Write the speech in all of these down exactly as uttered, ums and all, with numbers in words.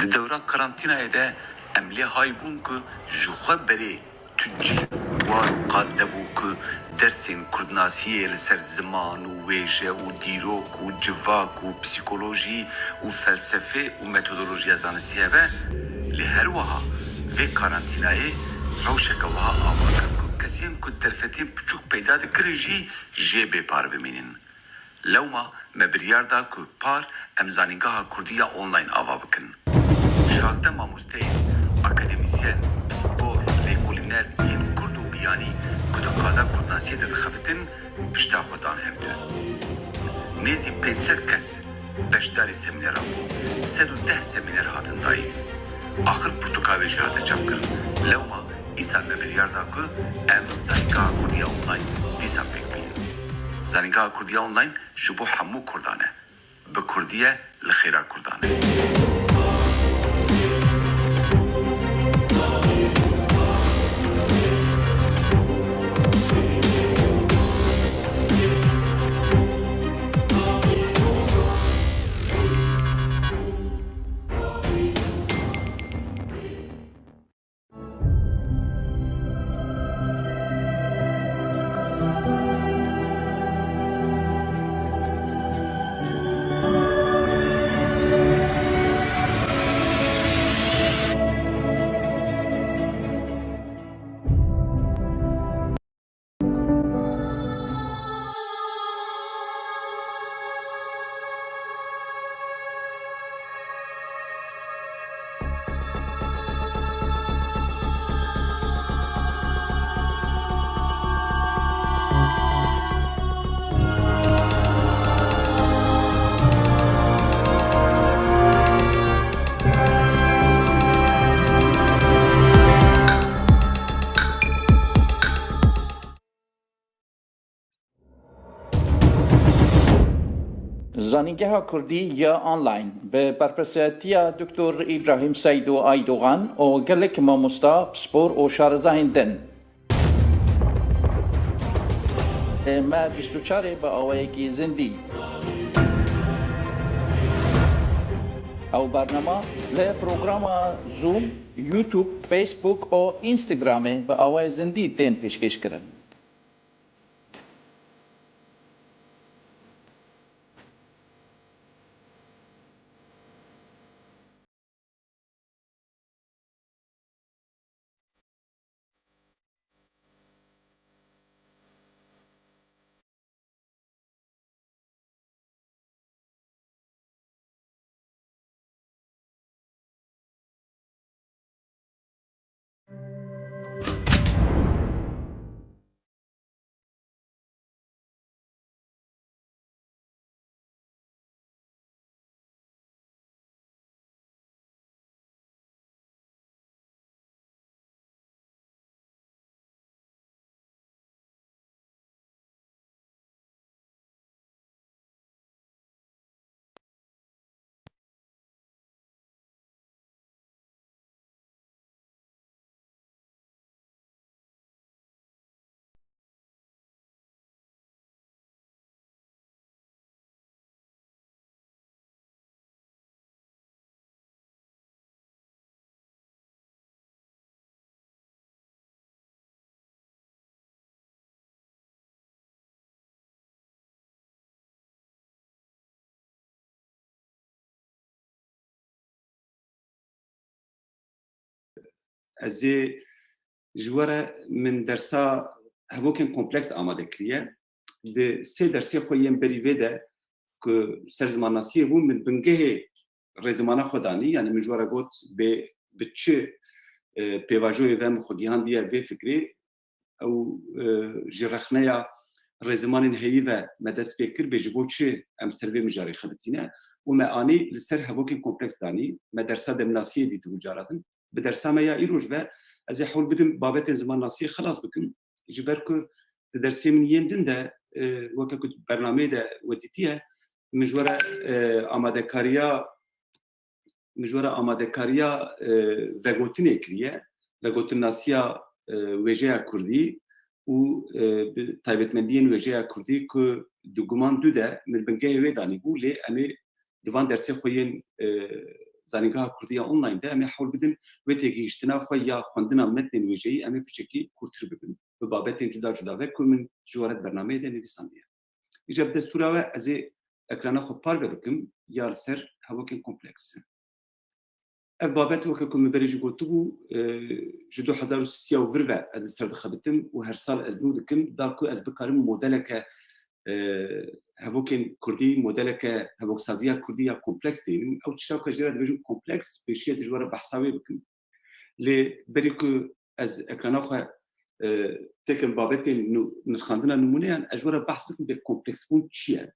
Di dewra karantînayê de em lê hay bûn ku ji xwe berê tu cih û war û qad nebû ku dersên kurdnasiyê li ser ziman û wêje û dîrok û civak û psîkolojî û felsefê û metodolojiya zanistî hebe, lê her wiha vê karantînayê rewşeke wiha ava kir ku kesên ku derfetên piçûk peyda dikirin jî jê bê par bimînin. Lewma me biryar da ku par em Zanîngeha Kurdî ya Online ava bikin. Şazdeh mamosteyên, akademîsyen, pispor, lêkolîner yên kurd û biyanî ku di qada kurdnasiyê de dixebitin, pişta xwe dan hevdû. Nêzî pênc sed kes beşdarî semîneran bûn. Sed û deh semîner hatin dayîn. Axir pirtûka wê jî hate çapkirin. Lewma îsal me biryar da ku em Zanîngeha Kurdî ya Online dîsa pêk bînin. Zanîngeha Kurdî ya Online ji bo hemû kurdan e. Bi kurdî ye, li xêra kurdan e. Zanîngeha Kurdî ya Online bi berpirsiyatiya Doktor Îbrahîm Seyd û Aydogan û gelek mamosta, pispor û şarezahên din. Me bîst û çarê bi awayekî zindî. Ew bernama li programa Zoom, YouTube, Facebook û Instagramê bi awayê zindî tên pêşkêşkirin. Ez ê ji we re, min dersa hevokên kompleks amade kiriye. Di sê dersê xwe yên berî vê de ku ser zimannasiyê bû, min bingehê rêzimana xwe danî, yanî min ji we re got bê bi çi, e, pêvajoyê ve min xwe gihandiye vê fikrê û, e, ji rexneya rêzimanên heyî ve me dest pê kir, bê ji bo çi em ser vê mijarê xebitîne û me anî li ser hevokên kompleks danî, me dersa demnasiyê dîtibû cara din. Bi dersa me ya îroj ve ez ê hewl bidim babetên zimannasiyê xelas bikim, ji ber ku di dersê min yên din de, e, weke ku bernameyê de we dîtiye, min ji we re, e, amadekariya, min ji we re amadekariya, e, vegotinê kiriye, vegotinnasiya, e, wêjeya kurdî û, e, bi taybetmendiyên wêjeya kurdî ku di guman du de min bingehê wê danîbû, lê em ê di van dersê xwe yên, e, Zanîngeha Kurdî ya online de em ê hewl bidin wê têgihiştina xwe ya xwendina metnên wêjeyî em ê piçekî kûrtir bibin. Bi babetên cuda cuda ve ku min ji we re di bernameyê de nivîsandiye. Îcar bi destûra we ez ê ekrana xwe parve bikim ya li ser hevokên kompleks. Ev babet weke ku min berê jî gotibû, e, ji du hezar û sisî û vir ve ez li ser dixebitim û her sal ez nû dikim, da ku ez bikarim modeleke, e, hevokên kurdî, modeleke hevoksaziya kurdî ya kompleks tênim. Ew tişta ku ez jê re dibêjim kompleks, pêşî ez ji we re behsa wê bikim. Lê berî ku ez ekrana xwe, e, têkim babetên nû-, nirxandina nimûneyan, ez ji we re behs bikim bê kompleksbûn çi ye?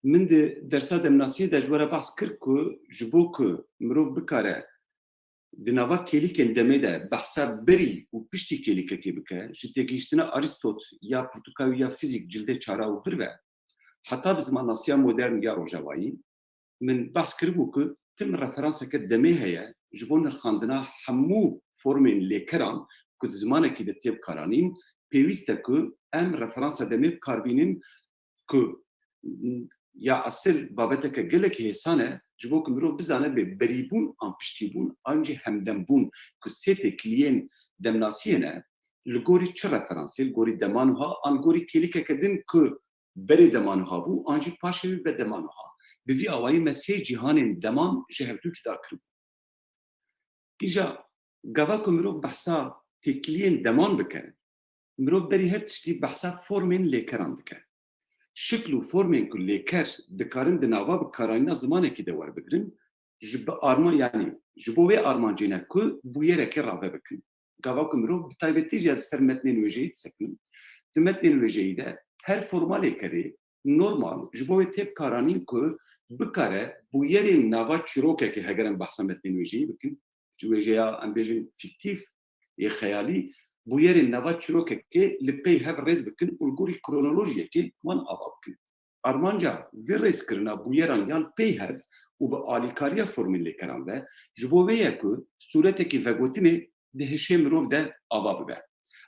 Min di dersa demnasiyê de ji we re behs kir ku ji bo ku mirov bikare di nava kêlîkên demê de behsa berî û piştî kêlîkekê bike, ji têgihiştina Arîstot ya pirtûka wî ya fîzîk cildê çara û vir ve, heta bi zimannasiya modern ya rojavayî, min behs kiribû ku tim referanseke demê heye ji bo nirxandina hemû formên lêkeran ku di zimanekî de tê bikaranîn, pêwîst e ku em referansa demê bi kar bînin ku ya esil babeteke gelek hêsan e, ji bo ku mirov bizane bê berîbûn an piştîbûn an jî hemdembûn ku sê têkiliyên demnasiyê ne, li gorî çi referansê, li gorî deman wiha an li gorî kêlîkeke din ku berê deman wiha bû an jî paşê wî be deman wiha. Bi vî awayî me sê cîhanên deman ji hevdû cuda kiribû. Îja gava ku mirov behsa têkiliyên deman bike, mirov berî her tiştî behsa formên lêkeran dike. Şikl û formên ku lêker dikarin di nava bikaranîna zimanekî de werbigirin, ji bi arman, yanî ji bo wê armancê ne ku bûyerekê rave bikin. Gava ku mirov bi taybetî jî li ser metnên wêjeyî disekinin, di metnên wêjeyî de her forma lêkerê normal ji bo wê tê bikaranîn ku bikare bûyerên nava çîrokekê, heger em behsa metnên wêjeyî bikin, ji wêjeya em bêjin fîktîf, yê xeyalî, bûyerên nava çîrokekê li pey hev rêz bikin û li gorî kronolojiyekê wan ava bikin. Armanca vê rêzkirina bûyeran ya li pey hev û bi alîkariya formên lêkeran ve ji bo vê ye ku sûretekî vegotinê di hişê mirov de ava bibe.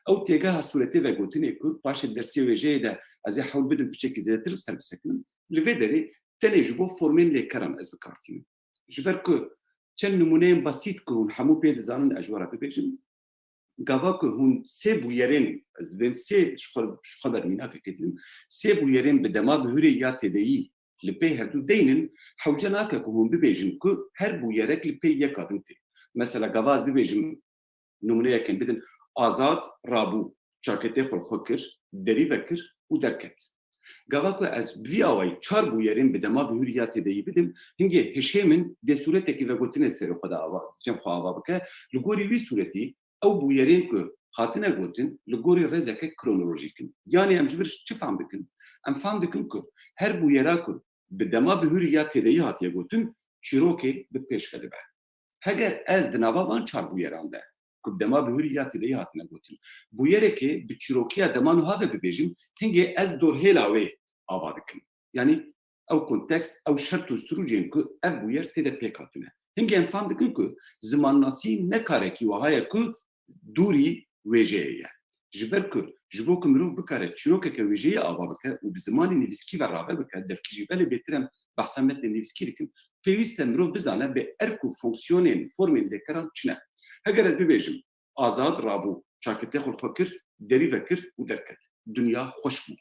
Ew têgeha sûretê vegotinê ku paşê di dersê wêjeyê de ez ê hewl bidim piçekî zêdetir li ser bisekinim, li vê derê tenê ji bo formên lêkeran ez bi kar tînim. Ji ber ku çend nimûneyên basît ku hûn hemû pê dizanin ez ji we re bibêjim. Gava ku hûn sê bûyerên, ez dibêm sê, ji xwe, ji xwe ber mînakekê didim, sê bûyerên bi dema bihurê ya têdeyî li pey hevdû deynin, hewce nake ku hûn bibêjin ku her bûyerek li pey yeka din tê. Mesela gava ez bibêjim, nimûneyekên bidin, Azad rabû, çaketê xwe li xwe kir, derî vekir û derket. Gava ku ez bi vî awayî çar bûyerên bi dema bihurî ya têdeyî bidim, hingê hişê min dê sûretekî vegotinê serê xwe de ava, cem xwe ava bike, li gorî wî sûretî ew bûyerên ku hatine gotin li gorî rêzeke kronolojîk in. Yanî em ji vir çi fehm dikin? Em fehm dikin ku her bûyera ku bi dema bihurî ya têdeyî hatiye gotin, çîrokê bi pêş ve dibe. Heger ez di nava van çar bûyeran de, ku bi dema bihurî ya têdeyî hatine gotin, bûyerekê bi çîrokiya dema niha ve bibêjim, hingê ez dorhêla wê ava dikim. Yanî ew kontekst, ew şert û sirûcên ku ev bûyer tê de pêk hatine. Hingê em fam dikin ku zimannasî ne karekî wiha ye ku dûrî wêjeyê ye. Ji ber ku, ji bo ku mirov bikare çîrokeke wêjeyê ava bike û bi zimanê nivîskî ve rave bike, devkî jî belê bêtir em behsa metnê nivîskî dikin, pêwîst e mirov bizane bê erk û fonksiyonên formên lêkeran çi ne. Heger ez bibêjim, Azad rabû, çaketê xwe li xwe kir, derî vekir û derket. Dinya xweş bû.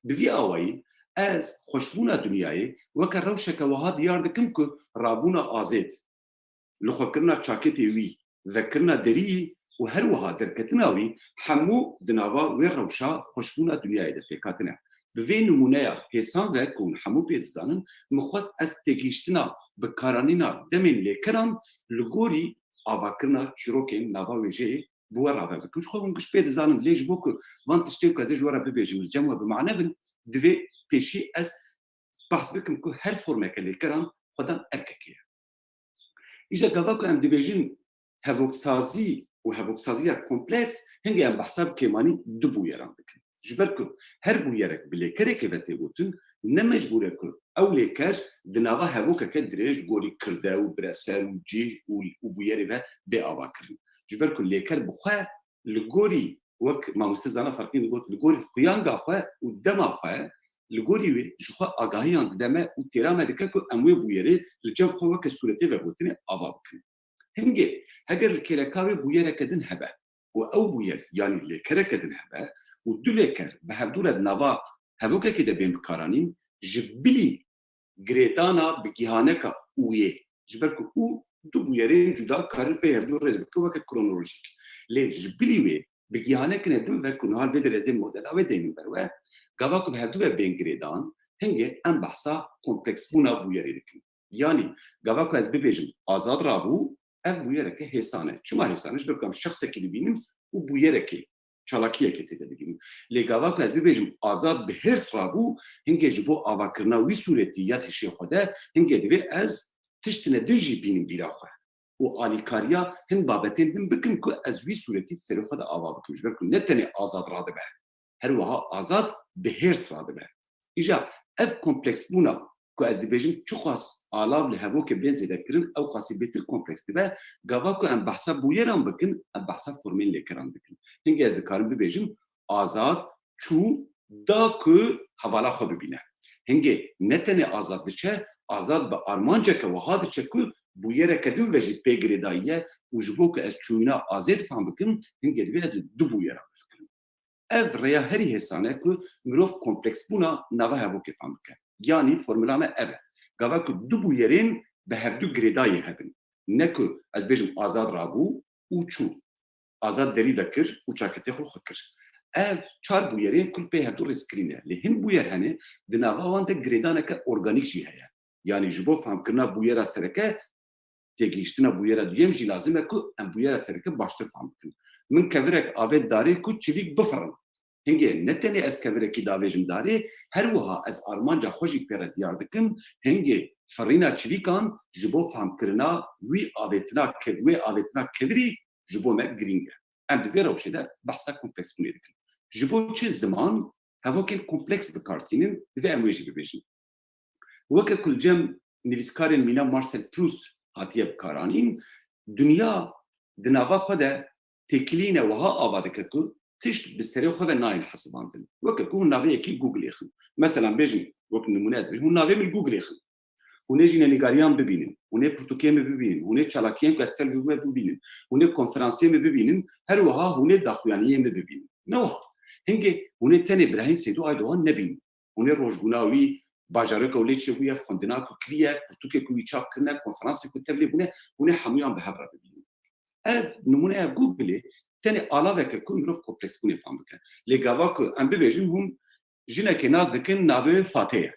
Bi vî awayî ez xweşbûna dinyayê weke rewşeke wiha diyar dikim ku rabûna Azêd, lixwekirina çaketê wî, vekirina deriyî û her wiha derketina wî hemû di nava wê rewşa xweşbûna dinyayê de pêk hatine. Bi vê nimûneya hêsan ve ku hûn hemû pê dizanin, min xwest ez têgihiştina bikaranîna demên lêkeran li gorî avakirina çîrokên nava wêjeyê bi we rave bikim. Ji xwe hûn giş pê dizanin, lê ji bo ku van tiştên ku ez ê ji we re bibêjim li cem we bi mane bin, divê pêşî ez behs bikim ku her formeke lêkeran xwedan erkekê ye. Îja gava ku em dibêjin hevoksazî û hevoksaziya kompleks, hingê em behsa bi kêmanî du bûyeran dikin. Ji ber ku her bûyerek bi lêkerekê ve tê gotin, ne mecbûr e ku ew lêker di nava hevokeke dirêj gorî kirde û bireser û cih û, û bûyerê ve bê avakirin. Ji ber ku lêker bi xwe li gorî, wek mamoste Zana Farqîn digot, li gorî xuyanga xwe û dema xwe li gorî wê ji xwe agahiyan dide me û têra me dike ku em wê bûyerê li cem xwe weke sûretê vegotinê ava bikin. Hingê, heger li kêleka wê bûyereke din hebe û ew bûyer, yanî lêkereke din hebe û du lêker bi hevdû re di nava hevokekê de bên bikaranîn, ji bilî girêdana bi gihaneka û yê. Ji ber ku û du bûyerên cuda karin pê hevdû rêz bikin weke kronolojîk. Lê ji bilî wê bi gihanekine din ve ku niha li vê derê ez ê modela wê deynim ber we, gava ku bi hevdû ve bên girêdan, hingê em behsa kompleksbûna bûyerê dikin. Yanî gava ku ez bibêjim Azad rabû, ev bûyereke hêsan e. Çima hêsan e? Ji ber ku em şexsekî dibînin û bûyerekê, çalakiyekê tê de dibînin. Lê gava ku ez bibêjim Azad bi hêrs rabû, hingê ji bo avakirina wî sûretî ya di hişê xwe de, hingê divê ez tiştine din jî bînim bîra xwe û alîkariya hin babetên din bikim ku ez wî sûretî di serê xwe de ava bikim. Ji ber ku ne tenê Azad radibe, her wiha Azad bi hêrs radibe. Îja ev kompleksbûna ku ez dibêjim çiqas alav li hevokê bên zêdekirin, ew qasî bêtir kompleks dibe. Gava ku em behsa bûyeran bikin, em behsa formên lêkeran dikin. Hingê ez dikarim bibêjim, Azad çû da ku hevala xwe bibîne. Hingê ne tenê Azad diçe, Azad bi armanceke wiha diçe ku bûyereke din ve jî pê girêdayî ye û ji bo ku ez çûyîna Azê difam bikim, hingê divê ez li du bûyeran bifikirim. Ev rêya herî hêsan e ku mirov kompleksbûna nava hevokê fam bike. Yanî formula me ev e. Gava ku du bûyerên bi hevdu girêdayî hebin. Ne ku ez bêjim Azad rabû û çû. Azad derî vekir û çaketê xwe xwe kir. Ev çar bûyerên ku li pê hevdu rêzkirî ne. Lê hin bûyer hene, di nava wan de girêdaneke organîk jî heye. Yanî ji bo famkirina bûyera sereke, têgihiştina bûyera duyem jî lazim e ku em bûyera sereke baştir fam bikin. Min kevirek avêt darê ku çivîk bifirin. Hingê ne tenê ez kevirekî davêjim darê, her wiha ez armanca xwe jî pê re diyar dikim, hingê firîna çivîkan ji bo famkirina wî avêtina ke-, wê avêtina kevirî ji bo me girîng e. Em di vê rewşê de behsa kompleksbûnê dikin. Ji bo çi ziman hevokên kompleks bi kar tînin, divê em wê jî bibêjin. Weke ku li cem nivîskarên mîna Marcel Proust hatiye bikaranîn, dinya di nava xwe de têkiliyîne wiha ava dike ku tişt bi serê xwe ve nayên hesibandin. Weke ku hûn navê yekî Google-ê xin. Mesela bêjin, wek nimûne ez bêjim, hûn navê min Google-ê xin. Hûn ê jî nîgariyan bibînin, hûn ê pirtûkê min bibînin, hûn ê çalakiyên ku ez tevlî bûme bibînin, hûn ê konferansê min bibînin, her wiha hûn ê daxuyaniyê min bibînin. Ne wiha. Hingê hûn ê tenê Birahîm Seydo Aydogan nebînin. Hûn ê rojbûna wî, bajareke û lê çêbûye, xwendina ku kiriye, pirtûkê ku wî çap kirine, konferansê ku tevlî bûne, hûn ê hemûyan bi hev re bibînin. Ev nimûneya Google-ê tenê alaveke ku mirov kompleksbûnê fam bike. Lê gava ku em bibêjin hûn jinekê nas dikin, navê wê Fatê ye.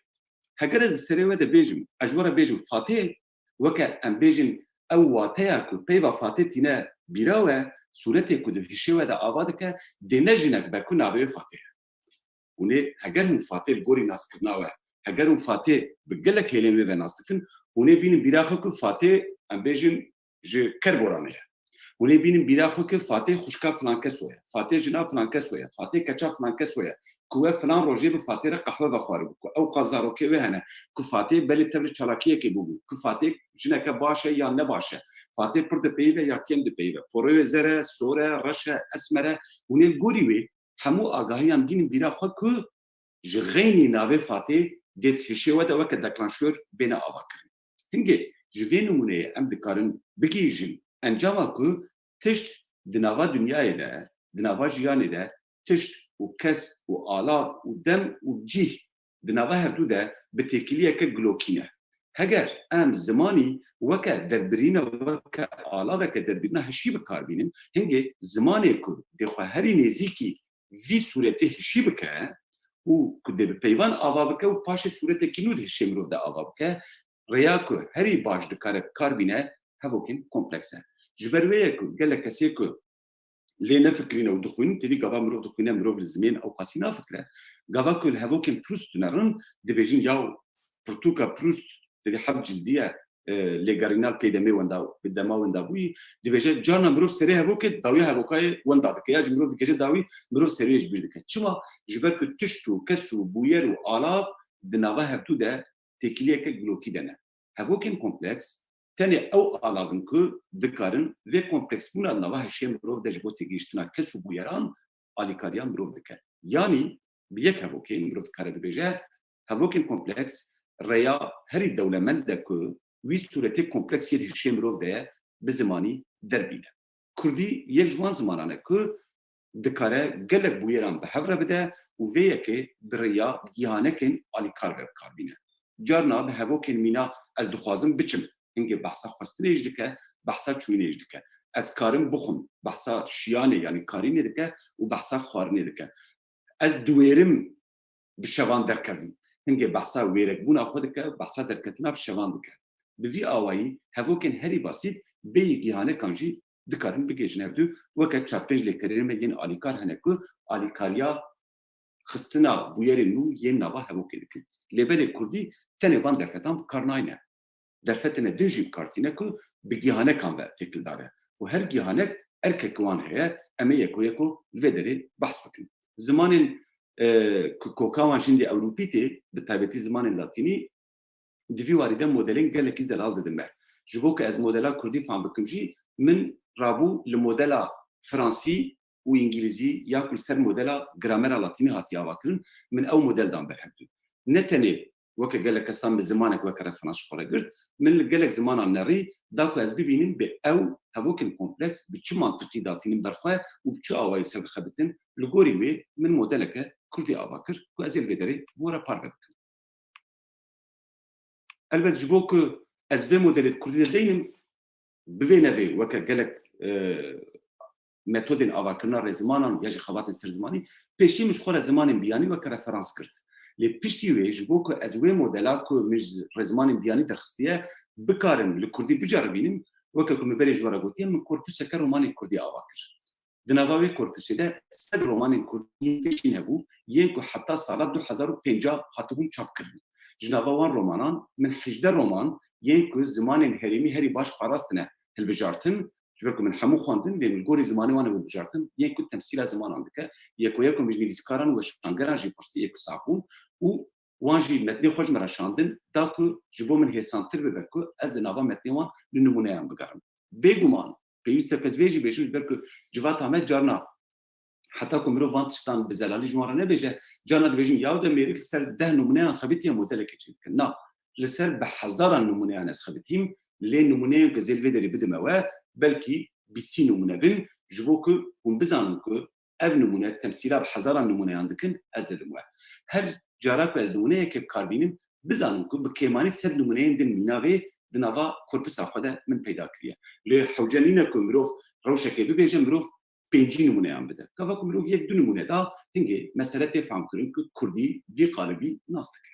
Heger ez di serê we de bêjim, ez ji we re bêjim Fatê, weke em bêjin ew wateya ku peyva Fatê tîne bîra we, sûretê ku di hişê we de ava dike, dê ne jinek be ku navê wê Fatê ye. Hûn ê, heger hûn Fatê li gorî naskirina we, heger hûn Fatê bi gelek hêlên wê ve nas dikin, hûn ê bînin bîra xwe ku Fatê, em bêjin, ji Kerboranê ye. Hûn ê bînin bîra xwe ku Fatê xwişka filan keso ye, Fatê jina filan keso ye, Fatê keça filan keso ye, ku we filan rojê bi Fatê re qehwe vexwaribû, ku ew qas zarokê wê hene, ku Fatê belê tevli çalakiyekê bûbû, ku Fatê jineke baş e yan ne baş e, Fatê pir dipeyive ya kêm dipeyive, poroyê zer e, sor e, reş e, esmer e, hûn ê li gorî wê hemû agahiyan bînin bîra xwe ku ji xeynî navê Fatê dê di hişê we de weke deklanşör bêne avakirin. Hingê ji vê nimûneyê em dikarin bigihîjin encama ku tişt di nava dinyayê de, di nava jiyanê de tişt û kes û alav û dem û cîh di nava hevdû de bi têkiliyeke gilokî ne. Heger em zimanî weke derbirîne, weke alaveke derbirîna hişî bi kar bînin, hingê zimanê ku dê xwe herî nêzîkî vî sûretê hişî bike û ku dê bi peyvan ava bike û paşê sûretekî nû di hişê mirov de ava bike, rêya ku herî baş dikare bi kar bîne, hevokên kompleks e. Ji ber wê ye ku gelek kesê ku lê nefikirîne û dixwînin, tevî gava mirov dixwîne, mirov li zimên ew qasî nafikire. Gava ku li hevokên Proust dinerin, dibêjin yaw pirtûka Proust, tevî heft cildî ye, e, lêgerîna pê demê wenda, pê dema wenda bûyî, dibêje, carna mirov serê hevokê dawiya hevokayê wenda dike, ya jî mirov dikêje dawî, mirov serê ji bîr dike. Çima? Ji ber ku tişt û kes û bûyer û alav di nava hevdû de têkiliyeke gilokî de ne. Hevokên kompleks tenê ew alav in ku dikarin vê kompleksbûna di nava hişê mirov de ji bo têgihiştina kes û bûyeran alîkariya mirov dike. Yanî bi yek hevokê mirov dikare Hevokên kompleks rêya herî dewlemend e ku wî sûretê kompleks yê di hişê mirov de ye, bi zimanî derbîne. Kurdî yek ji wan zimanan e ku dikare gelek bûyeran bi hev re bide û vê yekê bi rêya gihanekên alîkar ve bi kar bîne. Carna bi hevokên mîna ez dixwazim biçim. Hingê behsa xwestinê jî dike, behsa çûyînê jî dike. Ez karim bixwim, behsa şiyanê, yanî karînê dike û behsa xwarinê dike. Ez diwêrim bi şevan derkevim. Hingê behsa wêrekbûna xwe dike, behsa derketina bi şevan dike. Bi vî awayî hevokên herî basît bêyî gihanekan jî dikarin bigihêjin hevdu, weke çar pênc lêkerên me yên alîkar hene ku alîkariya xistina bûyerên nû yên nava hevokê dikin. Lê belê kurdî tenê van derfetan bi kar nayne. Derfetine din jî bi kar tîne ku bi gihanekan ve têkildar e. Û her gihanek erkek wan heye, em ê yeko yeko li vê derê behs bikin. Zimanên, e, ku koka wan jî hindê Ewropî tê, bi taybetî zimanên Latînî, di vî warî de modelên gelekî zelal didin me. Ji bo ku ez modela kurdî fam bikim jî, min rabû li modela fransî û îngilîzî ya ku li ser modela gramera latînî hatiye avakirin, min ew model dan ber hevdu. Ne tenê weke gelek kesan min zimanek weke referans ji xwe re girt, min li gelek zimanan nerî da ku ez bibînim bê ew hevokên kompleks bi çi mantiqî datînin ber xwe û bi çi awayî ser dixebitin. Li gorî wê min modeleke kurdî ava kir ku ez ê li vê derê bi we re parve bikim. Elbet ji bo ku ez vê modelê di kurdî de deynim, bi vê nevê weke gelek, e, metodên avakirina rêzimanan ya jî xebatên ser zimanî, pêşî min ji xwe re zimanên biyanî weke referans girt. Lê piştî wê ji bo ku ez wê modela ku min ji rêzimanên biyanî derxistiye bikarim li kurdî biceribînim, weke ku min berê ji we re gotiye, min korpuseke romanên kurdî ava kir. Di nava wê korpusê de sed romanên kurdî yên pêşîn hebû, yên ku heta sala du hezar û pêncah hatibûn çapkirin. Ji nava wan romanan min hejdeh roman yên ku zimanên herêmî herî baş parastine hilbijartin, ji ber ku min hemû xwendin, lê min li gorî zimanê wan hilbijartin, yên ku temsîla zimanan dike. Yeko yeko min ji nivîskaran û weşangeran jî pirsî, ê ku sax bûn û wan jî metnê xwe ji min re şandin, da ku ji bo min hêsantir bibe ku ez di nava metnê wan li nimûneyan bigerim. Bêguman, pêwîst e ku ez vê jî bêjim, ji ber ku civata me carna heta ku mirov van tiştan bi zelalî ji wan re nebêje, carna dibêjin, yaw de mêrik li ser deh nimûneyan xebitiye modelekê çêdikin. Na, li ser bi hezaran nimûneyan ez xebitîm, lê nimûneyên ku ez ê li vê derê bidime we, belkî bîsî nimûne bin, ji bo ku hûn bizanin ku ev nimûne temsîla bi hezaran nimûneyan dikin, ez didim we. Her cara ku ez nimûneyekê bi kar bînim, bizanin ku bi kêmanî sed nimûneyên din mîna vê di nava korpusa xwe de min peyda kiriye. Lê hewce nîne ku mirov rewşekê bibêje, mirov pêncî nimûneyan bide. Gava ku mirov yek du nimûne da, hingê mesele tê fehmkirin ku kurdî vî qalibî nas dike.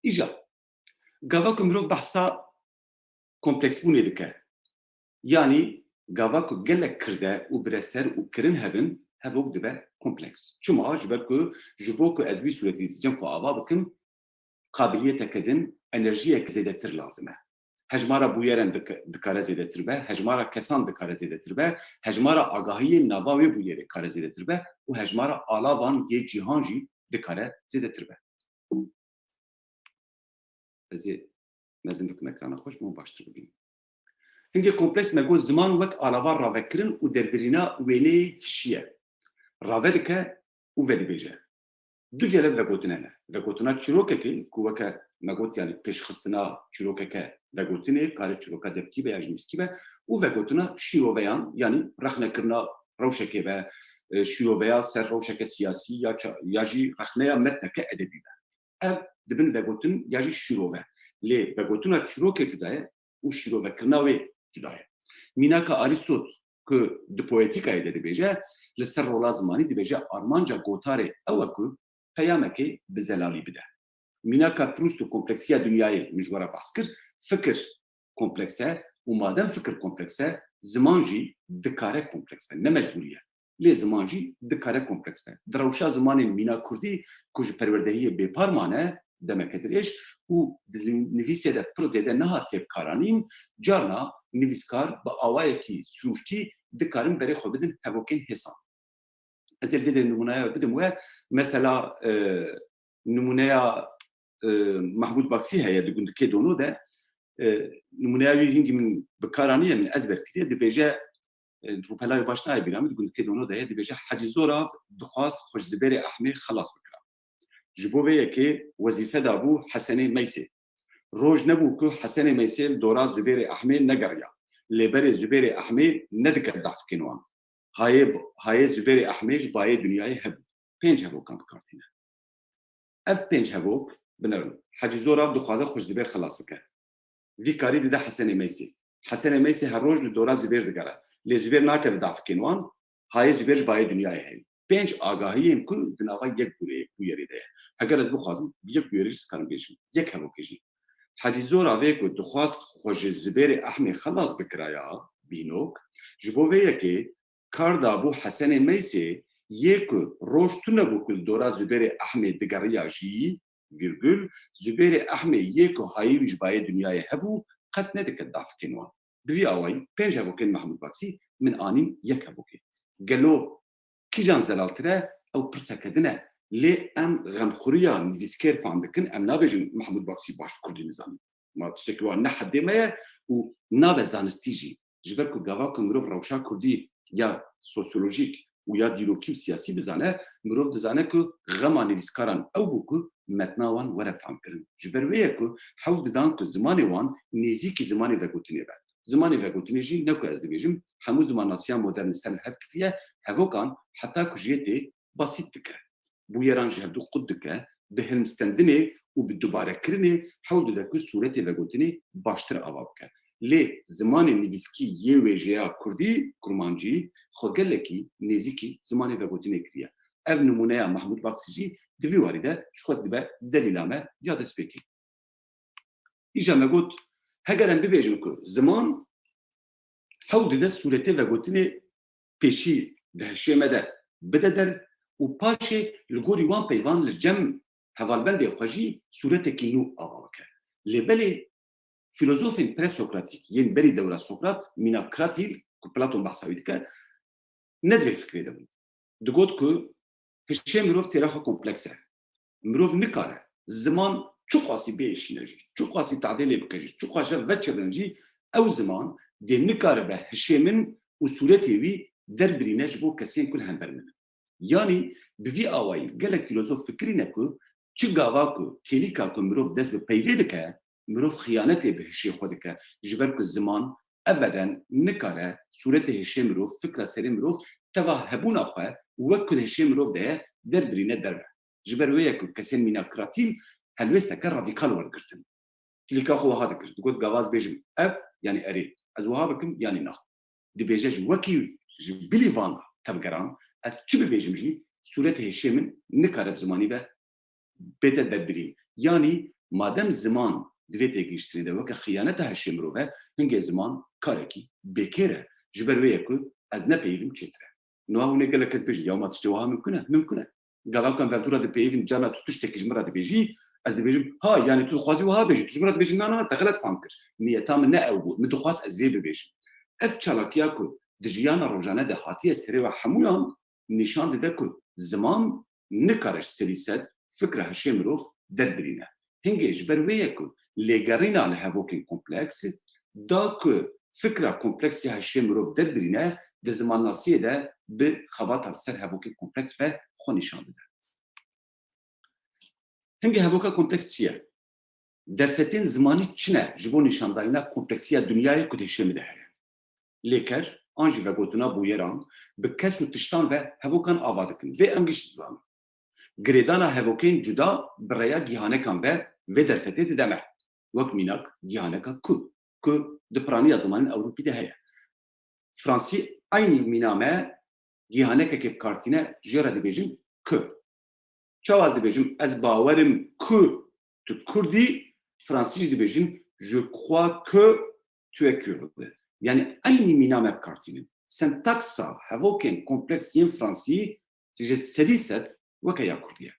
Îja, gava ku mirov behsa kompleksbûnê dike, yanî gava ku gelek kirde û bireser û kirin hebin, hevok dibe kompleks. Çima? Ji ber ku ji bo ku ez wî sûretî di cem xwe ava bikim, qabiliyeteke din, enerjiyek zêdetir lazim e. Hejmara bûyeren dik-, dikare zêdetir be, hejmara kesan dikare zêdetir be, hejmara agahiyên nava wê bûyerê kare zêdetir be û hejmara alavan yê cîhan jî dikare zêdetir be. Ez ê mezin bikim ekrana xwe, ji bo baştir bibînim. Hingê kompleks me got ziman wek alava ravekirin û derbirîna wêneyê hişî ye. Rave dike û vedibêje. Du celeb vegotine ne. Vegotina çîrokekê ku weke me got, yanî pêşxistina çîrokeke vegotinê, kare çîroka devkî be ya jî nivîskî be, û vegotina şîroveyan, yanî rexnekirina rewşekê be, e, şîroveya ser rewşeke siyasî ya ça-, ya jî rexneya metneke edebî be. Ev dibin vegotin ya jî şîrove. Lê vegotina çîrokê cuda ye û şîrovekirina wê cuda ye. Mînaka Arîstot ku di poetîkayê de dibêje, li ser rola zimanî dibêje, armanca gotarê ew e ku peyamekê bi zelalî bide. Mînaka Proust û kompleksiya dinyayê min ji we re behs kir, fikir kompleks e û madem fikir kompleks e, ziman jî dikare kompleks be, ne mecbûrî ye. Lê ziman jî dikare kompleks be. Di rewşa zimanên mîna kurdî ku ji perwerdehiyê bêpar mane demeke dirêj û di nivîsê de pir zêde nehatiye bikaranîn, carna nivîskar bi awayekî sirûştî dikarin berê xwe bidin hevokên hêsan. Ez ê li vê derê nimûneya bidim we. Mesela, e, nimûneya, e, Mahmûd Baksî heye di gundikê Dono de. E, nimûneya wî hingî min bi kar aniye, min ezber kiriye. Dibêje, e, rûpela wî baş nayê bîra min, di gundikê Dono de ye. Dibêje, Hecî Zorav dixwast xwe ji Zibêrê Ehmê xelas bikira. Ji bo vê yekê wezîfe dabû Hesenê Meysê. Roj nebû ku Hesenê Meysê li dora Zubêrê Ehmê negeriya. Lê berê Zubêrê Ehmê nedike dehfikên wan. Hayê, hayê Zubêrê Ehmê ji bayê dinyayê hebû. Pênc hevokan bi kar tîne. Ev pênc hevok binerin. Hecî Zorav dixwaze xwe ji Zubêr xilas bike. Vî karî dide Hesenê Meysê. Hesenê Meysê her roj li dora Zubêr digere. Lê Zubêr nakeve dehfikên wan. Hayê Zubêr ji bayê dinyayê heye. Pênc agahiyên ku di nava yek bûrê, bûyerê de ye. Heger ez bixwazim, bi yek bûyerê jî dikarim bêjim. Yek hevokê jî. Hecî Zoravê ku dixwast xwe ji Zubêrê Ehmê xelas bikiraya, bînok, ji bo vê yekê kar dabû Hesenê Meysê, yê ku roj tune bû ku li dora Zubêrê Ehmê digeriya jî, vîrgul, Zubêrê Ehmê yê ku hayê wî ji bayê dinyayê hebû, qet nedike dehfikên wan. Bi vî awayî pênc hevokên Mehmûd Baksî, min anîn yek hevokê. Gelo kîjan zelaltir e, ew pirseke din e. Lê em xemxuriya nivîskêr fam dikin, em nabêjin Mehmûd Baksî baş kurdî nizanî. Ma tiştekî wa ne heddê me ye û nabe zanistî jî. Ji ber ku gava ku mirov rewşa kurdî ya sosyolojîk û ya dîrokî û siyasî bizane, mirov dizane ku xema nivîskaran ew bû ku metna wan were famkirin. Ji ber wê ye ku hewl didan ku zimanê wan nêzîkî zimanê vegotinê be. Zimanê vegotinê jî ne ku ez dibêjim, hemû zimannasiya modern li ser hev kiriye, hevokan heta ku jê tê basît dike. Bûyeran ji hevdû qut dike, bi hilmistendinê û bi dubarekirinê hewl dide ku sûretê vegotinê baştir ava bike. Lê zimanê nivîskî yê wêjeya kurdî, kurmancî, xwe gelekî nêzîkî zimanê vegotinê kiriye. Ev nimûneya Mehmûd Baksî jî di vî warî de ji xwe dibe delîla me ya destpêkê. Îja me got, heger em bibêjin ku ziman hewl dide sûretê vegotinê pêşî di hişê me de bide der û paşê li gorî wan peyvan li cem hevalbendê xwe jî sûretekî nû ava bike. Lê belê fîlozofên presokratîk yên berî dewra Sokrat, mîna Kratîl ku Platon behsa wî dike, ne di vê fikrê de bû. Digot ku hişê mirov têra xwe kompleks e. Mirov nikare ziman çiqasî biêşîne jî, çiqasî tadê lê bike jî, çiqasî veçirin jî, ew ziman dê nikaribe hişê min û sûretê wî derbirîne ji bo kesên ku li hember min in. Yanî bi vî awayî gelek fîlozof fikirîne ku çi gava ku kêlîka ku mirov dest bi peyvê dike, mirov xiyanetê bi hişê xwe dike, ji ber ku ziman ebeden nikare sûretê hişê mirov, fikra serê mirov teva hebûna xwe wek ku di hişê mirov de ye, derbirîne derve. Ji ber wê ye ku kesên mîna Kratîl helwêsteke radîkal wergirtin. Klîka xwe wiha dikir. Digot, gava ez bêjim ev, yanî erê. Ez wiha bikim, yanî na. Dibêje ji wekî ji bilî van tevgeran, ez çi bibêjim jî, sûretê hişê min nikare bi zimanî ve bête derbirîn. Yanî madem ziman di vê têgihiştinê de weke xiyaneta hişê mirov e, hingê ziman karekî bêkêr e. Ji ber wê ye ku ez ne peyivim çêtir e. Niha hûn ê gelek kes bêjin, ya ma tiştê wiha mimkun e? Mimkun e. Gava ku em vevdû re dipeyivin, carna tu tiştekî ji min re dibêjî, ez dibêjim, ha, yanî tu dixwazî wiha bêjî, tu ji min re dibêjî, na, na, na, te xelet fam kir. Niyeta min ne ew bû, min dixwast ez vê bibêjim. Ev çalakiya ku di jiyana rojane de hatiye serê we hemûyan, nîşan dide ku ziman nikare ji sedî sed fikra hişê mirov derbirîne. Hingê ji ber wê ye ku lêgerîna li hevokên kompleks da ku fikra kompleks ya hişê mirov derbirîne, di zimannasiyê de bi xebata li ser hevokên kompleks ve xwe nîşan dide. Hingê hevoka kompleks çi ye? Derfetên zimanî çi ne ji bo nîşandayîna kompleksiya dinyayê ku di hişê min de heye? Lêker an jî vegotina bûyeran bi kes û tiştan ve hevokan ava dikin. Vê em giş dizanin. Girêdana hevokên cuda bi rêya gihanekan ve vê derfetê dide me. Wek mînak gihaneka ku, ku di piraniya zimanên Ewropî de heye. Fransî eynî mîna me gihanekekê bi kar tîne, jê re dibêjin ku. Çawa ez dibêjim, ez bawerim ku tu Kurd î, Fransî jî dibêjin, je crois que tu es kurde. Yanî eynî mîna me bi kar tînin. Sentaksa hevokên kompleks yên Fransî ji sedî sed weke ya Kurdî ye.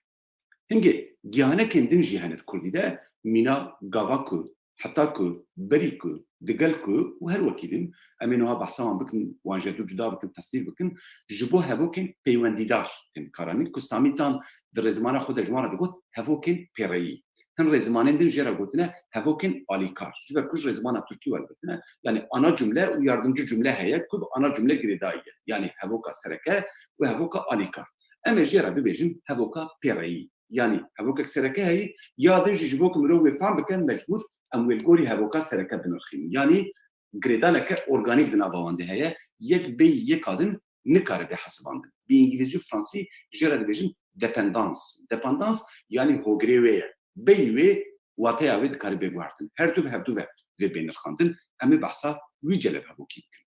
Hingê gihanekên din jî hene di Kurdî de, mîna gava ku, heta ku, berî ku, digel ku û her wekî din. Em ê niha behsa wan bikin, wan ji dû cuda bikin, tesnîf bikin. Ji bo hevokên peywendîdar tên karanîn ku Samîtan di rêzimana xwe de ji wan re digot hevokên pêreyî. Hin rêzimanên din jê re gotine hevokên alîkar. Ji ber ku ji rêzimana tirkî wergirtine, yanî ana cumle û yardimcî cumle heye ku bi ana cumle girêdayî ye. Yanî hevoka sereke û hevoka alîkar. Em ê jê re bibêjin hevoka pêreyî. Yanî hevokek sereke heyî, ya din jî ji bo ku mirov wê fehm bike, mecbûr em wê li gorî hevoka sereke binirxînin. Yanî girêdaneke organîk di nava wan de heye, yek bêyî yeka din nikare bê hesibandin. Bi îngilîzî û fransî jê re dibêjin dependance. Dependance yanî hogirê wê ye. Bêyî wê, wateya wê dikare bê guhertin. Her du bi hevdu ve vê bê nirxandin. Em ê behsa wî celeb hevokî bikin.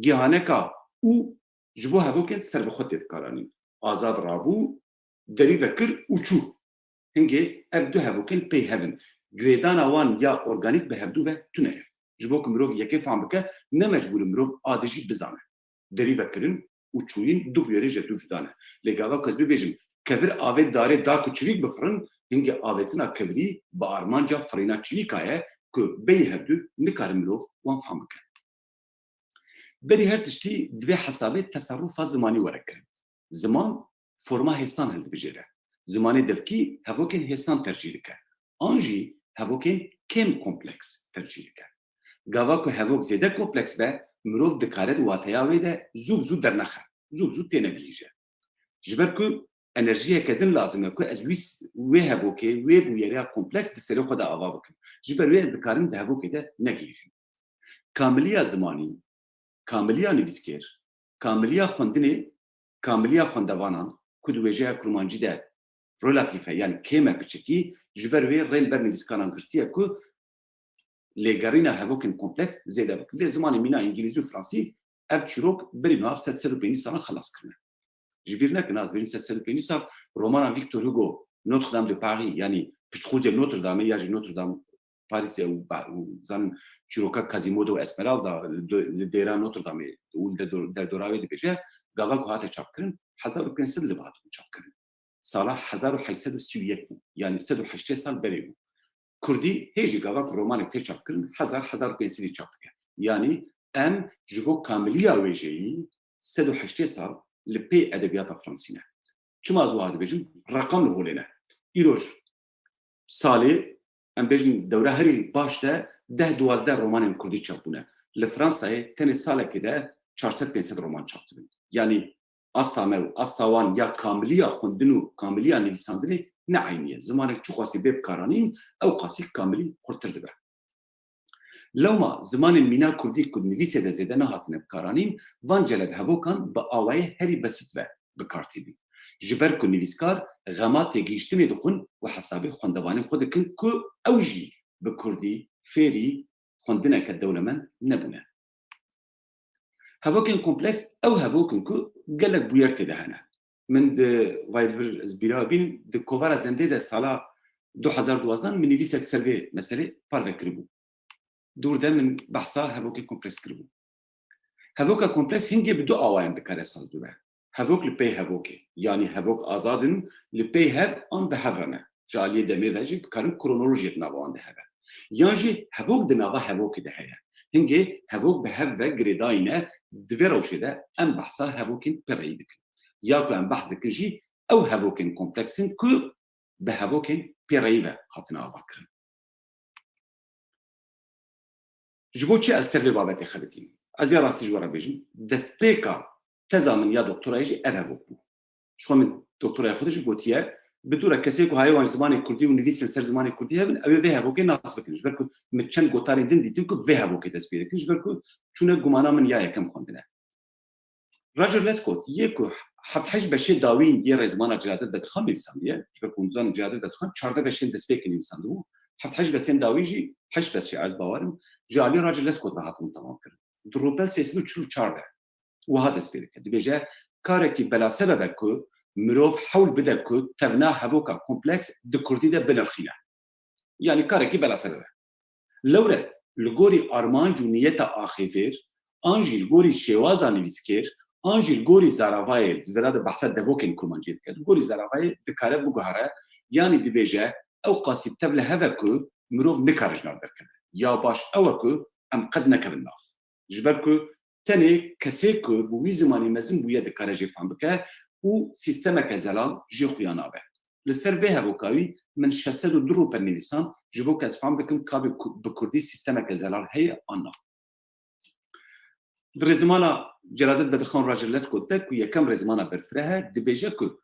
Gihaneka û ji bo hevokên serbixwe tê bikaranîn. Azad rabû, derî vekir û çû. Hingê ev du hevokên pey hev in. Girêdana wan ya organîk bi hevdu ve tune ye. Ji bo ku mirov yekê fehm bike, ne mecbûr e mirov a di jî bizane. Derî vekirin û çûyîn du bûyerê ji dû cuda ne. Lê gava ku ez bibêjim, kevir avê darê da ku çivîk bifirin, hingê avêtina kevirî bi armanca firîna çivîka ye ku bêyî hevdu nikare mirov wan fehm bike. Berî her tiştî divê hesabê teserrufa zimanî were kirin. Ziman forma hêsan hildibijêre. Zimanê devkî hevokên hêsan tercîh dike. An jî hevokên kêm kompleks tercîh dike. Gava ku hevok zêde kompleks be, mirov dikare di wateya wê de zû bi zû dernexe, zû bi zû tênegihîje. Ji ber ku enerjiyeke din lazim e ku ez wî s-, wê hevokê, wê bûyeriya kompleks di serê xwe de ava bikim. Ji ber wê ez dikarim di hevokê de negihîjim. Kamiliya zimanî, kamiliya nivîskêr, kamiliya xwendinê, kamiliya xwendevanan ku di wêjeya kurmancî de relatîf e, yanî kêm e piçekî, ji ber wê rê li ber nivîskaran girtiye ku lêgerîna hevokên kompleks zêde bikin. Lê zimanê mîna îngilîzî û fransî ev çîrok berî niha sed, sed û pêncî salan xelas kirine. Ji bîr nekin, ez bêjim sed, sed û pêncî sal romana Victor Hugo, Notre Dame de Paris, yanî Piştxûzê Notre Dame ya jî Notre Dame Parisê û ba-, û zanin çîroka Quasimodo û Esmeralda li do-, li dêra Notre Dame û li de-, derdora wê dibêje, gava ku hate çapkirin, hezar û pênc sed li bi hatin çapkirin. Sala hezar û heşt sed û sî û yek bû. Yanî sed û heştê sal berê bû. Kurdî hê jî gava ku romanek tê çapkirin, hezar, hezar û pênc sedî çap dike. Yanî em ji bo kamiliya wêjeyî sed û heştê sal li pê edebiyata fransî ne. Çima ez wiha dibêjim? Reqam li holê ne. Îroj salê, em bêjin dewra herî baş de deh duwazdeh romanên kurdî çap bûne. Li Fransayê tenê salekê de çar sed pênc sed roman çap dibin. Yanî asta me û asta wan ya kamiliya xwendin û kamiliya nivîsandinê ne eynî ye. Zimanek çiqasî bê bikaranîn, ew qasî kamilî xurtir dibe. Lewma zimanên mîna kurdî ku di nivîsê de zêde nehatine bikaranîn, van celeb hevokan bi awayê herî besît ve bi kar tînin. Ji ber ku nivîskar xema têgihîştinê dixwin û hesabê xwendevanên xwe dikin ku ew jî bi kurdî fêrî xwendineke dewlemend nebûne. Hevokên kompleks ew hevok in ku gelek bûyer tê de hene. Min di vayê li vir ez bîra bîn, di kovara Zendê de sala du hezar duwazdeh min nivîsek ser vê meselê parve kiribû. Dûr de min behsa hevokê kompleks kiribû. Hevoka kompleks hingê bi du awayan dikare saz bibe. Hevok li pey hevokê, yanî hevok azad in, li pey hev an bi hev re ne. Ji aliyê demê ve jî dikarin kronolojiyek nava wan de hebe. Yan jî hevok di nava hevokê de heye. Hingê hevok bi hev ve girêdayî ne, di vê rewşê de em behsa hevokên pêreyî dikin. Ya ku em behs dikin jî ew hevokên kompleks in ku bi hevokên pêreyî ve hatine avakirin. Ji bo çi ez ser vê babetê xebitîm? Ez ya rastî ji we re bêjim, destpêka teza min ya doktorayê jî ev hevok bû. Ji xwe min doktoraya xwe de jî gotiye, bi dû re kesê ku hayê wan ji zimanê kurdî û nivîsên ser zimanê kurdî hebin, ew ê vê hevokê nas bikin. Ji ber ku min çend gotarên din dîtin ku vê hevokê dest pê dikin, ji ber ku çûne gumana min ya yekem xwendine. Roger Lescot yê ku heft heşt beşê dawîn yê rêzimana Celadet Bedirxan nivîsandiye, ji ber ku hûn dizanin Celadet Bedirxan çardeh beşên destpêkê nivîsandibû, heft heşt beşên dawîn jî, heşt beşê ez bawer im, ji alî Roger Lescot ve hatibûn temam kirin. Di rûpel sê sed û çil û çar de wiha dest pê dike. Dibêje, karekî belasebeb e ku mirov hewl bide ku tevna hevoka kompleks di kurdî de binirxîne. Yanî karekî belasebeb e. Lewre, li gorî armanc û niyeta axêvêr, an jî li gorî şêwaza nivîskêr, an jî li gorî zaravayê, di vira de behsa devokên kurmanciyê dike, li gorî zaravayê dikare biguhere, yanî dibêje, ew qasî tev li hev e ku mirov nikare ji nav derkeve. Ya baş ew e ku em qet nekevin nav. Ji ber ku tenê kesê ku bi wî zimanî mezin bûye dikare jê fehm bike û sîstemeke zelal jê xuya nabe. Li ser vê hevokawî min şeş sed û du rûpel nivîsan ji bo ku ez fehm bikim ka bi ku-, bi kurdî sîstemeke zelal heye an na. Di rêzimana Celadet Bedirxan Roger Lescot de ku yekem rêzimana berfireh e, dibêje ku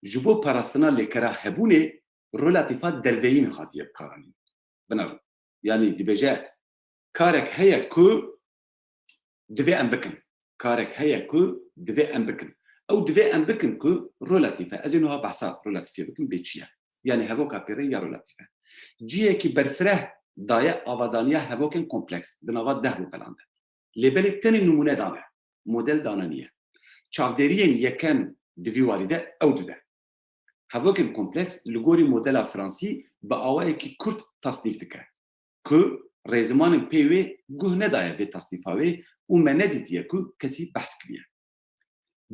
Ji bo parastina lêkera hebûnê, relatîfa derveyîn hatiye bikaranîn. Binêrin. Yanî dibêje, karek heye ku divê em bikin. Karek heye ku divê em bikin. Ew divê em bikin ku relatîf e. Ez ê niha behsa relatîfê bikim, bê çi ye? Yanî hevoka pêrê ya relatîf e. Cihekî berfireh daye avadaniya hevokên kompleks di nava deh rûpelan de. Lê belê tenê nimûne dane, model dane niye. Çavdêriyên yekem di vî warî de ew dide. Hevokên kompleks li gorî modela fransî bi awayekî kurt tasnîf dike, ku rêzimanên pê wê guh nedaye vê tasnîfa wê û me nedîtiye ku kesî behs kiriye.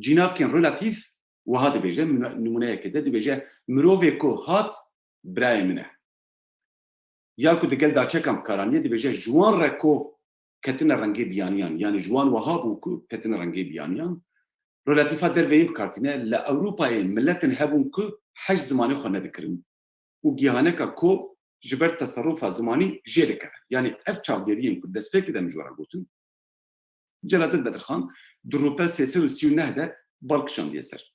Cînavkên relatîf wiha dibêje, nimûneyeke de dibêje, mirovê ku hat, birayê min e. Ya ku digel daçekan bikaraniye, dibêje, ji wan re ku ketine rengê biyaniyan, yanî ji wan wiha bû ku ketine rengê biyaniyan, relatîfa derveyî bikartîne, li Ewropayê miletin hebûn ku hej zimanê xwe nedikirin û gihaneka ku ji ber teserufa zimanî jê dikeve. Yanî ev çavdêriyên ku destpêkê de min ji we re gotin, Celadet Bedirxan di rûpel sê sed û sî û neh de bal kişandiye ser.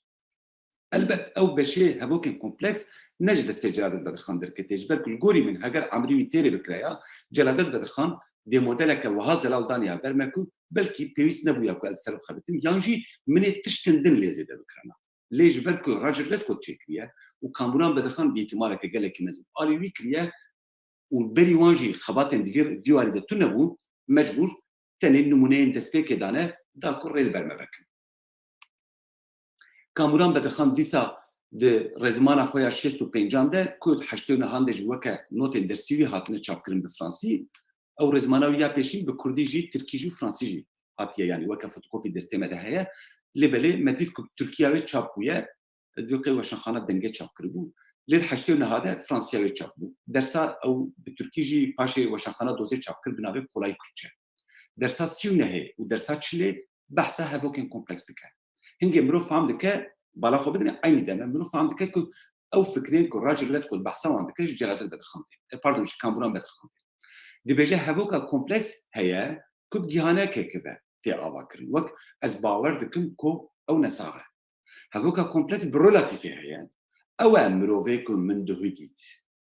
Elbet ew beşê hevokên kompleks ne ji destê Celadet Bedirxan derketiye. Ji ber ku li gorî min heger emrî wî têrê bikiraya, Celadet Bedirxan dê modeleke wiha zelal daniya ber me ku belkî pêwîst nebûya ku ez li ser bixebitim, yan jî min ê tiştên din lê zêde bikirana. Lê ji ber ku Roger Lescot çêkiriye û Kamuran Bedirxan bi îhtimaleke gelekî mezin alî wî kiriye û berî wan jî xebatên di vî, vî warî de tune bûn, mecbûr tenê nimûneyên destpêkê dane da ku rê li ber me vekin. Kamuran Bedirxan dîsa di rêzimana xwe ya şêst û pêncan de ku di heştê û nehan de jî weke notên dersî wî hatine çapkirin bi fransî, ew rêzimana wî ya pêşîn bi kurdî jî, tirkî jî û fransî jî hatiye, yanî weke fotokopî destê me de heye. Lê belê me dît ku Tirkiya wê çap bûye, di wê qey weşanxana Denge çap kiribû. Lê di heştê û neha de Fransiya wê çap bû. Dersa ew bi tirkî jî paşê weşanxana Dozê çap kir bi navê Kolay Kürtçe. Dersa sî û nehê û dersa çilê behsa hevokên kompleks dike. Hingê mirov fam dike, bala xwe bidine eynî deme, mirov fam dike ku ew fikrên ku Roger Lescot behsa wan dike ji Celadet Bedirxan tê. E, pardon, ji Kamuran Bedirxan tê. Dibêje hevoka kompleks heye ku bi gihanekeke ve tê avakirin. Wek ez bawer dikim ku ew nesax e. Hevoka kompleks bi relatîfê heye. Ew e mirovê ku min duhî dît.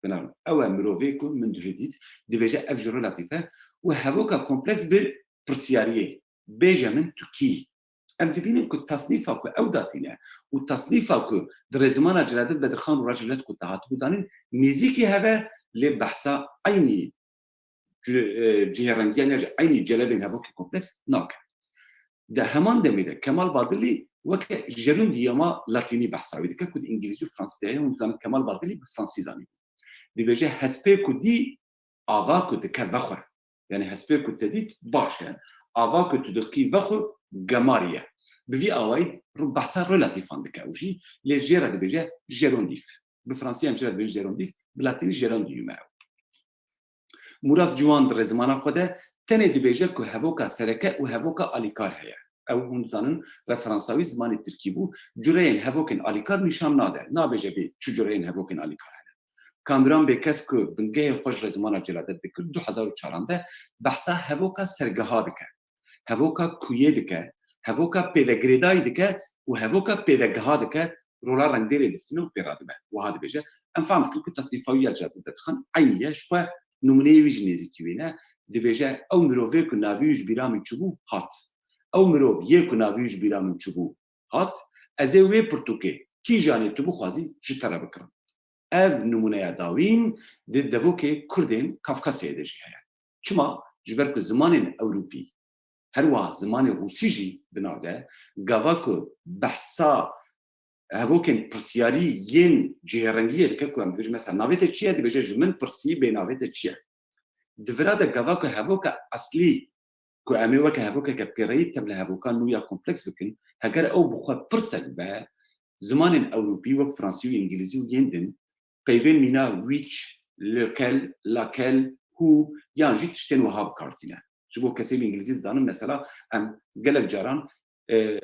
Binêrin, ew e mirovê ku min duhî dît. Dibêje ev jî relatîf e. Û hevoka kompleks bi pirsiyariyê. Bêje min tu kî yî? Em dibînin ku tasnîfa ku ew datîne û tasnîfa ku di rêzimana Celadet Bedirxan û Roger Lescot de hatibû danîn, nêzîkî hev e, lê behsa eynî ci-, e, cihêrengiyan ya jî eynî celebên hevokê kompleks nake. Di heman demê de Kemal Badilî weke jerondiyama latînî behsa wî dike ku di îngilîzî û fransî de heye. Hûn dizanin Kemal Badilî bi fransî zanîbû. Dibêje hespê ku dî, ava ku dike vexwe. Yanî hespê ku te dît baş e. Ava ku tu dikî vexwe, gemarî ye. Bi vî awayî ru-, behsa relatîfan dike ew jî. Lê jê re dibêje jerondîf. Bi fransî em çira dibêjin jerondîf, bi latînî gerondium e ew. Murat Ciwan di rêzimana xwe de tenê dibêje ku hevoka sereke û hevoka alîkar heye. Ew, hûn dizanin, referansa wî zimanê tirkî bû. Cureyên hevokên alîkar nîşan nade. Nabêje bê çi cureyên hevokên alîkar hene. Kamuran Bêkes ku bingehê xwe ji rêzimana Celadet dikir, du hezar û çaran de behsa hevoka sergeha dike. Hevoka kuyê dike, hevoka pêvegirêdayî dike û hevoka pêvegeha dike, rola rengdêrê distîne û pê radibe. Wiha dibêje, em fam dikin ku tesnîfa wî ya Celadet Bedirxan eynî ye, ji xwe nimûneyê wî jî nêzîkî wê ne. Dibêje, ew mirovê ku navê wî ji bîra min çûbû, hat. Ew mirov yê ku navê wî ji bîra min çûbû, hat. Ez ê wê pirtûkê, kîjanê tu bixwazî, ji te re bikirim. Ev nimûneya dawîn di devokê Kurdên Kafkasyayê de jî heye. Çima? Ji ber ku zimanên Ewropî, her wiha zimanê Rûsî jî di nav de, gava ku behsa hevokên pirsiyarî yên cihêrengiyê dike, ku em dibêjin, mesela, navê te çi ye? Dibêje, ji min pirsî, bê navê te çi ye? Di vira de gava ku hevoka eslî ku em ê weke hevokeke pêreyî tev li hevoka nû ya kompleks bikin, heger ew bi xwe pirsek be, zimanên Ewropî wek Fransî û Îngilîzî û yên din, peyvên mîna which, lequel, laquelle, who yan jî tiştên wiha bi kar tîne. Ji bo kesê bi Îngilîzî dizanin, mesela em gelek caran, e,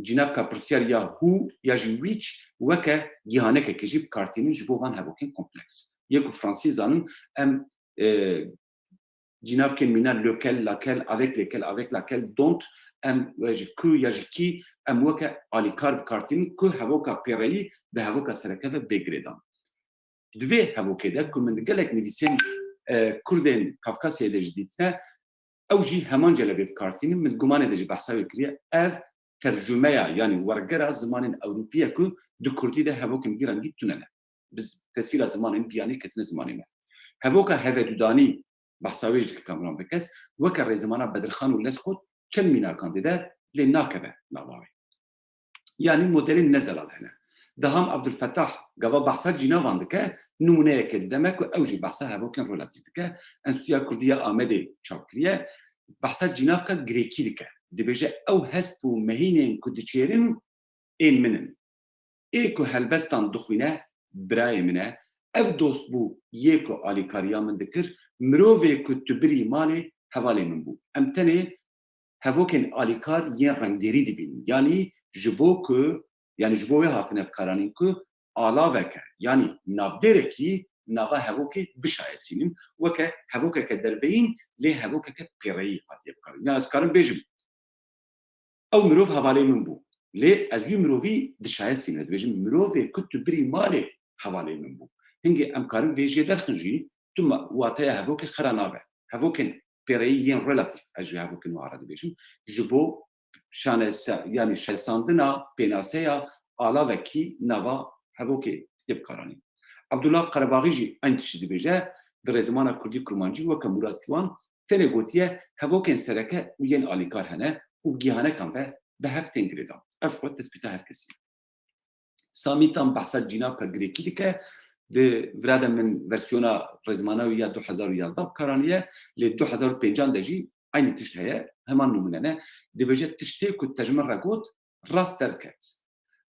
cînavka pirsiyar ya who ya jî which weke gihanekekê jî bi kar tînin ji bo van hevokên kompleks. Yê ku Fransî zanin, em, e, cînavkên mîna lequel, laquelle, avec lesquels, avec laquelle, dont, em, e, ji ku ya ji kî em weke alîkar bi kar tînin ku hevoka pêreyî bi hevoka sereke ve bê girêdan. Di vê hevokê de ku min di gelek nivîsên, e, Kurdên Kafkasyayê de jî dîtine, ew jî heman celebê bi kar tînin, min gumanê de jî behsa wê kiriye, ev tercumeya, yanî wergera zimanên Ewropî ye ku di Kurdî de hevokên vî rengî tune ne. Bi tesîla zimanên biyanî ketine zimanê me. Hevoka hevedudanî, behsa wê jî dike Kamran Bekes, weke rêzimana Bedirxan û Leskot çend mînakan dide, lê nakeve nava wê. Yanî modelên ne zelal hene. Deham Abdulfetah gava behsa cînavan dike, nimûneyeke dide me ku ew jî behsa hevokên relatîf dike. Enstîtuya Kurdî ya Amedê çap kiriye. Behsa cînavka Grêkî dike. Dibêje ew hesp û mehînên ku diçêrin ên min in. Ê ku helbestan dixwîne birayê min e. Ev dostbû yê ku alîkariya min dikir, mirovê ku tu birî malê hevalê min bû. Em tenê hevokên alîkar yên rengdêrî dibînin. Yanî ji bo ku, yanî ji bo wê hatine bikaranîn ku alaveke, yanî navdêrekî nava hevokê bişayesînin, weke hevokeke derveyîn, lê hevokeke pêreyî hatiye bikaranîn. Yanî ez dikarim bêjim, ew mirov hevalê min bû. Lê ez wî mirovî dişayesînim. Dibêjim, mirovê ku tu birî malê hevalê min bû. Hingê em karin vê jê derxin jî, tu ma-, wateya hevokê xira nabe. Hevokên pêreyî yên relatîf, ez ji hevokên wiha re dibêjim, ji bo şanese-, yanî şayesandina pênaseya alavekî nava hevokê tê bikaranîn. Abdullah Qerebaxî jî eyn tiştî dibêje, di rêzimana kurdî kurmancî weke Murat Ciwan tenê gotiye, hevokên sereke û yên alîkar hene û bi gihanekan ve bi hev tên girêdan. Ev ji xwe tespîta her kesî ye. Samîtan behsa cînavka Grêkî dike, di vira de min versiyona rêzimana wî ya du hezar û yazdeh bi kar aniye, lê du hezar û pêncan de jî eynî tişt heye, heman nimûne ne. Dibêje, tiştê ku te ji min re got, rast derket.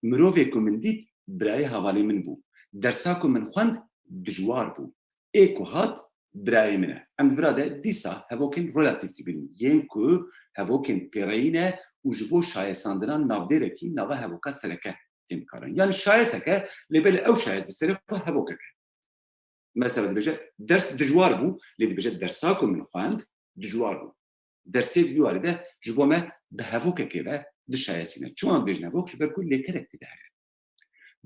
Mirovê ku min dît, birayê hevalê min bû. Dersa ku min xwend, dijwar bû. Ê ku hat, birayê min e. Em di vira de dîsa hevokên relatîf dibînin, yên ku hevokên pêreyî ne û ji bo şayesandina navdêrekî nava hevoka sereke tên bikaranîn. Yanî şayeseke, lê belê ew şayes bi serê xwe hevokek e. Mesela dibêje, ders dijwar bû, lê dibêje, dersa ku min xwend, dijwar bû. Dersê di vî warî de ji bo me bi hevokekê ve dişayesîne. Çima em dibêjin hevok? Ji ber ku lêkerek tê de heye.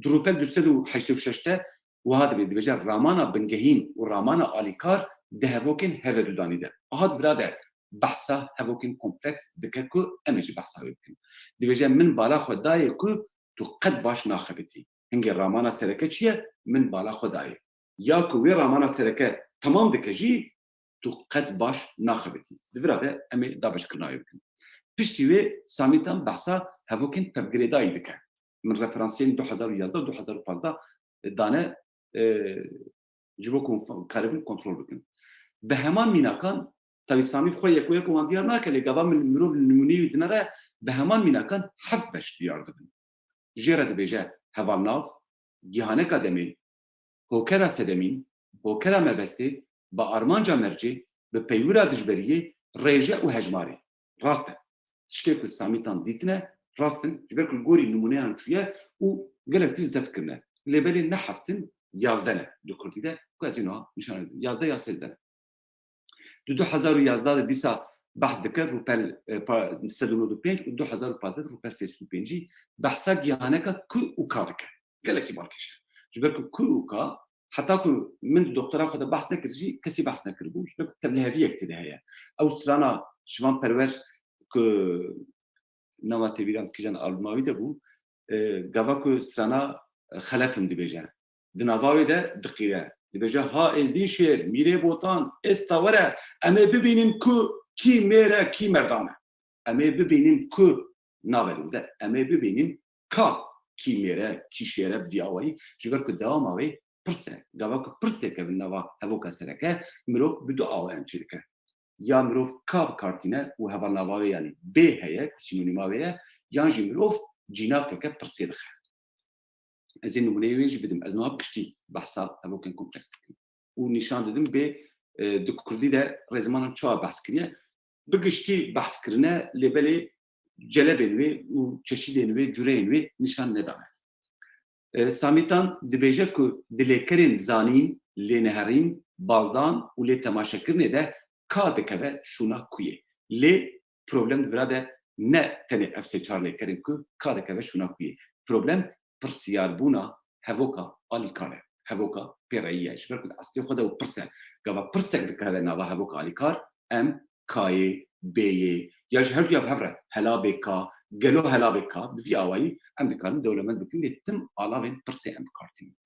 Di rûpel du sed û heştê û şeş de wiha dibê, dibêje, ramana bingehîn û ramana alîkar di hevokên hevedudanî de. Aha di vira de behsa hevokên kompleks dike ku em ê jî behsa wê bikin. Dibêje, min bala xwe dayê ku tu qet baş naxebitî. Hingê ramana sereke çi ye? Min bala xwe dayê. Ya ku wê ramana sereke temam dike jî, tu qet baş naxebitî. Di vira de em ê dabeşkirina wê bikin. Piştî wê Samîtan behsa hevokên tevgirêdayî dike. Min referansiyên du hezar û yazdeh û du hezar û pazdeh dane, e, ji bo ku karibin kontrol bikin. Bi heman mînakan, tabî Samî xwe yek û yek wan diyar nake, lê gava min mirov nimûneyê wî dinere, bi heman mînakan heft beş diyar dibin. Jê re dibêje hevalnav, gihaneka demê, hokera sedemîn, hokera mebestê, bi armanca mercê, bi peywira dijberiyê, rêje û hejmarê. Rast e. Tiştê ku Samîtan dîtine, rast in, ji ber ku li gorî nimûneyan çûye û gelek tişt zeft kirine. Lê belê ne heft in, yazdeh ne di kurdî de, ku ez jî niha nîşan didim. Yazdeh ya sêzdeh ne. Di du hezar û yazdeh de dîsa behs dike, rûpel, e, pa-, sed û nod û pênc û du hezar û pazdeh de rûpel sêsed û pêncî behsa gihaneka ku û ka dike. Gelekî balkêş e. Ji ber ku ku û ka, heta ku min di doktora xwe de behs nekir jî, kesî behs nekiribû. Ji ber ku tevliheviyek tê de heye. Ew strana Şivan Perwer ku nama têbîra min kîjan albuma wî de bû, e, gava ku strana, e, Xelef in dibêje. Di nava wê de diqîre. Dibêje, ha Êzdîn Şêr, Mîrê Botan, êsta were, em ê bibînin ku kî mêr e, kî merdan e. Em ê bibînin ku navê de, em ê bibînin ka kî mêr e, kî şêr e bi vî awayî, ji ber ku dewama wê pirs e. Gava ku pirs têkevin nava hevoka sereke, mirov bi du awayan çêdike. Ya mirov ka bi kar tîne û hevalnava wê, yanî bê heye, ku sînonîma wê ye, yan jî mirov cînavkeke pirsê dixe. Ez ê nimûneyê wê jî bidim. Ez niha bi giştî behsa hevokên kompleks dikim. Û nîşan didim bê, e, di kurdî de rêzimanan çawa behs kiriye. Bi giştî behs kirine, lê belê celebên wê û çeşîdên wê, cureyên wê nîşan nedane. E, Samîtan dibêje ku di lêkerên zanîn, lêneherîn, baldan û lê temaşekirinê de ka dikeve şûna kuyê. Lê problem di vira de Ne tenê ev sê çar lêkerên ku ka dikeve şûna ku yê. Problem pirsiyarbûna hevoka alîkar e. Hevoka pêreyî ye. Ji ber ku di eslê xwe de û pirs e. Gava pirsek dikeve nava hevoka alîkar, em kayê, bêyê, ya ji her duya bi hev re helabê ka, gelo helabê ka, bi vî awayî em dikarin dewlemend bikin lê tim alavên pirsê em dikartînin.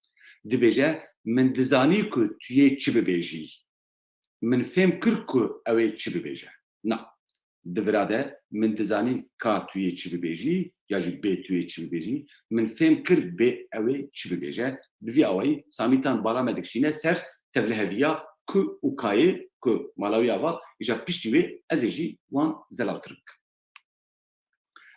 Dibêje, min dizanî ku tu yê çi bibêjî. Min fêm kir ku ew ê çi bibêje. Na. Di vira de min dizanî ka tu yê çi bibêjî, ya jî bê tu yê çi bibêjî. Min fêm kir bê ew ê çi bibêje. Bi vî awayî Samîtan bala me dikişîne ser tevliheviya ku û kayê ku mala wî ava, îja piştî wê ez ê jî wan zelaltir bikim.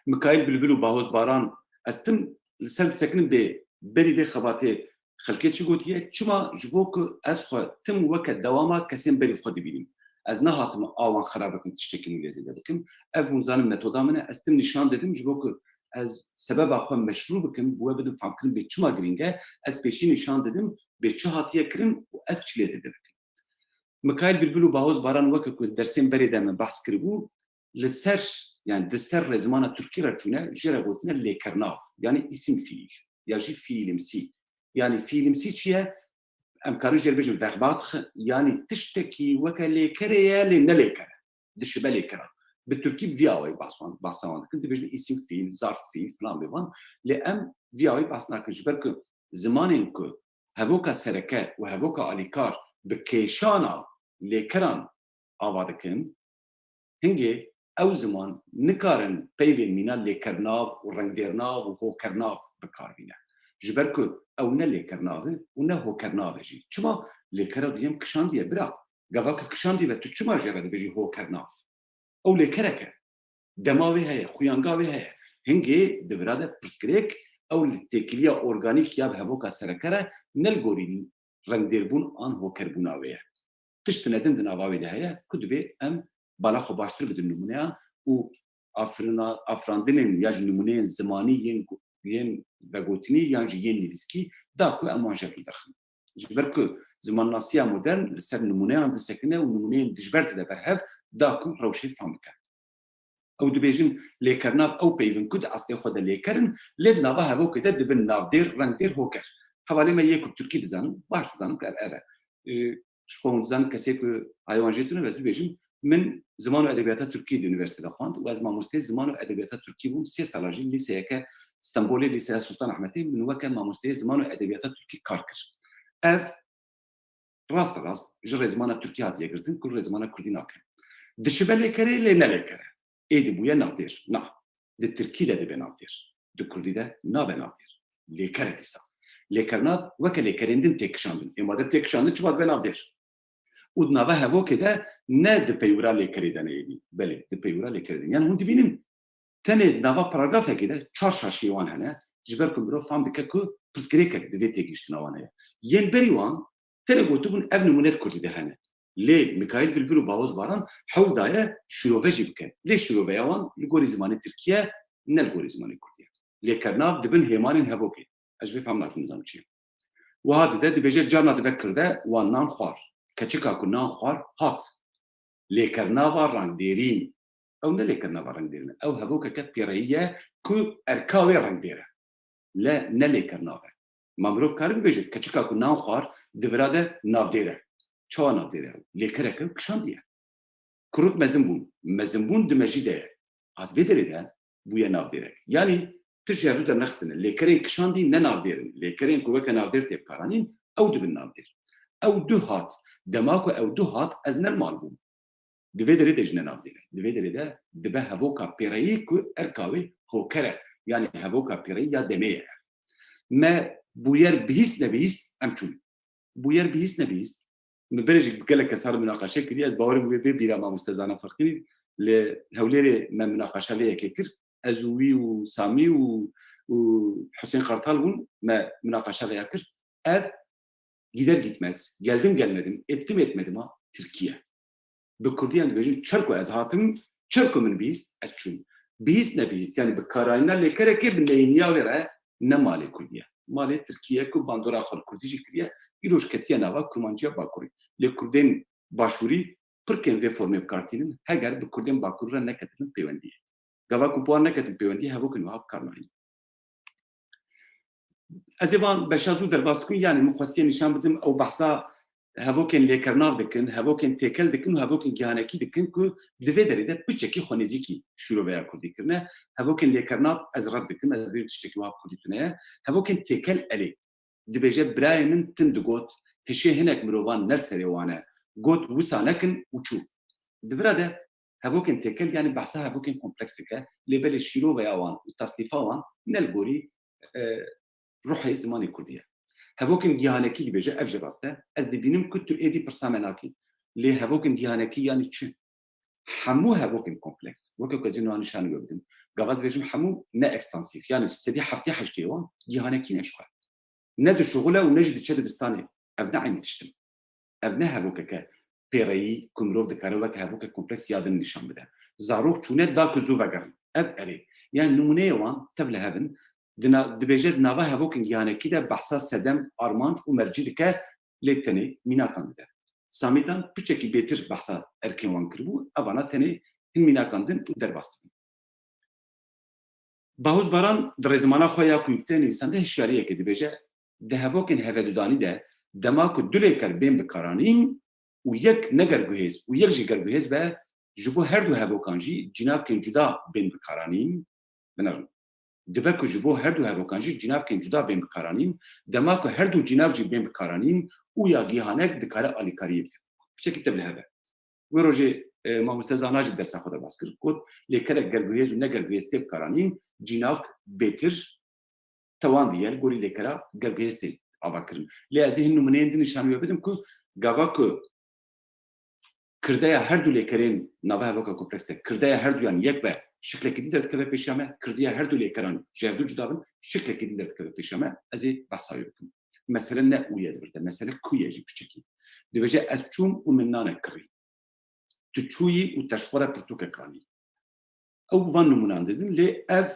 Mikaîl Bilbil û Bahoz Baran, ez tim li ser disekinim bê berî vê xebatê xelkê çi gotiye, çima ji bo ku ez xwe tim weke dewama kesên berî xwe dibînim. Ez nehatim a wan xera bikim, tiştekî nû lê zêde bikim. Ev hûn zanin metoda min e, ez tim nîşan didim ji bo ku ez sebeba xwe meşrû bikim, bi we bidim famkirin bê çima girîng e, ez pêşî nîşan didim bê çi hatiye kirin û ez çi lê zêde bikim. Mikaîl Bilbil û Bahoz Baran weke ku dersên berê de min behs kiribû, li ser, yani di ser rêzimana tirkî re çûne, jê re gotine lêkernav, yani îsim fiîl, ya jî fiîlimsî. Yani fiîlimsî çi ye? Em karin jê re bêjin verbatx, yani tiştekî weke lêkerê ye, lê ne lêker e. Dişibe lêkeran. Bi tirkî bi vî awayî bahs wan, bahsa wan dikin. Dibêjin îsim fiîl, zarf fiîl, filan bê van. Lê em vî awayî bahs nakin. Ji ber ku zimanên ku hevoka sereke û hevoka alîkar bi kêşana lêkeran ava dikin, hingê ew ziman nikarin peyvên mîna lêkernav û rengdêrnav û hokernav bi kar bîne. Ji ber ku ew ne lêkernav e û ne hokernav e jî. Çima? Lêkera duyem kişandiye bira. Gava ku kişandî ve tu çima jê re dibêjî hokernav? Ew lêkerek e. Dema wê heye, xuyanga wê heye. Hingê di vira de pirsgirêk ew li têkiliya organîk ya bi hevoka sereke re ne li gorî rengdêrbûn an hokerbûna wê ye. Tiştine din di nava wê de heye ku divê em bala xwe baştir bidin nimûneya û afirina-, afirandinên ya jî nimûneyên zimanî yên, yên vegotinî yan jî yên nivîskî da ku em wan jê re derxin. Ji ber ku zimannasiya modern li ser nimûneyan disekine û nimûneyên dijber dide ber hev, da ku rewşê fam bike. Ew dibêjin lêkernav ew peyvin ku di eslê xwe de lêker in, lê di nava hevokê de dibin navdêr, rengdêr, hoker. Hevalê me yê ku tirkî dizanin, baş dizanin ku ev, ev e. Ji xwe hûn dizanin kesê ku haya wan jê tune be, ez dibêjim, min ziman û edebiyata tirkî di unîversîte de xwend û ez mamosteyê ziman û edebiyata tirkî bûm. Sê sala jî lîseyeke Stenbolê, Lîseya Sultan Ahmetê, min weke mamosteyê ziman û edebiyata tirkî kar kir. Ev rasterast ji rêzimana tirkî hatiye girtin, ku rêzimana kurdî nake. Dişibe lêkerê, lê ne lêker e. Êdî bûye navdêr. Na. Di tirkî de dibe navdêr. Di kurdî de nabe navdêr. Lêker e dîsa. Lêkernav weke lêkerên din tê kişandin. Ê madem tê kişandin, çima dibe navdêr? Û di nava hevokê de ne di peywira lêkerê de ne êdî. Belê, di peywira lêkerê de. Yani hûn dibînin, tenê di nava paragrafekê de çar şaşiyê wan hene, ji ber ku mirov fam dike ku pirsgirêkek di vê têgihiştina wan heye. Yên berî wan tenê gotibûn ev nimûne di kurdî de hene. Lê Mikaîl Bilbil û Bahoz Baran hewl daye şirove jî bikin. Lê şiroveya wan li gorî zimanê tirkî ye, ne li gorî zimanê kurdî ye. Lêkernav dibin hêmanên hevokê. Ez ji vê fam nakim, nizanim çi ye. Wiha dide, dibêje, carna dibe kirde wan nan xwar. Keçika ku nan xwar hat. Lêkernava rengdêrîn. Ew ne lêkernava rengdêrîn e. Ew hevokeke pêreyî ye ku erka wê rengdêr e. Le ne lêkernav e. Ma mirov kare bibêje, keçika ku nan xwar di vira de navdêr e. Çawa navdêr e? Lêkereke kişandiye. Kurik mezin bûn. Mezinbûn di mejî de ye. Hat vê derê de bûye navdêrek. Yanî tişt ji hevdû dernexistine. Lêkerên kişandî ne navdêr in. Lêkerên ku weke navdêr tê bikaranîn, ew dibin navdêr. Ew du hat. Dema ku ew du hat, ez ne li mal bûm. Di vê derê de jî ne navdêr e. Di vê derê de dibe hevoka pêreyî ku erka wê hoker e. Yanî hevoka pêreyî ya demê ye. Me bûyer bihîst nebihîst em çûn. Bûyer bihîst nebihîst. Min berê jî gelek kesar munaqeşe kiriye. Ez bawerim wê bê bîra mamoste Zana Ferqînî. Li Hewlêrê me munaqeşa vê yekê kir. Ez û wî û Samî û, û Husên Kartal bûn. Me munaqeşa vê ya kir. Ev gider gitmez, geldim gelmedim, ettim etmedim ha, Tirkiye. Bi kurdî em dibêjin, çer ku ez hatim, çer ku min bihîst, ez çûm. Bihîst nebihîst, yani bi karayîna lêkerekê bi neyîniya wê re ne malê kurdî ye. Malê tirkî ye ku bandora xwe li kurdî jî kiriye, îroj ketiye nava kurmanciya bakurî. Lê kurdên başûrî pirkên vê formê bi kar tînin, heger bi kurdên bakurî re neketibin pêwendiyê. Gava ku bi wan neketin pêwendî, hevokên wiha bi kar nayîn. Ez ê van beşa zû derbas dikim, yanî min xwestiye nîşan bidim, ew behsa hevokên lêkernav dikin, hevokên têkel dikin û hevokên gihanekî dikin ku di vê derê de piçekî xwenêzîkî şîroveya kurdî kirine. Hevokên lêkernav ez red dikim, ez dibêjim tiştekî wiha bi kurdî tune ye. Hevokên têkel erê. Dibêje, birayê min tim digot, hişê hinek mirovan ne li serê wan e. Got, wisa nekin û çû. Di vira de hevokên têkel, yanî behsa hevokên kompleks dike, lê belê şîroveya wan û tasnîfa wan ne li gorî, e, ruhê zimanê kurdî ye. Hevokên gihanekî dibêje, ev jî rast e. Ez dibînim ku tu êdî pirsa me nakî. Lê hevokên gihanekî yanî çi? Hemû hevokên kompleks, weke ku ez ê niha nîşanî we bidim, gava dibêjim hemû ne ekstansîf, yanî sedî heftê heştê wan gihanekî ne ji xwe. Ne dişuxule û ne jî diçe dibistanê. Ev ne eynî tişt in. Ev ne hevokeke pêreyî ku mirov dikare weke hevokek kompleks ya din nîşan bide. Zarok çûne da ku zû vegerin. Ev erê. Yanî nimûneyê wan tev li hev in. Di na-, dibêje di nava hevokên gihanekî de behsa sedem, armanc û mercî dike, lê tenê mînakan dide. Samîtan piçekî bêtir behsa erkên wan kiribû, evana tenê hin mînakan din û derbas dibin. Bahûz Baran di rêzimana xwe ya ku yekte nivîsande hişyariyekê dibêje, di hevokên hevedudanî de dema ku du lêker bên bikaranîn û yek ne gerguhêz û yek jî gerguhêz be, ji bo her du hevokan jî cînavkên cuda bên bikaranîn, binêrin. Dibe ku ji bo her du hevokan jî cînavkên cuda bên bikaranîn, dema ku her du cînav jî bên bikaranîn û ya gihanek dikare alîkariyê bike. Piçekî tev li hev e. Wê rojê, e, mamoste Zana jî dersa xwe derbas kir. Got, lêkerek gerguhêz û ne gerguhêz tê bikaranîn, cînavk bêtir tewandî ye li gorî lêkera gerguhêz tê avakirin. Lê ez ê hin nimûneyên din nîşan we bidim ku gava ku kirdeya her du lêkerên nava hevoka kompleks de, kirdeya her duyan yek be, şiklekî din derdikeve pêşiya me, kirdeya her du lêkeran ji hev du cuda bin, şiklekî din derdikeve pêşiya me, ez ê behsa wê bikim. Mesele ne û ye di vir de, mesele ku ye jî piçekî. Dibêje, ez çûm û min nanek kirî. Tu çûyî û te ji xwe re pirtûkek anî. Ew van nimûnan didin, lê ev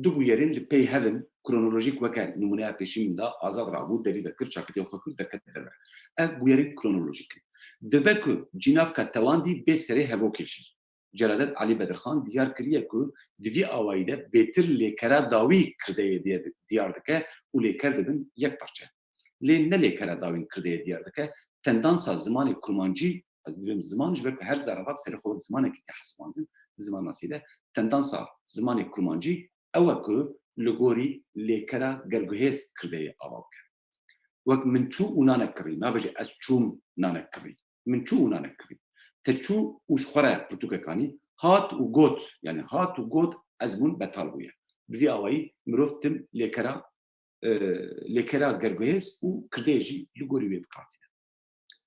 du bûyerên li pey hev in, kronolojîk weke nimûneya pêşî min da, Azad rabû, derî vekir, çakitê xwe kir, derket derve. Ev bûyerên kronolojîk in. Dibe ku cînavka tewandî bê serê hevokê jî. Celadet Elî Bedirxan diyar kiriye ku di vî awayî de bêtir lêkera dawî kirdeyê diye-, diyar dike û lêker dibin yek parçe. Lê ne lêkera dawîn kirdeyê diyar dike, tendansa zimanê kurmancî, ez dibêm ziman, ji ber ku her zerava bi serê xwe wek zimanekî tê hesibandin, di zimannasî de tendansa zimanê kurmancî ew e ku li gorî lêkera gerguhêz kirdeyê ava bike. Wek min çû û nanek kirî, nabêje ez çûm nanek kirî. Min çû û nanek kirî. Te çû û ji xwe re pirtûkek anî, hat û got, yanî hat û got ez bûn betal bûye. Bi vî awayî mirov tim lêkera, e, lêkera gerguhêz û kirdeyê jî li gorî wê bi kar tîne.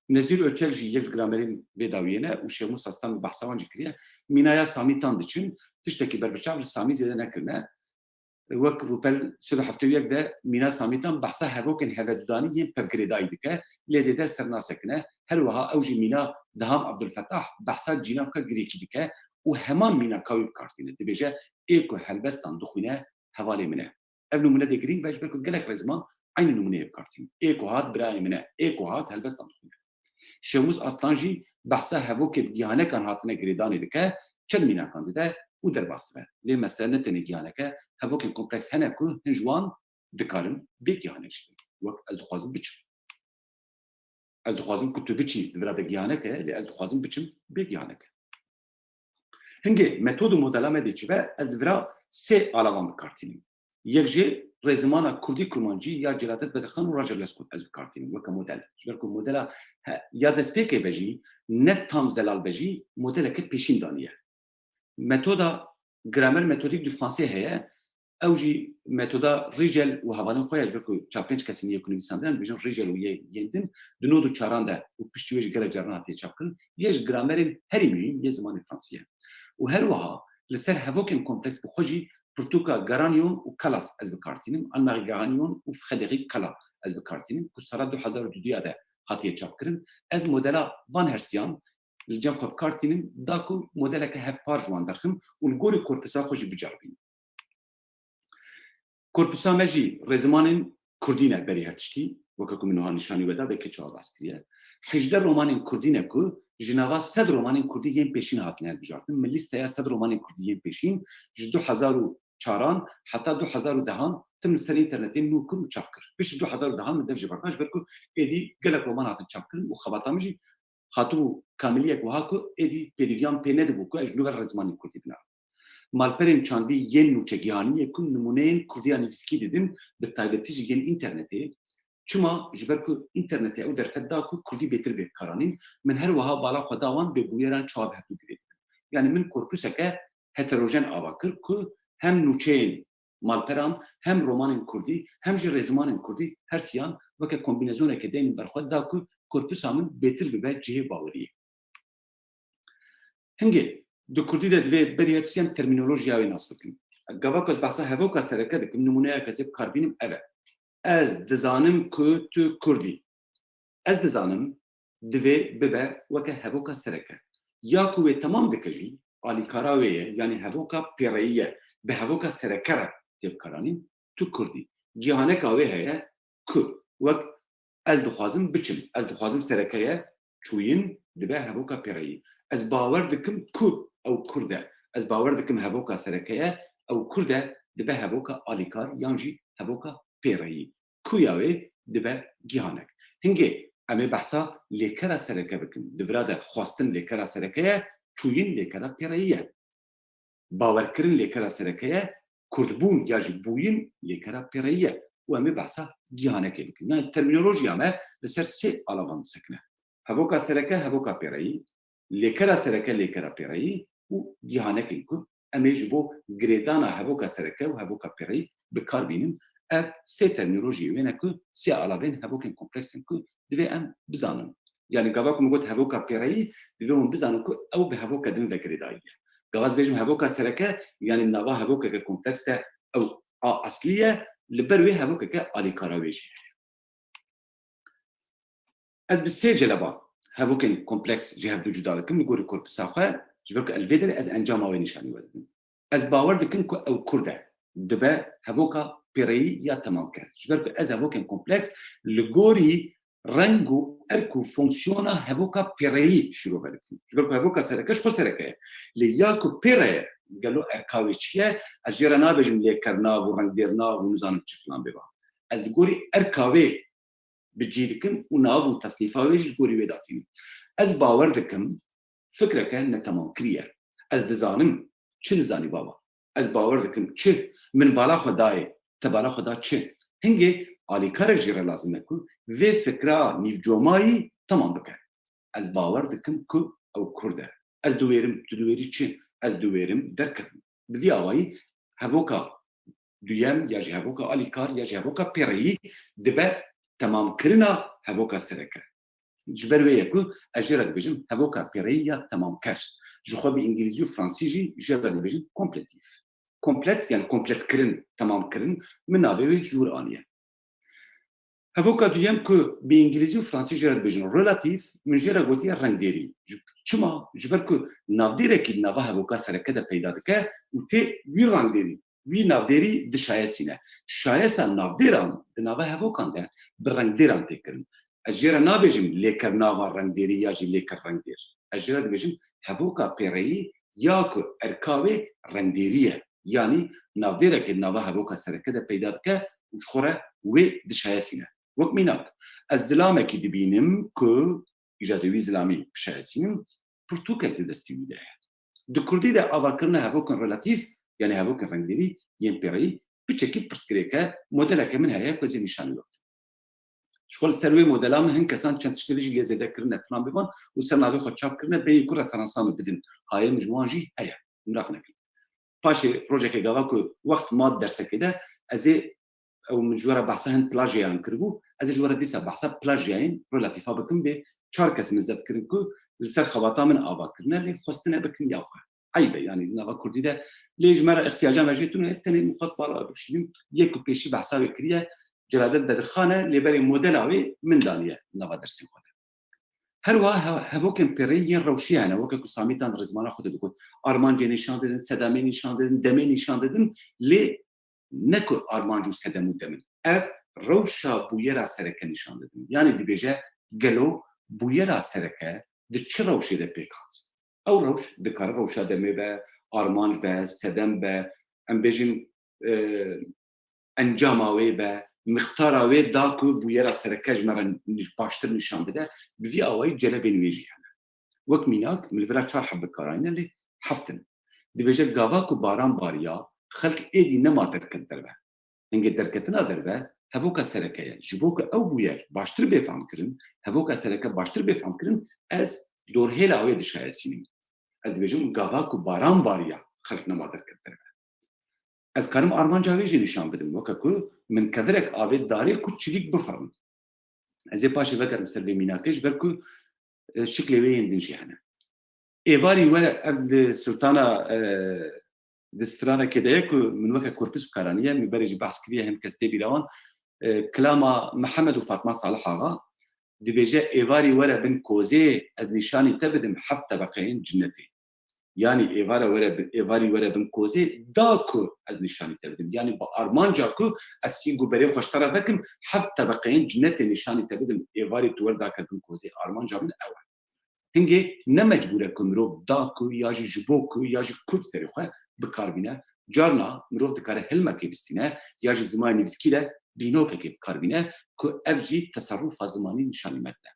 Nezîr Öçel jî yek li gramerên vê dawiyê ne û Şêxmûs Aslan behsa wan jî kiriye. Mînaya Samîtan diçin, tiştekî berbiçav li Samî zêde nekirine. Wek Rûpel sê û heftê û yek de mîna Samîtan behsa hevokên hevedudanî yên pevgirêdayî dike, lê zêde li ser nasekine. Her wiha ew jî mîna Deham Abdulfetah behsa cînavka Grîkî dike û heman mînaka wî bi kar tîne. Dibêje, ê ku helbestan dixwîne, hevalê min e. Ev nimûne dê girîng be, ji ber ku gelek rêziman eynî nimûneyê bi kar tînin. Ê ku hat birayê min e, ê ku hat helbestan dixwîne. Şêxmûs Aslan jî behsa hevokê bi gihanekan hatine girêdanê dike, çend mînakan dide û derbas dibe. Lê mesele ne tenê gihanek e, hevokên kompleks hene ku hin ji wan dikarin bê gihanek jî bin. Wek ez dixwazim biçim. Ez dixwazim ku tu biçî, di vira de gihanek e, lê ez dixwazim biçim bê gihanek e. Hingê metod û modela me dê çi be, ez di vira sê alavan bi kar tînim. Yek jê rêzimana kurdî kurmancî ya Celadet Bedirxan û Roger Lescot ez bi kar tînim weke model. Ji ber ku modela he, ya destpêkê be jî, ne tam zelal be jî, modeleke pêşîndanî ye. Metoda grammaire méthodique du français heye, ew jî metoda Rigel û hevalên xwe ye, ji ber ku çar pênc kesên yê ku nivîsandine dibêjin Rigel û yê yên din, di nod û çaran de û piştî wê jî gelek caran hatiye çapkirin, yê ji gramerên herî muhîm yê zimanê fransî ye. Û her wiha li ser hevokên kompleks bi xwe jî pirtûka Garagnon û Calas ez bi kar tînim, Anne-Marie Garagnon û Frédéric Calas ez bi kar tînim, ku sala du hezar û duduya de hatiye çapkirin. Ez modela van hersiyan li cem xwe bi kar tînim, da ku modeleke hevpar ji wan derxim û li gorî korpusa xwe jî biceribînim. Korpusa me jî rêzimanên kurdî ne berî her tiştî. Weke ku min wiha nîşanî we da, vê kê çawa behs kiriye. Hejdeh romanên kurdî ne ku ji nava sed romanên kurdî yên pêşîn hatine hilbijartin. Min lîsteya sed romanên kurdî yên pêşîn ji du hezar û çaran heta du hezar û dehan tim li ser înternetê nû kir û çap kir. Piştî du hezar û dehan min dev jê berda, ji ber ku êdî gelek roman hatin çapkirin û xebata min jî hatibû kamiliyek wiha ku êdî pêdiviyan pê nedibû ku ez ji nû ve rêzmanên kurdî binavim. Malperên çandî yên nûçegihanî yê ku nimûneyên kurdiya nivîskî didin, bi taybetî jî yên înternetê. Çima? Ji ber ku înternetê ew derfet da ku kurdî bêtir bê bikaranîn, min her wiha bala xwe da wan bê bûyeran çawa bi hevdû girêdin. Yanî min korpuseke heterojen ava kir ku hem nûçeyên malperan, hem romanên kurdî, hem jî rêzimanên kurdî, her siyan weke kombînezoneke deynin berxwe da ku korpusa min bêtir bibe cihê baweriyê. Hingê, di kurdî de divê berî her tiştî em termînolojiya wê nas bikin. Gava ku ez behsa hevoka sereke dikim, nimûneyek ez ê bi kar bînim, ev e. Ez dizanim ku tu kurd î. Ez dizanim divê bibe weke hevoka sereke. Ya ku wê temam dike jî, alîkara wê ye, yanî hevoka pêreyî ye, bi hevoka sereke re tê bikaranîn, tu kurd î. Gihaneka wê heye ku, wek ez dixwazim biçim, ez dixwazim sereke ye, çûyin dibe hevoka pêreyî. Ez bawer dikim ku ew kurd e. Ez bawer dikim hevoka sereke ye, ew kurd e, dibe hevoka alîkar yan jî hevoka pêreyî. Kuya wê dibe gihanek. Hingê em ê behsa lêkera sereke bikin. Di vira de xwestin lêkera sereke ye, çûyin lêkera pêreyî ye. Bawerkirin lêkera sereke ye, kurdbûn ya jî bûyin lêkera pêreyî ye. Û em ê behsa gihanekê bikin. Yanî termînolojiya me li ser sê alavan disekine. Hevoka sereke, hevoka pêreyî, lêkera sereke, lêkera pêreyî û gihanekên ku em ê ji bo girêdana hevoka sereke û hevoka pêreyî bi kar bînin. Ev sê termînolojiyê wê ne ku sê alavên hevokên kompleks in ku divê em bizanin. Yanî gava ku min got hevoka pêreyî, divê hûn bizanin ku ew bi hevoka din ve girêdayî ye. Gava dibêjim hevoka sereke, yanî nava hevokeke kompleks de ew a eslî ye, li ber wê hevokeke alîkara wê jî heye. Ez bi sê celeba hevokên kompleks ji hevdû cuda dikim li gorî korpusa xwe, ji ber ku li vê derê ez encama wê nîşanî we didim. Ez bawer dikim ku ew kurd e, dibe hevoka pêreyî ya temamker. Ji ber ku ez hevokên kompleks li gorî reng û erk û fonksiyona hevoka pêreyî şîrove dikim. Ji ber ku hevoka sereke ji xwe sereke ye. Lê ya ku pêre ye, gelo erka wê çi ye? Ez jê re nabêjim lêkernav û rengdêrnav û nizanim çi filan bêvan. Ez li gorî erka wê bi cî dikim û nav û tesnîfa wê jî li gorî wê datînim. Ez bawer dikim, fikreke netemamkirî ye. Ez dizanim, çi nizanî baba? Ez bawer dikim, çi? Min bala xwe dayê, te bala xwe da çi? Hingê alîkarek jê re lazim e ku vê fikra nîvcomayî temam bike. Ez bawer dikim ku ew kurd e. Ez diwêrim, tu diwêrî çi? Ez diwêrim derkevim. Bi vî awayî hevoka duyem ya jî hevoka alîkar ya jî hevoka pêreyî dibe temamkirina hevoka sereke. Ji ber wê ye ku ez jê re dibêjim hevoka pêreyî ya temamker. Ji xwe bi îngilîzî û fransî jî jê re dibêjin kompletîf. Komplet, yani kompletkirin, temamkirin, min navê wê ji wir aniye. Hevoka duyem ku bi îngilîzî û fransî jê re dibêjin relatif, min jê re gotiye rengdêrî. Ji, çima? Ji ber ku navdêrekî di nava hevoka sereke de peyda dike û tê wî rengdêrî, wî navdêrî dişayesîne. Şayesa navdêran di nava hevokan de bi rengdêran tê kirin. Ez jê re nabêjim lêkernava rengdêrî ya jî lêker rengdêr. Ez jê re dibêjim hevoka pêreyî ya ku erka wê rengdêrî ye. Yanî navdêreke di nava hevoka sereke de peyda dike û ji xwe re wê dişayesîne. Wek mînak, ez zilamekî dibînim ku îca ez ê wî zilamî bişayesînim, pirtûkek di destî wî de heye. Di kurdî de avakirina hevokên relatîf, yanî hevokên rengdêrî yên pêreyî, piçekî pirsgirêk e, modeleke min heye ku ez ê nîşanî we bidim. Ji xwe li ser wê modela min hin kesan çend tiştê din jî lê zêde kirine, filan bêvan û ser navê xwe çap kirine, bêyî ku referansa min bidin. Hayê min ji wan jî heye. Miraq nekin. Paşê rojekê gava ku wext mat dersekê de ez ê, ew min ji we re behsa hin plajeyan kiribû, ez ê ji we re dîsa behsa plajeyên relatîfa bikim, bê çar kes min zeft kirin ku li ser xebata min ava kirine, lê xwestine bikin ya xwe. Eyb e, yanî di nava kurdî de lê ji me re îhtiyaca me jê tune ye, tenê min xwest bala bikişînim, yek ku pêşî behsa wê kiriye, Celadet Bedirxan e, lê berê modela wê min daniye nava dersên xwe de. Her wiha he-, hevokên pêreyî yên rewşê hene, weke ku Samîtan di rêzmana xwe de digot, armancê nîşan didin, sedemê nîşan didin, demê nîşan didin, lê ne ku armanc û sedem û dem in. Ev rewşa bûyera sereke nîşan didin. Yanî dibêje gelo bûyera sereke di çi rewşê de pêk hat? Ew rewş dikare rewşa demê be, armanc be, sedem be, em bêjin, e, encama wê be, mixtara wê da ku bûyera sereke ji me re nî-, baştir nîşan bide, bi vî awayî celebên wê jî hene. Wek mînak, min li vira çar heb bi kar anîne, lê heft in. Dibêje, gava ku baran bariya, xelk êdî nema derket derve. Hingê derketina derve, hevoka sereke ye. Ji bo ku ew bûyer baştir bê fam kirin, hevoka sereke baştir bê fam kirin, ez dorhêla wê dişayesînim. Ez dibêjim, gava ku baran bariya, xelk nema derket derve. Ez karim armanca wê jî nîşan bidim, weke ku min kevirek avê darê ku çivîk bifirin. Ez ê paşê vegerim ser vê mînakê, ji ber ku, e, şiklê wê yên din jî hene. Êvarî were, ev di Sultana, e, di stranekê de ye ku min weke korpus bi kar aniye, min berê jî behs kiriye, hin kes tê bîra wan. E, kilama Mihemed û Fatma Salih Axa dibêje, êvarî were bin kozê, ez nîşanî te bidim heft tebeqeyên cinnetê. Yanî êvara were bi-, êvarî were bin kozê, da ku ez nîşanî te bidim. Yanî bi armanca ku ez sîng û berê xwe ji te re vekim, heft tebeqeyên cinnetê nîşanî te bidim. Êvarî tu wer dake bin kozê, armanca min ew e. Hingê ne mecbûr e ku mirov da ku ya jî ji bo ku ya jî ku di serê xwe bi kar bîne. Carna mirov dikare hilmekê bistîne ya jî zimanê nivîskî de bînokekê bi kar bîne ku ev jî teserrufa zimanî nîşanî me dide.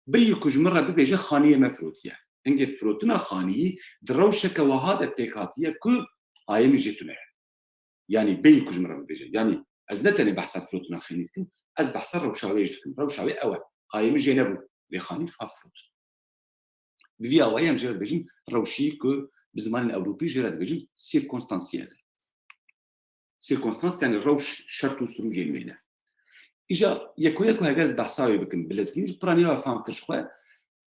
Bêyî ku ji min re bibêje xaniyê me firotiye. Hingê firotina xaniyî di rewşeke wiha de pêk hatiye ku hayê min jê tune ye. Yanî bêyî ku ji min re bibêje. Yanî ez ne tenê behsa firotina xaniyî dikim, ez behsa rewşa wê jî dikim. Rewşa wê ew e. Hayê min jê nebû, lê xanî hat firotin. Bi vî awayî em jê re dibêjin rewşî ku bi zimanên ewropî jê re dibêjin sîrkonstansiyel. Sîrkonstans yani rewş, şert û sirûcên wê ne. Îja yeko yeko heger ez behsa wê bikim, bi lezgînî ji piraniya we fam kir ji xwe,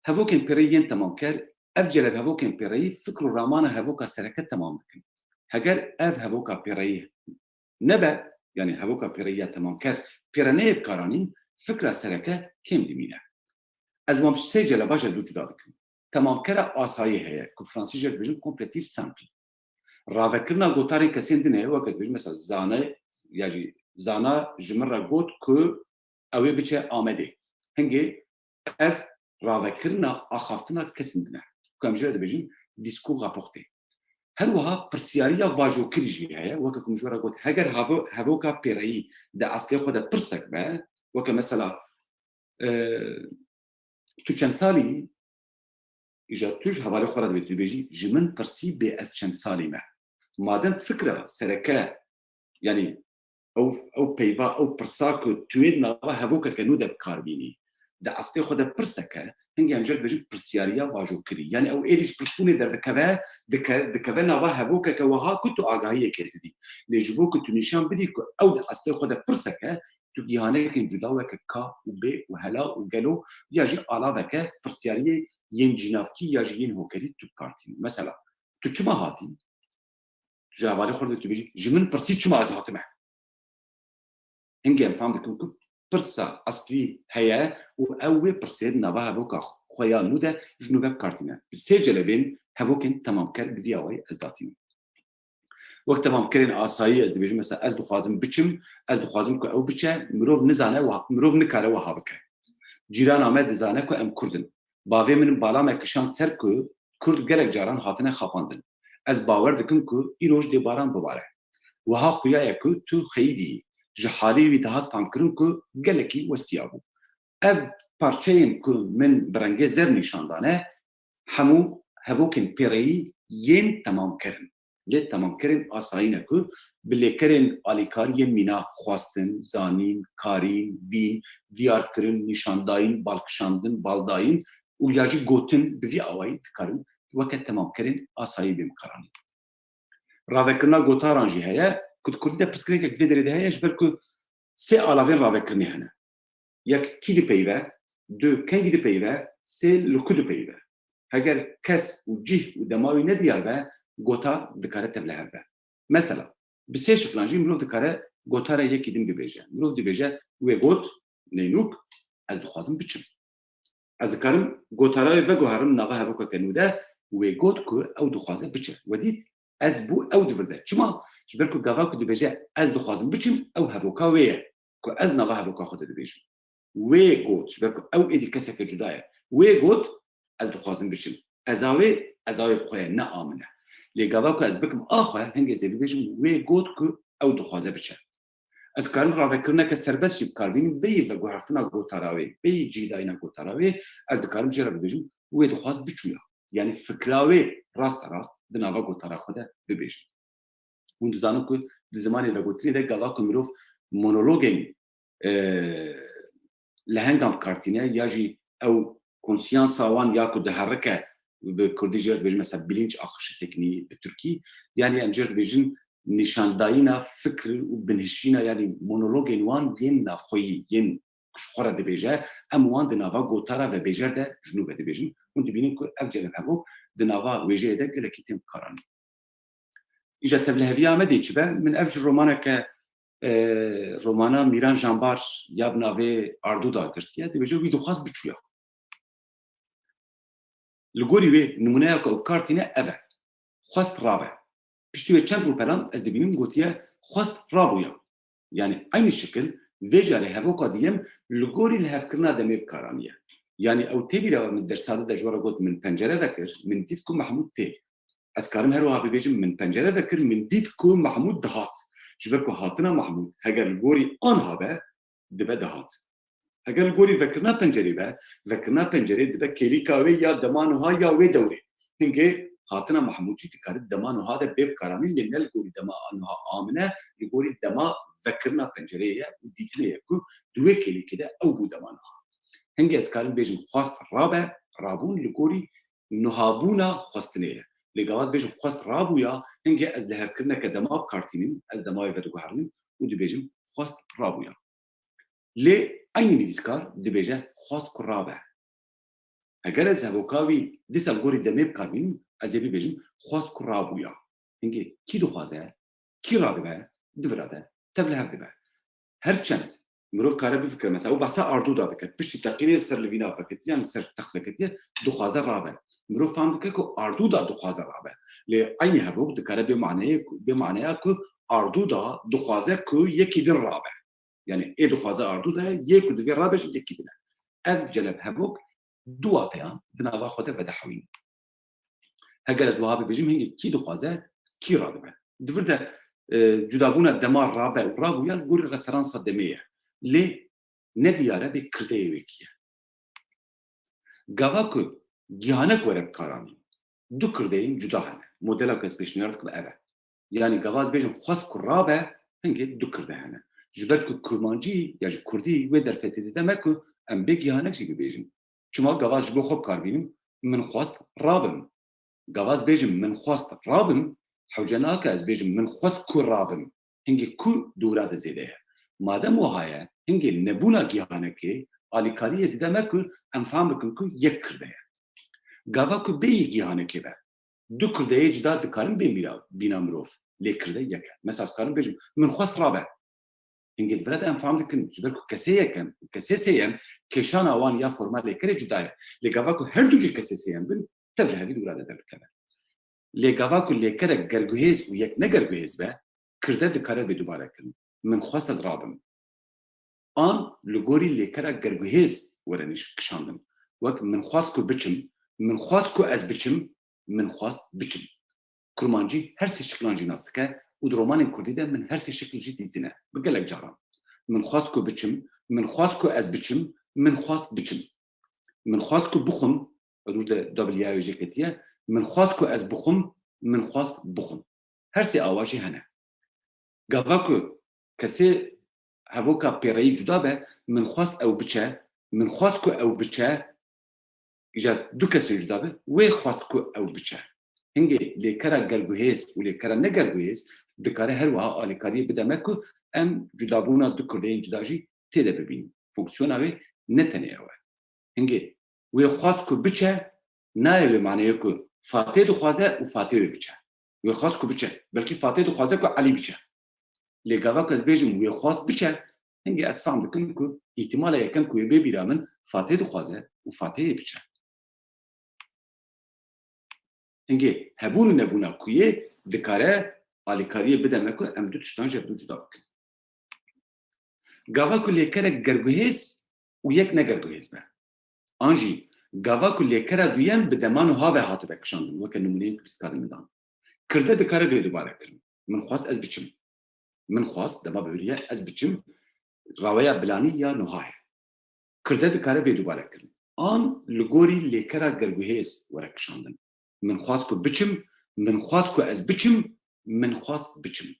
hevokên pêreyî yên temamker, ev celeb hevokên pêreyî fikr û ramana hevoka sereke temam dikin. Heger ev hevoka pêreyî nebe, yani hevoka pêreyî ya temamker pêre neyê bikaranîn, fikra sereke kêm dimîne. Ez wan sê celeba ji hev du cuda dikim. Temamkera asayî heye, ku bi fransî jê dibêjin complétif simple. Ravekirina gotarên kesên din heye, weke dibêjin mesela zane, ya jî zana ji min re got ku ew ê biçe Amedê. Hingê ev ravekirina axaftina kesên din e. Ku em jê re dibêjin discours rapporté. Her wiha pirsiyariya vajokirî jî heye. Weke ku min ji we re got, heger havo-, hevoka pêreyî di eslê xwe de pirsek be, weke mesela, e, tu çend salî yî? Îja tu ji hevalê xwe re dibê, tu dibêjî, ji min pirsî bê ez çend salî me. Madem fikra sereke, yanî ew, ew peyva, ew pirsa ku tu yê di nava hevokeke nû de bi kar bînî, di eslê xwe de pirseke, hingê em jê re dibêjin pirsiyariya vajokirî. Yanî ew êdî ji pirsbûnê derdikeve, dike-, dikeve nava hevokeke wiha ku tu agahiyekê didî. Lê ji bo ku tu nîşan bidî ku ew di eslê xwe de pirseke, tu gihanekên cuda weke ka û bê û hela û gelo ya jî alaveke pirsiyariyê yên cînavkî ya jî yên hokerî tu bi kar tînî. Mesela, tu çima hatî? Tu ji hevalê xwe re tu bêjî, ji min pirsî çima ez hatime? Hingê em fam dikin ku pirsa eslî heye û ew wê pirsê di nava hevoka xwe ya nû de ji nû ve bi kar tîne. Bi sê celebên hevokên temamker bi vî awayî ez datînim. Wek temamkerên asayî ez dibêjim, mesela ez dixwazim biçim, ez dixwazim ku ew biçe, mirov nizane, wa-, mirov nikare wiha bike. Cîrana me dizane ku em Kurd in. Bavê min bala me kişand ser ku Kurd gelek caran hatine xapandin. Ez bawer dikim ku îroj dê baran bibare. Wiha xuya ye ku tu xeyîdî yî. Ji halê wî dihat famkirin ku gelekî westiya bû. Ev parçeyên ku min bi rengê zer nîşan dane, hemû hevokên pêreyî yên temamker in. Lê temamkerên asayî ne ku bi lêkerên alîkar yên mîna xwestin, zanîn, karîn, bîn, diyarkirin, nîşandayîn, balkişandin, baldayîn û ya jî gotin bi vî awayî dikarin weke temamkerên asayî bên bikaranîn. Ravekirina gotaran jî heye ku di kurdî de pirsgirêkek vê derê de heye, ji ber ku sê alavên ravekirinê hene. Yek kî dipeyive, du kengî dipeyive, sê li ku dipeyive. Heger kes û cih û dema wî nediyar be, gota dikare tevlihev be. Mesela, bi sê şiklan jî mirov dikare gotara yekî din bibêje. Mirov dibêje, wê got, neynûk, ez dixwazim biçim. Ez dikarim gotara wê veguherim nava hevokeke nû de, wê got ku ew dixwaze biçe. We dît, ez bû ew di vir de. Çima? Ji ber ku gava ku dibêje, ez dixwazim biçim, ew hevoka wê ye. ku ez nava hevoka xwe de dibêjim. Wê got, ji ber ku ew êdî keseke cuda ye. Wê got, ez dixwazim biçim. Eza wê, eza wê bi xwe ye, ne a min e. Lê gava ku ez bikim a xwe, hingê ez ê bibêjim, wê got ku ew dixwaze biçe. Ez karim ravekirneke serbest jî bi kar bînim, bêyî veguhertina gotara wê, bêyî cîdayîna gotara wê, ez dikarim jê re bibêjim, wê dixwaz biçûya. Yanî fikra wê raste rast di nava gotara xwe de bibêjim. Hûn dizanin ku di zimanê vegotinê de gava ku mirov monologên, e, lehengan bi kar tîne ya jî ew konsiyansa wan ya ku diherike, bi kurdî jê re dibêjin mesela bilinç akışı tekniği bi tirkî, yanî em jê re dibêjin nîşandayîna fikr û binhişîna, yanî monologên wan yên navxweyî, yên ku ji xwe re dibêje, em wan di nava gotara vebêjer de ji nû ve dibêjin. Hûn dibînin ku ev celebhevok di nava wêjeyê de gelekî tên bikaranîn. Îja tevliheviya me dê çi be? Min ev ji romaneke, e, romana Mîran Jambar ya bi navê Arduda girtiye. Dibêje wî dixwaz biçûya. Li gorî wê nimûneya ku ew bi kar tîne ev e. Xwest rabe. Piştî wê çend rûpelan ez dibînim gotiye xwest rabûya. Yanî eynî şikil vê carê hevoka diyem li gorî lihevkirina demê bi kar aniye. Yanî ew tê bîra we min dersa di de ji we re got min pencere vekir, min dît ku Mehmûd tê. Ez karim her wiha bibêjim min pencere vekir, min dît ku Mehmûd dihat. Ji ber ku hatina Mehmûd heger li gorî aniha be, dibe dihat. Heger li gorî vekirina pencerê be, vekirina pencerê dibe kêlîka wê ya dema niha ya wê dewrê. Hingê hatina Mehmûd jî dikare dema niha de bê bikaranîn, lê ne li gorî dema niha a min e, li gorî dema vekirina pencereyê ye û dîtinê ye ku di wê kêlîkê de ew bû dema niha. Hingê ez karim bêjim xwest rabe, rabûn li gorî nihabûna xwestinê ye. Lê gava dibêjim xwest rabûya, hingê ez lihevkirineke dema bi kar tînim, ez dema wê vediguherînim û dibêjim xwest rabûya. Lê eynî nivîskar dibêje xwest ku rabe. Heger ez hevoka wî dîsa li gorî demê bi kar bînim, ez ê bibêjim xwest ku rabûya. Hingê kî dixwaze, kî radibe, di vira de tevlihev dibe. Her çend mirov kare bifikire, mesela û behsa Arduda dike, piştî teqînê li ser livîna veketiye, yan li ser text veketiye, dixwaze rabe. Mirov fam dike ku Arduda dixwaze rabe. Lê eynî hevok dikare bê maneyê ku, bê maneya ku Arduda dixwaze ku yekî din rabe. Yanî ê dixwaze Arduda ye, yê ku divê rabe jî yekî din e. Ev celebhevok du wateyan di nava xwe de vedihewînin. Heger ez wiha bibêjim, hingê kî dixwaze, kî radibe. Di vir de, e, cudabûna dema rabe û rabûya li gorî referansa demê ye. Lê ne diyar e bê kirdeyê wê kî ye. Gava ku gihanek were bikaranîn, du kirdeyên cuda hene. Modela ku ez pêşniyar dikim ev e. Yanî gava ez bêjim xwest ku rabe, hingê du kirde hene. Ji ber ku kurmancî ya ji kurdî wê derfetê dide me ku em bê gihanek jî bibêjin. Çima gava ez ji bo xwe bikar bînim, min xwest rabim. Gava ez bêjim min xwest rabim, hewce nake ez bêjim min xwest ku rabim. Hingê ku dûra de zêde ye. Madem wiha ye, hingê nebûna gihanekê alîkariyê dide me ku em fam bikin ku yek kirde ye. Gava ku bêyî gihanekê be, du kirdeyê cida dikarin bê mîra, bîna mirov, lê kirde yek e. Mesela ez karim bêjim, min xwest rabe. Hingê di vira de em fam dikin, ji ber ku kesê yek in û kesê sêyem, kêşana wan ya forma lêkerê cuda ye. Lê gava ku her du jî kesê sêyem bin, tev ji hevî di wira de derdikeve. Lê gava ku lêkerek gerguhêz û yek ne gerguhêz be, kirde dikare bê dubare kirin. Min xwest ez rabim. An li gorî lêkera gerguhêz were nîş-, kişandin. Wek min xwest ku biçim, min xwest ku ez biçim, min xwest biçim. Kurmancî her sê şiklan jî nas dike û di romanên kurdî de min her sê şikl jî dîtine. Bi gelek caran. Min xwest ku biçim, min xwest ku ez biçim, min xwest biçim. Min xwest ku bixwim, dûr de W ya wê jê ketiye, min xwest ku ez bixwim, min xwest bixwim. Her sê awa jî hene. Gava ku kesê hevoka pêreyî cuda be, min xwest ew biçe, min xwest ku ew biçe, îja du kesên cuda be, wê xwest ku ew biçe. Hingê lêkera gerguhêz û lêkera ne gerguhêz dikare her wiha alîkariyê bide me ku em cudabûna du kirdeyên cuda jî tê de bibînin. Fonksiyona wê ne tenê ew e. Hingê wê xwest ku biçe, nayê wê maneyê ku Fatê dixwaze û Fatê wê biçe. Wê xwest ku biçe. Belkî Fatê dixwaze ku Elî biçe. Lê gava ku ez bêjim wê xwest biçe, hingê ez fam dikim ku îhtîmala yekem ku wê bê bîra min Fatê dixwaze û Fatê yê biçe. Hingê hebûn û nebûna ku yê dikare alîkariyê bide me ku em du tiştan ji hev du cuda bikin. Gava ku lêkerek gerguhêz û yek ne gerguhêz be. An jî gava ku lêkera duyem bi dema nuha ve hatibe kişandin, weke nimûneyên ku bîstkadin min dan. Kirde dikare bê dubare kirin. Min xwest ez biçim. Min xwest, dema bihuriye, ez biçim. Raweya bilanî ya nuha ye. Kirde dikare bê dubare kirin. An li gorî lêkera gerguhêz were kişandin. Min xwest ku biçim, min xwest ku ez biçim, min xwest biçim.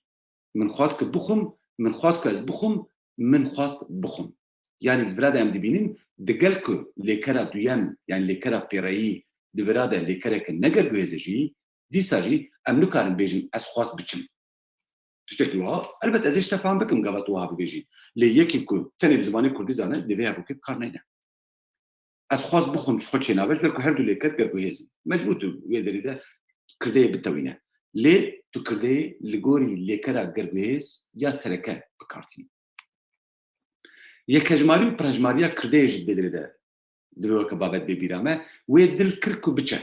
Min xwest ku bixwim, min xwest ku ez bixwim, min xwest bixwim. Yanî li vira de em dibînin, digel ku lêkera duyem, yanî lêkera pêreyî di vira de lêkereke ne gerguhêz e jî, dîsa jî em nikarin bêjin ez xwest biçim. Tiştekî wiha, elbet ez ê ji te fam bikim gava tu wiha bibêjî. Lê yekî ku tenê bi zimanê kurdî zane, divê hevokê bi kar neyne. Ez xwest bixwim ji xwe çênabe, ji ber ku her du lêker gerguhêz in. Mecbûr tu wê derî de kirdeyê bitewîne. Lê tu kirdeyê li gorî lêkera gerguhêz ya sereke bi kar tînî. Yekhejmarî û pirhejmariya kirdeyê jî di vê derê de divê weke babet bê bîra me. Wê dil kir ku biçe.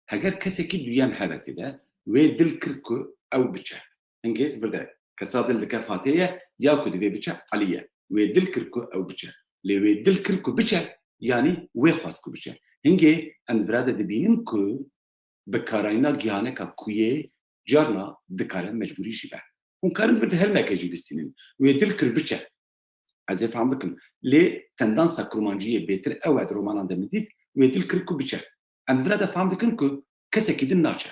Heger kesekî duyem hebe tê de, wê dil kir ku ew biçe. Hingê di vir de kesa dil dike Fatê ye, ya ku divê biçe Elî ye. Wê dil kir ku ew biçe. Lê wê dil kir ku biçe, yanî wê xwest ku biçe. Hingê em di vira de dibînin ku bikarayîna gihaneka kuyê carna dikare mecbûrî jî be. Hûn karin di vir de hilmeke jî bistînin. Wê dil kir biçe. Ez ê fam bikim. Lê tendansa kurmanciyê bêtir ew e, di romanan de min dît, wê dil kir ku biçe. Em di vira de fam dikin ku kesekî din naçe.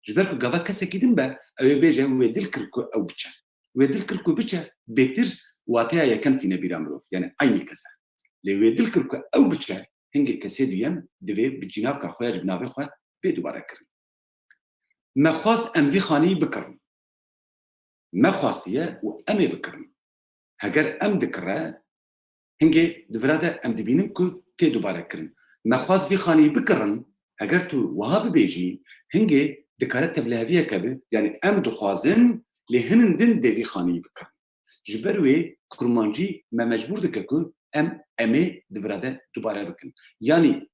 Ji ber ku gava kesekî din be, ew ê bêje wê dil kir ku ew biçe. Wê dil kir ku biçe, bêtir wateya yekem tîne bîra mirov. Yani eynî kes e. Lê wê dil kir ku ew biçe, hingê kesê duyem divê bi cînavka xwe ya ji bi navê xwe bê dubare kirin. Me xwest em vî xanî bikirin. Me xwestiye û em ê bikirin. Heger em dikire, hingê di vira de em dibînin ku tê dubare kirin. Me xwest vî xanî bikirin, heger tu wiha bibêjî, hingê dikare tevliheviyeke be, yanî em dixwazin, lê hinin din dê vî xanî bikirin. Ji ber wê kurmancî me mecbûr dike ku em em ê di vira de dubare bikin. Yanî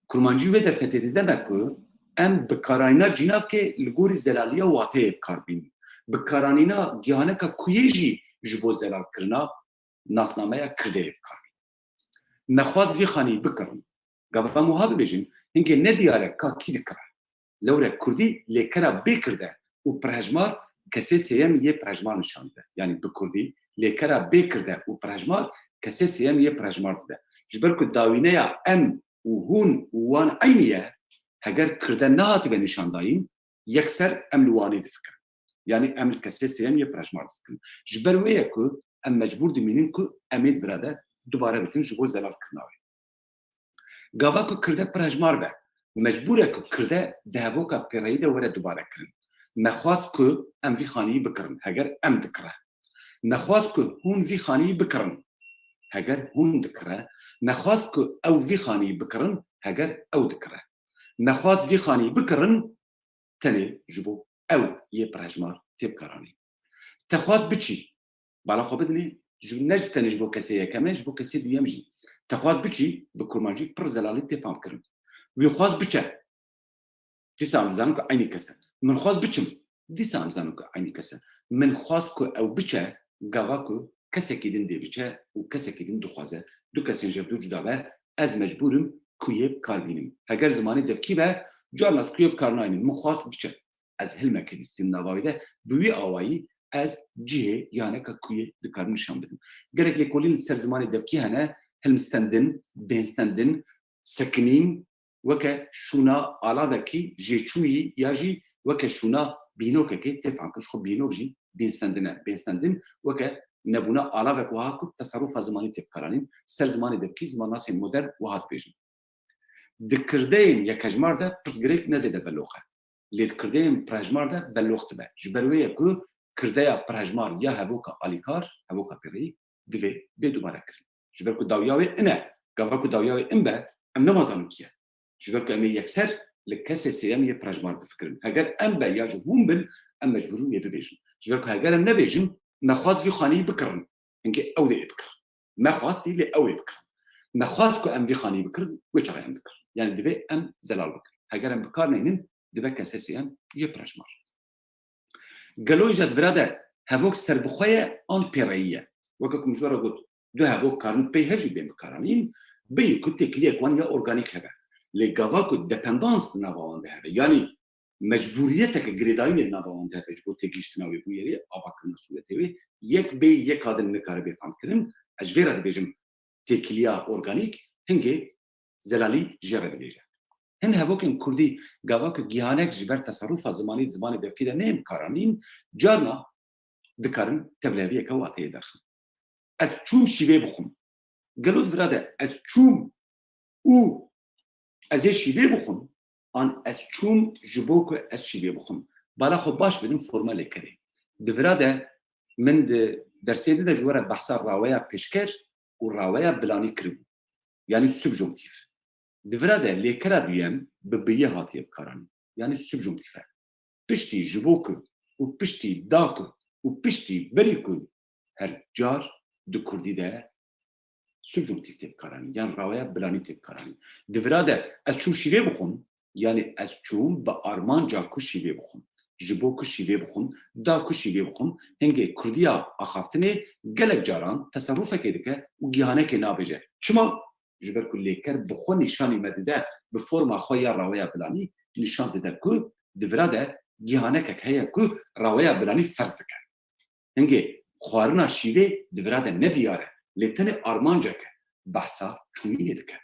kurmancî wê derfetê dide me ku em bikarayîna cînavkê li gorî zelaliya wateyê bi kar bînin. Bikaranîna gihaneka kuyê jî ji bo zelalkirina nasnameya kirdeyê bi kar bînin. Me xwest vî xanî bikirin. Gava em wiha bibêjin, hingê ne diyar e ka kî dikire. Lewre kurdî lêkera bê kirde û pirhejmar kesê sêyem yê pirhejmar nîşan dide. Yanî bi kurdî lêkera bê kirde û pirhejmar kesê sêyem yê pirhejmar dide. Ji ber ku dawîneya em û hûn û wan eynî ye, heger kirde nehatibe nîşandayîn, yekser em li Wanê difikirin. Yanî em li kesê sêyem yê pirhejmar difikirin. Ji ber wê ye ku em mecbûr dimînin ku em ê di vira de dubare bikin ji bo zelalkirina wê. Gava ku kirde pirhejmar be, mecbûr e ku kirde di hevoka pêreyî de were dubare kirin. Me xwest ku em vî xanî bikirin, heger em dikire. Me xwest ku hûn vî xanî bikirin, heger hûn dikire. Me xwest ku ew vî xanî bikirin, heger ew dikire. Me xwest vî xanî bikirin, tenê ji bo ew yê pirhejmar tê bikaranîn. Te xwest biçî, bala xwe bidinê, ji, ne tenê ji bo kesê yekem e, ji bo kesê duyem jî. Te xwest biçî, bi kurmancî pir zelalî tê fam kirin. Wî xwest biçe. Dîsa em dizanin ku eynî kes e. Min xwest biçim. Dîsa em dizanin ku eynî kes e. Min xwest ku ew biçe, gava ku kesekî din dê biçe û kesekî din dixwaze. Du kesên ji hev du cuda be, ez mecbûr im kuyê bi kar bînim. Heger zimanê devkî be, carna ez kuyê bi kar naynim. Min xwest biçe. Ez hilmekê distînim nava wê de. Bi wî awayî ez cihê yaneka kuyê dikarim nîşan bidim. Gelek lêkolîn li ser zimanê devkî hene, hilmistendin, bêhnstendin, sekinîn, weke şûna alavekî jêçûyî ya jî weke şûna bînokekê tê fehmkirin. Ji xwe bînok jî bêhnstendin e. Bêhnstendin weke nebûna alavek wiha ku teserufa zimanî tê bikaranîn. Ser zimanê devkî zimannasên modern wiha dibêjin. Di kirdeyên yekhejmar de pirsgirêk ne zêde belox e. Lê di kirdeyên pirhejmar de belox dibe. Ji ber wê ye ku kirdeya pirhejmar ya hevoka alîkar, hevoka pêreyî divê bê dubare kirin. Ji ber ku dawiya wê in e. Gava ku dawiya wê in be, em nema zanin kî ye. Ji ber ku em ê yekser li kesê sêyem yê pirhejmar bifikirin. Heger em be ya jî hûn bin, em mecbûr in wê bibêjin. Ji ber ku heger em nebêjin, me xwest vî xanî bikirin. Hingê ew dê ê bikirin. Me xwestî lê ew ê bikirin. Me xwest ku em vî xanî bikirin, wê çaxê em dikirin. Yanî divê em zelal bikin. Heger em bi kar neynin, dibe kesê sêyem yê pirhejmar. Gelo îja di vira de hevok serbixwe ye an pêreyî ye? Weke ku min ji we re got, du hevok karin pey hev jî bên bikaranîn, bêyî ku têkiliyek wan ya organîk hebe. Lê gava ku dependans di nava wan de hebe, yanî mecbûriyeteke girêdayînê di nava wan de hebe ji bo têgihiştina wê bûyerê, avakirina sûretê wê, yek bê yeka din nikare bê femkirin. Ez ji vê re dibêjim, têkiliya organîk hingê zelalî jê re dibêje. Hin hevokên kurdî gava ku gihanek ji ber teserufa zimanî di zimanê devkî de neyên bikaranîn, carna dikarin tevliheviyeke wateyê derxin. Ez çûm şîvê bixwim. Gelo di vira de ez çûm û ez ê şîvê bixwim, an ez çûm ji bo ku ez şîvê bixwim? Bala xwe baş bidin forma lêkerê. Di vira de min di dersê din de ji we re behsa raweya pêşker û raweya bilanî kiribû. Yanî subjonktif. Di vira de lêkera duyem bi biyê hatiye bikaranîn. Yanî subjonktif e. Piştî ji bo ku û piştî da ku û piştî berî ku her car di kurdî de subjonktif tê bikaranîn, yan raweya bilanî tê bikaranîn. Di vira de ez çûm şîvê bixwim, yanî ez çûm bi armanca ku şîvê bixwim. Ji bo ku şîvê bixwim, da ku şîvê bixwim, hingê kurdiya axaftinê gelek caran teserrufekê dike û gihanekê nabêje. Çima? Ji ber ku lêker bi xwe nîşanî me dide, bi forma xwe ya raweya bilanî nîşan dide ku di vira de gihanekek heye ku raweya bilanî ferz dike. Hingê xwarina şîvê di vira de ne diyar e, lê tenê armancek e, behsa çûyînê dike.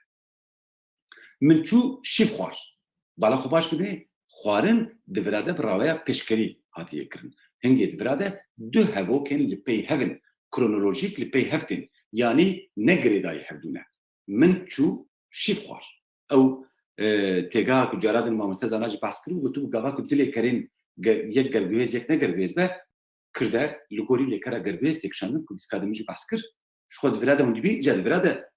Min çû şîv xwar. Bala xwe baş bidinê, xwarin di vira de bi raweya pêşkerî hatiye kirin. Hingê di vira de du hevokên li pey hev in, kronolojîk li pey hev tên, yanî ne girêdayî hevdû ne. Min çû şîv xwar. Ew, e, têgeha ku cara din mamoste Zana jî behs kir û gotibû, gava ku du lêkerên ge-, yek gerguhêz, yek ne gerguhêz be, kirde li gorî lêkera gerguhêz tê kişandin, ku dîska din min jî behs kir. Ji xwe di vira de hûn dibî, îca di vira de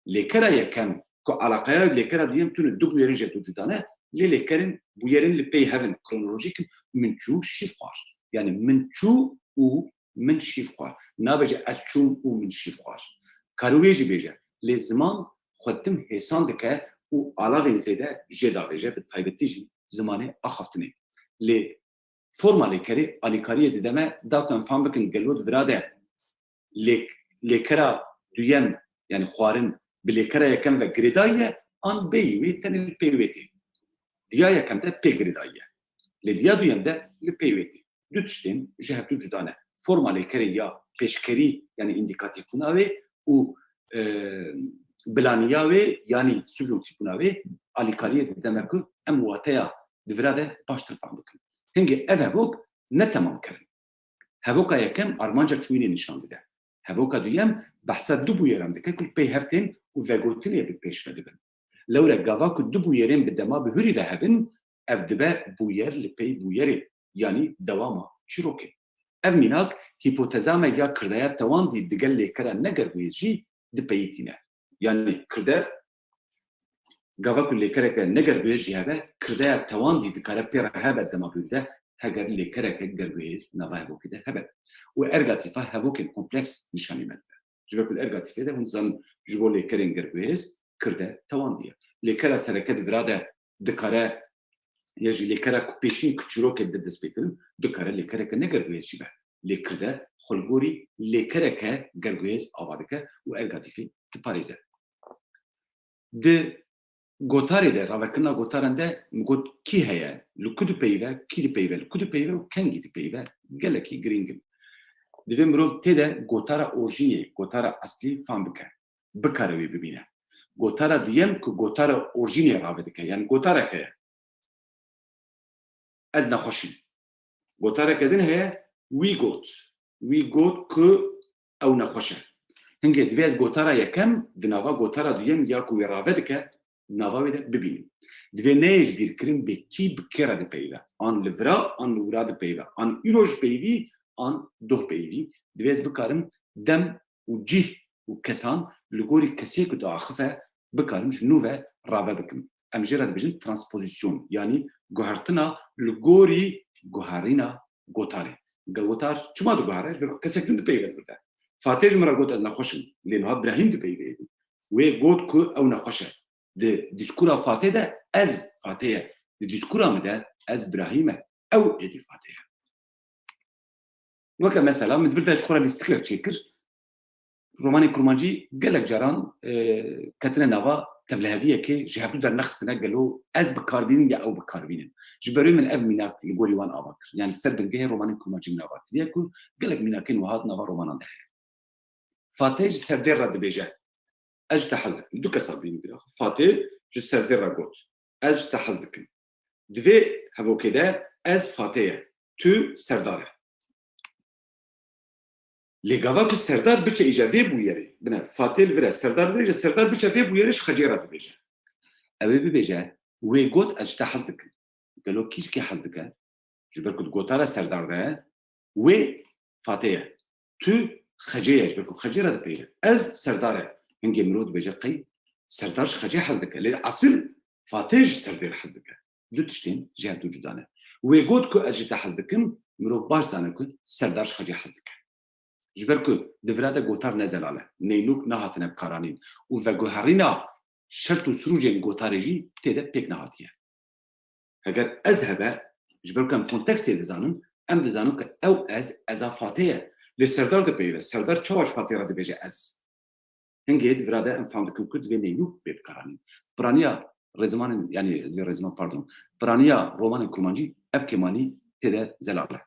lêkera yekem ku eleqeya lêkera duyem tune, du bûyerên ji hev du cuda ne, lê lêkerên, bûyerên li pey hev in, kronolojîk in, min çû şîv xwar. Yanî min çû û min şîv xwar. Nabêje ez çûm û min şîv xwar. Kare wê jî bêje, lê ziman xwe tim hêsan dike û alavên zêde jê davêje, bi taybetî jî zimanê axaftinê. Lê forma lêkerê alîkariyê dide me, da ku em fam bikin gelo di vira de lêk-, lêkera duyem, yanî xwarin, bi lêkera yekem ve girêdayî ye, an bêyî wê tenê li pey wê tê. Diya yekem de pê girêdayî ye. Lê diya duyem de li pey wê tê. Du tiştên ji hev du cuda ne. Forma lêkerê ya pêşkerî, yanî îndîkatîfbûna wê û, e, bilaniya wê, yanî subjonktifbûna wê, alîkariyê dide me ku em wateya di vira de baştir fam bikin. Hingê ev hevok ne temamker in. Hevoka yekem armanca çûyînê nîşan dide. Hevoka duyem behsa du bûyeran dike ku pey hev tên û vegotinê bi pêş ve dibin. Lewre gava ku du bûyerên bi dema bi hurî ve hebin, ev dibe bûyer li pey bûyerê, yanî dewama çîrokê. Ev mînak hîpoteza me ya kirdeya tewandî digel lêkera negerguhêz jî di peyî tîne. Yanî kirde, gava ku lêkereke negerguhêz jî hebe, kirdeya tewandî dikare pê re hebe dema bi hurî de, heger lêkereke gerguhêz nava hevokê de hebe. Û erga tîfa hevokên kompleks nîşanî me dide. Ji ber ku li erga tîfê de hûn dizanin ji bo lêkerên gerguhêz kirde tewandî ye. Lêkera sereke di vira de dikare, ya jî lêkera ku pêşîn ku çîrokê dide destpêkirin, dikare lêkereke negerguhêz jî be. Lê kirde xwe li gorî lêkereke gerguhêz ava dike û erga tîfê diparêze. Di gotarê de, ravekirina gotaran de min got kî heye, li ku dipeyive, kî dipeyive, li ku dipeyive û kengî dipeyive, gelekî girîng in. Divê mirov tê de gotara orjînê, gotara eslî fam bike, bikare wê bibîne. Gotara duyem ku gotara orjînê rave dike, yanî gotareke ye. Ez nexweş im. Gotareke din heye, wî got. Wî got ku ew nexweş e. Hingê divê ez gotara yekem di nava gotara duyem ya ku wê rave dike, nava wê de bibînim. Divê neyê ji bîr kirin bê kî bi kê re dipeyive. An li vira, an li wira dipeyive. An îro ji peyivî, an doh peyivî. Divê ez bikarim dem û cih û kesan li gorî kesê ku diaxife bikarim ji nû ve rave bikim. Em jê re dibêjin transpozîsyon, yanî guhertina li gorî guherîna gotarê. Ge gotar çima diguhere? Ji ber ku kesek din dipeyive di vir de. Fatê ji min re got ez nexweş im, lê niha Birahîm dipeyive êdî. Wê got ku ew nexweş e. Di dîskura Fatê de ez Fatê ye. Di dîskura min de ez Birahîm e. Ew êdî Fatê ye. Weke mesela, min di vir de ji xwe re lîstikek çêkir. romanên kurmancî gelek caran, e, ketine nava tevliheviyekê, ji hevdû dernexistine gelo ez bi kar bînim ya ew bi kar bînin. Ji ber wê min ev mînak li gorî wan ava kir. Yani li ser bingehê romanên kurmancî min ava kiriye ku gelek mînakên wiha di nava romanan de heye. Fatê ji serdêr re dibêje, ez ji te hez dikim. Du kesa bînin bîra xwe. Fatê ji serdêr re got, ez ji te hez dikim. Di vê hevokê de ez Fatê ye, tu serdar e. Lê gava ku serdar biçe îja vê bûyerê, bine, Fatê li vir e, serdar li vir e, serdar biçe vê bûyerê ji Xecê re dibêje. Ew ê bibêje, wê got ez ji te hez dikim. Gelo kî ji kê hez dike? Ji ber ku di gotara serdar de wê Fatê ye. Tu Xecê ye, ji ber ku Xecê re dipeyive. Ez serdar e. Hingê mirov dibêje qey serdar ji Xecê hez dike. Lê esil Fatê ji serdêr hez dike. Du tiştên ji hevdû cuda ne. Wê got ku ez ji te hez dikim, mirov baş zane ku serdar ji Xecê hez dike. Ji ber ku di vira de gotar ne zelal e, neynûk nehatine bikaranîn û veguherîna şert û sirûcên gotarê jî tê de pêk nehatiye. Heger ez hebe, ji ber ku em kontekstê dizanin, em dizanin ku ew ez, eza Fatê ye. Lê serdar dipeyive. Serdar çawa ji Fatê re dibêje ez? Hingê di vira de em fam dikin ku divê neynûk bê bikaranîn. Piraniya rêzimanên, yani divê rêziman, pardon, piraniya romanên kurmancî ev kêmanî tê de zelal e.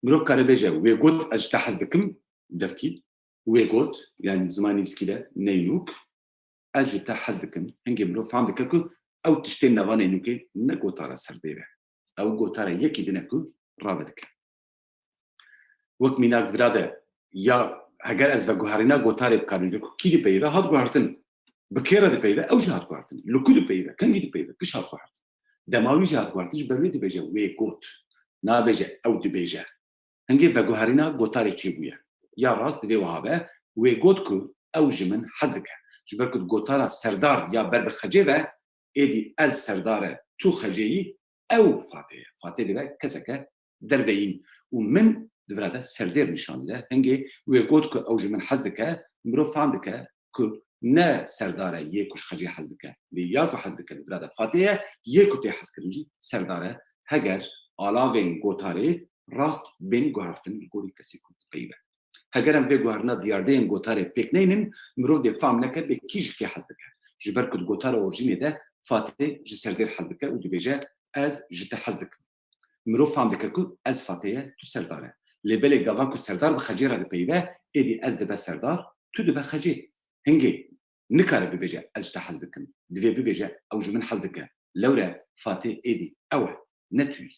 Mirov kare bêje, wê got, ez ji te hez dikim, devkî. Wê got, yani zimanê nivîskî de, neynûk, ez ji te hez dikim. Hingê mirov fam dike ku ew tiştên nava neynûkê ne gotara serdêr e. Ew gotara yekî din e ku rave dike. Wek mînak di vira de, ya heger ez veguherîna gotarê bikar bînim, ku kî dipeyive, hat guhertin. Bi kê re dipeyive, ew jî hat guhertin. Li ku dipeyive, kengî dipeyive, kî hat guhertin. Dema wî jî hat guhertin, ji ber wê dibêje, wê got. Nabêje, ew dibêje. Hingê veguherîna gotarê çêbûye. Ya rast divê wiha be, wê got ku ew ji min hez dike. Ji ber ku di gotara serdar ya ber bi Xecê ve, êdî ez serdar e, tu Xecê yî, ew Fatê ye. Fatê dibe keseke derveyîn û min di vira de serdêr nîşan dide. Hingê wê got ku ew ji min hez dike, mirov fam dike ku ne serdar e yê ku ji Xecê hez dike. Lê ya ku hez dike di vira de Fatê ye, yê ku tê hezkirin jî serdar e. Heger alavên gotarê rast bên guhertin li gorî kesî ku dipeyive. Heger em vê guhertina diyardeyên gotarê pêk neynin, mirov dê fam neke bê kî ji kê hez dike. Ji ber ku di gotara orjînê de Fatê ji serdêr hez dike û dibêje, ez ji te hez dikim. Mirov fam dike ku ez Fatê ye, tu serdar e. Lê belê gava ku serdar bi Xecê re dipeyive, êdî ez dibe serdar, tu dibe Xecê. Hingê nikare bibêje, ez ji te hez dikim. Divê bibêje, ew ji min hez dike. Lewre Fatê êdî ew e, ne tu yî.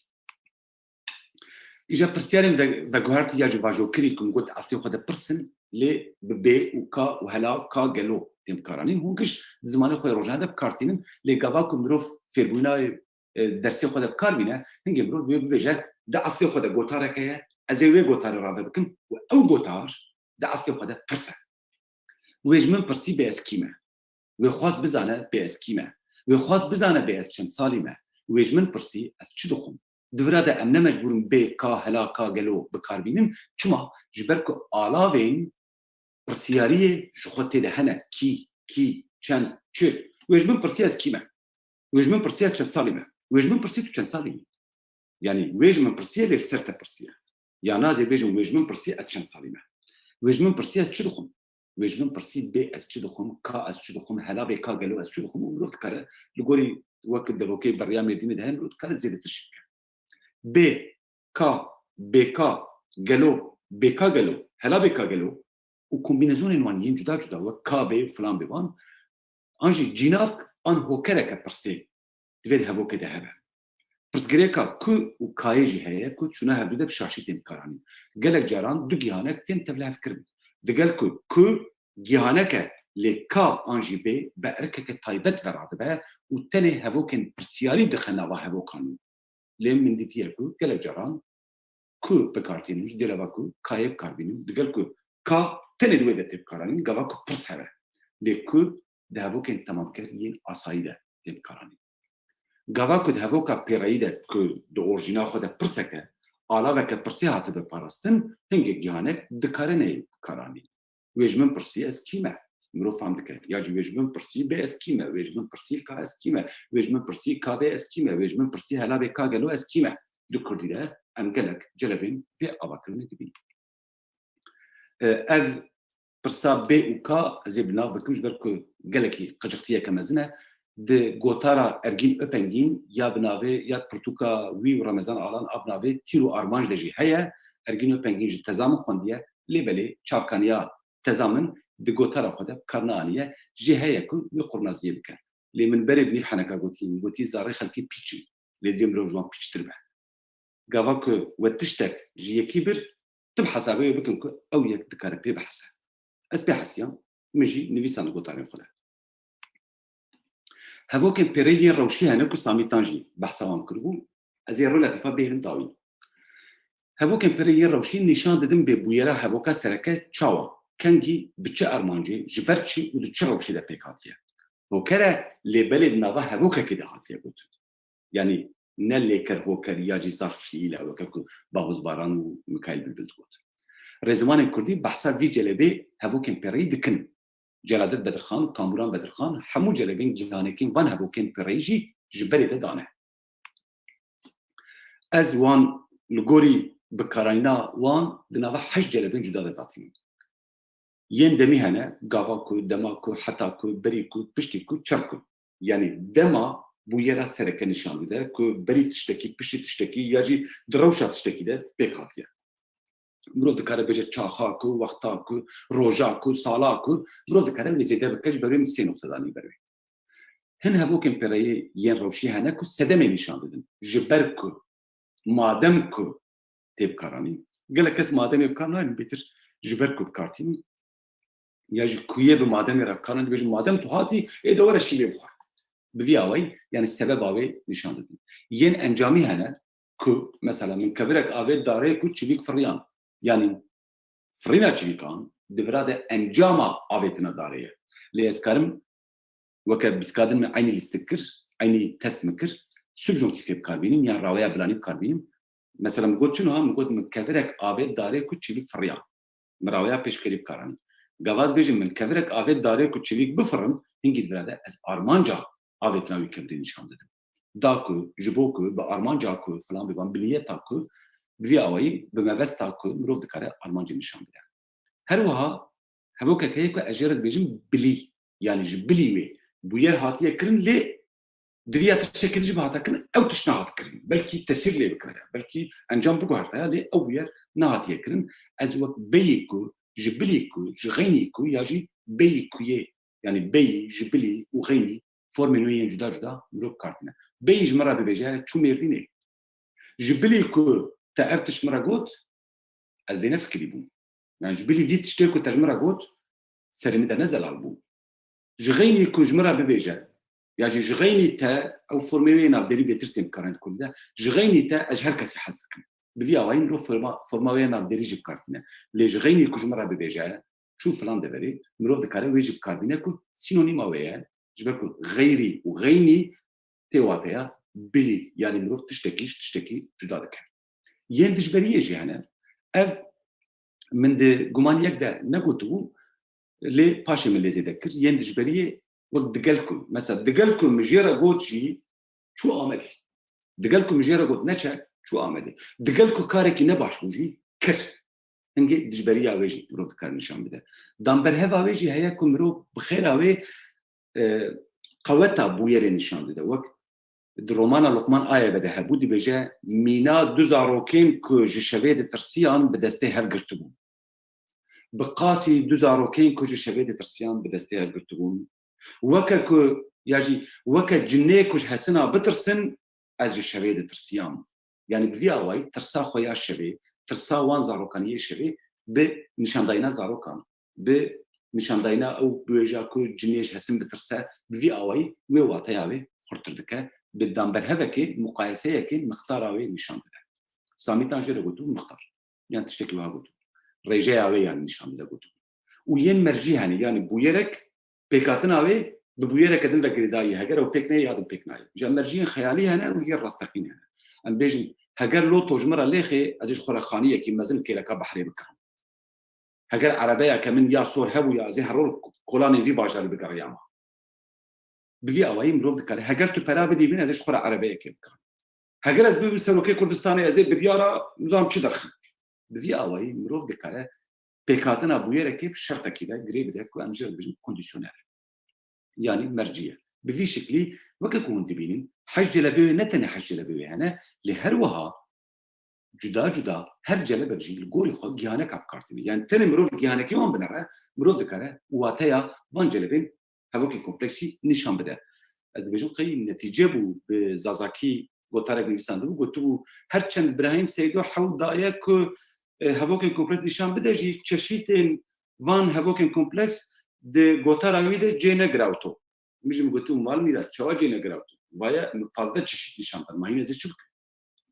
Îja pirsyarên ve-, veguhertî ya civajokirî ku min got, di eslê xwe de pirs in, lê bi bê û ka û hela, ka, gelo tên bikaranîn. Hûn giş di zimanê xwe yê rojane de bikar tînin, lê gava ku mirov fêrbûna, e, dersê xwe de bikar bîne, hingê mirov divê bibêje, di eslê xwe de gotareke ye, ez ê wê gotarê rave bikim û ew gotar di eslê xwe de pirs e. Wê ji min pirsî bê ez kî me. Wê xwest bizane bê ez kî me. Wê xwest bizane bê ez çend salî me. Wê ji min pirsî ez çi dixwim. Di vira de em ne mecbûr in bê ka, hela, ka, gelo bikar bînin. Çima? Ji ber ku alavên pirsiyariyê ji xwe tê de hene. Kî, kî, çend, çi. Wê ji min pirsî ez kî me. Wê ji min pirsî ez çend salî me. Wê ji min pirsî tu çend salî yî. Yani wê ji min pirsiye lê li ser te pirsiye. Ya nazê bêjin wê ji min pirsî ez çend salî me. Wê ji min pirsî ez çi dixwim? Wê ji min pirsî bê ez çi dixwim, ka ez çi dixwim, hela bê ka gelo ez çi dixwim û mirov dikare li gorî wek devokê beriya Mêrdînê de heye mirov dikare zêdetir jî bike. Bê ka, bê ka, gelo, bê ka gelo, hela bê ka gelo û kombînezonên wan yên cuda cuda wek ka bê û filan bê wan an jî cînavk an hokereke pirsê divê di hevokê de hebe. Pirsgirêka ku û kayê jî heye ku di şûna hevdû de bi şaşî tên bikaranîn. Gelek caran du gihanek tên tevlihevkirin. Digel ku ku gihanek e lê ka an jî bê bi erkeke taybet ve radibe û tenê hevokên pirsiyarî dixe nava hevokan. Lê min dîtiye ku gelek caran ku bi kar tînin, ji dêlava ku kayê bi kar bînin, digel ku ka tenê di wê de tê bikaranîn, gava ku pirs hebe. Lê ku di hevokên temamker yên asayî de tê bikaranîn. Gava ku di hevoka pêreyî de ku di orjîna xwe de pirseke, alaveke pirsê hatibe parastin, hingê gihanek dikare neyê bikaranîn. Wê ji min pirsî ez kî me? Mirov fam dike. Ya jî wê ji min pirsî bê ez kî me? Wê ji min pirsî ka ez kî me? Wê ji min pirsî ka bê ez kî me? Wê ji min pirsî hela bê ka gelo ez kî me? Di kurdî de em gelek celebên vê avakirinê dibînin. E, ev pirsa bê û ka ez ê bi nav bikim, ji ber ku gelekî qicixtiyeke mezin e. Di gotara Ergîn Öpengîn ya bi navê, ya pirtûka wî û Remezan Alan a bi navê Tîr û Armanc de jî heye. Ergîn Öpengîn ji teza min xwendiye, lê belê çavkaniya teza min di gotara xwe de bi kar neaniye, jê heye ku wî qurnaziyê bike. Lê min berê bi nîv heneka gotî, min gotî zarê xelkê pîç in, lê divê mirov ji wan pîçtir be. Gava ku we tiştek ji yekî bir, tu bi hesabê wê bikin ku ew yek dikare pê bihese. Ez pê hesiyam, min jî nivîsand gotarên xwe de. Hevokên pêreyî yên rewşî hene ku Samîtan jî behsa wan kiribû, ez ê relatif bêhrim dawîn. Hevokên pêreyî yên rewşî nîşan didin bê bûyera hevoka sereke çawa, kengî, bi çi armancê, ji ber çi û di çi rewşê de pêk hatiye. Hoker e, lê belê di nava hevokekê de hatiye gotin. Yanî ne lêker hoker ya jî zaf fiîl e, weke ku Bahûz Baran û Mikaîl Bilbil digot. Rêzimanên kurdî behsa vî celebê hevokên pêreyî dikin. Celadet Bedirxan û Kamûran Bedirxan hemû celebên gihanekên van hevokên pêreyî jî ji berê de dane. Ez wan li gorî bikarayîna wan di nava heşt celebên cuda de datînim. Yên demî hene, gava ku, dema ku, heta ku, berî ku, piştî ku, çer ku. Yanî dema bûyera sereke nîşan dide ku berî tiştekî, piştî tiştekî ya jî di rewşa tiştekî de pêk hatiye. Mirov dikare bêje çaxa ku, wexta ku, roja ku, sala ku, mirov dikare wê zêde bike, ji ber wê min sê noqte danî ber wê. Hin hevokên pêreyê yên rewşî hene ku sedemê nîşan didin. Ji ber ku, madem ku tê bikaranîn. Gelek kes mademê bi kar naynin, bêtir ji ber ku bi kar tînin. Ya jî kuyê bi mademê re bi kar naynin, dibêjin madem tu hatî, ê de were şîvê bixwe. Bi vî awayî, yanî sebeba wê nîşan didin. Yên encamî hene ku, mesela, min kevirek avêt darê ku çivîk firiyan. Yanî firîna çivîkan di vira de encama avêtina darê ye. Lê ez karim weke biskadin min eynî lîstik kir, eynî test min kir, subjonkîfê bi kar bînim, yan raweya bilanî bi kar bînim. Mesela min got çi niha, min got min kevirek avêt darê ku çivîk firiya. Min raweya pêşkerî bi kar anî. Gava ez bêjim min kevirek avêt darê ku çivîk bifirin, hingî di vira de ez armanca avêtina wî kevirî nîşan didim. Da ku, ji bo ku, bi armanca ku, filan, bi van, bi niyeta ku, bi vî awayî, bi mebesta ku mirov dikare armancê nîşan bide. Her wiha hevokek heye ku ez jê re dibêjim bilî, yanî ji bilî wê bûyer hatiye kirin, lê divîya tiştekî din jî bihata kirin, ew tişt nehat kirin. Belkî tesîr lê bikiriya, belkî encam biguhertaya, lê ew bûyer nehatiye kirin. Ez wek beyî ku, ji bilî ku, ji xeynî ku ya jî beyî ku yê, yanî beyî, ji bilî û xeynî formên wê yên cuda cuda mirov bi kar tîne. Beyî ji min re bibêje, çû Mêrdînê. Ji bilî ku te ev tişt min re got, ez dê nefikirî bûm. Yani ji bilî vî tiştê ku te ji min re got, serê min de ne zelal bû. Ji xeynî ku ji min re bibêje, ya jî ji xeynî te, ew formê wê navderî bêtir tên bikaran di kurdî de, ji xeynî te ez ji her kesî hez dikim. Bi vî awayî mirov forma, forma wê navderî jî bi kar tîne. Lê ji xeynî ku ji min re bibêje, çû filan deverê, mirov dikare wê jî bi kar bîne ku sînonîma wê ye, ji ber ku xeyrî û xeynî tê wateya bilî, yanî mirov tiştekî ji tiştekî cuda dike. Yên dijberiyê jî hene. Ev min di guman yek de negotibû, lê paşê min lê zêde kir. Yên dijberiyê wek digel ku, mesela digel ku min jê re got jî çû Amedê. Digel ku min jê re got neçe, çû Amedê. Digel ku karekî ne baş bû jî kir. Hingê dijberiya wê jî mirov dikare nîşan bide. Damberheva wê jî heye ku mirov bi xêra wê, e, qeweta bûyerê nîşan dide. Wek di romana Luqman Ayebe de hebû, dibêje, mîna du zarokên ku ji şevê ditirsiyan bi destê hev girtibûn. Bi qasî du zarokên ku ji şevê ditirsiyan bi destê hev girtibûn. Weke ku, ya jî weke cinê ku ji hesina bitirsin, ez ji şevê ditirsiyam. Yanî bi vî awayî tirsa xwe ya şevê, tirsa wan zarokaniyê şevê bi nîşandayîna zarokan, bi nîşandayîna ew biwêja ku cinê ji hesin bitirse, bi vî awayî wê wateya wê xurtir dike, bi damberhevekê, muqayeseyekê mixtara wê nîşan dide. Samîtan jê re gotibû mixtar. Yan tiştekî wiha gotibû. Rêjeya wê yanî nîşan dide gotibû. Û yên mercî hene, yanî bûyerek pêkhatina wê bi bûyereke din ve girêdayî ye. Heger ew pêk neyê, ya din pêk nayê. Ji em merciyên xeyalî hene û yên rasteqîn hene. Em bêjin, heger loto ji min re lêxê, ez ê ji xwe re xaniyekî mezin kêleka behrê bikirim. Heger erebeyeke min ya sor hebûya, ez ê her roj kolanên vî bajarî bigeriyama. Bi vî awayî mirov dikare, heger tu pera bidî min, ez ê ji xwe re erebeyekê bikirim. Heger ez bibim serokê Kurdistanê, ez ê biryara, nizam çi derxim. Bi vî awayî mirov dikare pêkhatina bûyerekê bi şertekî ve girê bide ku em jê re dibêjin kondisyonel. Yanî mercî ye. Bi vî şiklî weke ku hûn dibînin, heşt celebê wê ne tenê heşt celebê wê hene, lê her wiha cuda cuda her celebek jî li gorî xwe gihaneka bi kar tîne. Yanî tenê mirov gihanekê wan binere, mirov dikare wateya van celebên hevokên kompleksî nîşan bide. Ez dibêjim qey netîce bû, bi zazakî gotarek nivîsandibû, gotibû, her çend Birahîm Seydo hewl daye ku, e, hevokên kompleks nîşan bide jî, çeşîtên van hevokên kompleks di gotara wî de cê negirawto. Min jî min gotibû, mal mîrat, çawa cê negirawto? Vaye min pazdeh çeşît nîşan dan, ma hîn ez ê çi bikim?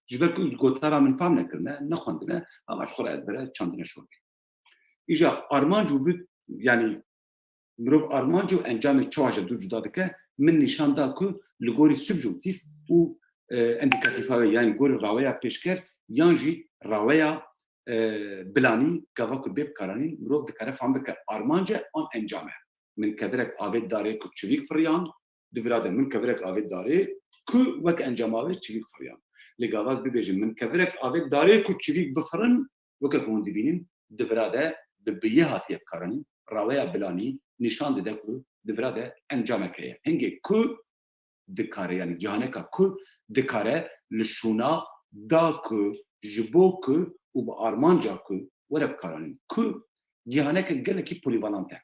Ji ber ku gotara min fam nekirine, nexwendine, ama ji xwe re ez bere çandine şorbê. Îja armanc û bi, yanî mirov armanc û encamê çawa ji dû cuda dike, min nîşan da ku li gorî subjonktif û, e, endîkatîfa wê, yanî gorî raweya pêşker yan jî raweya, e, bilanî gava ku bê bikaranîn mirov dikare fam bike armanc e an encam e. Min kevirek avêt darê ku çivîk firiyan, di vira de min kevirek avêt darê ku wek encama wê çivîk firiyan. Lê gava ez bibêjim, min kevirek avêt darê ku çivîk bifirin, weke ku hûn dibînin, di vira de bi biyê hatiye bikaranîn, raweya bilanî nîşan dide ku di vira de encamek heye. Hingê ku dikare, yanî gihaneka ku dikare li şûna da ku, ji bo ku û bi armanca ku were bikaranîn. Ku gihaneke gelekî polîvalant e.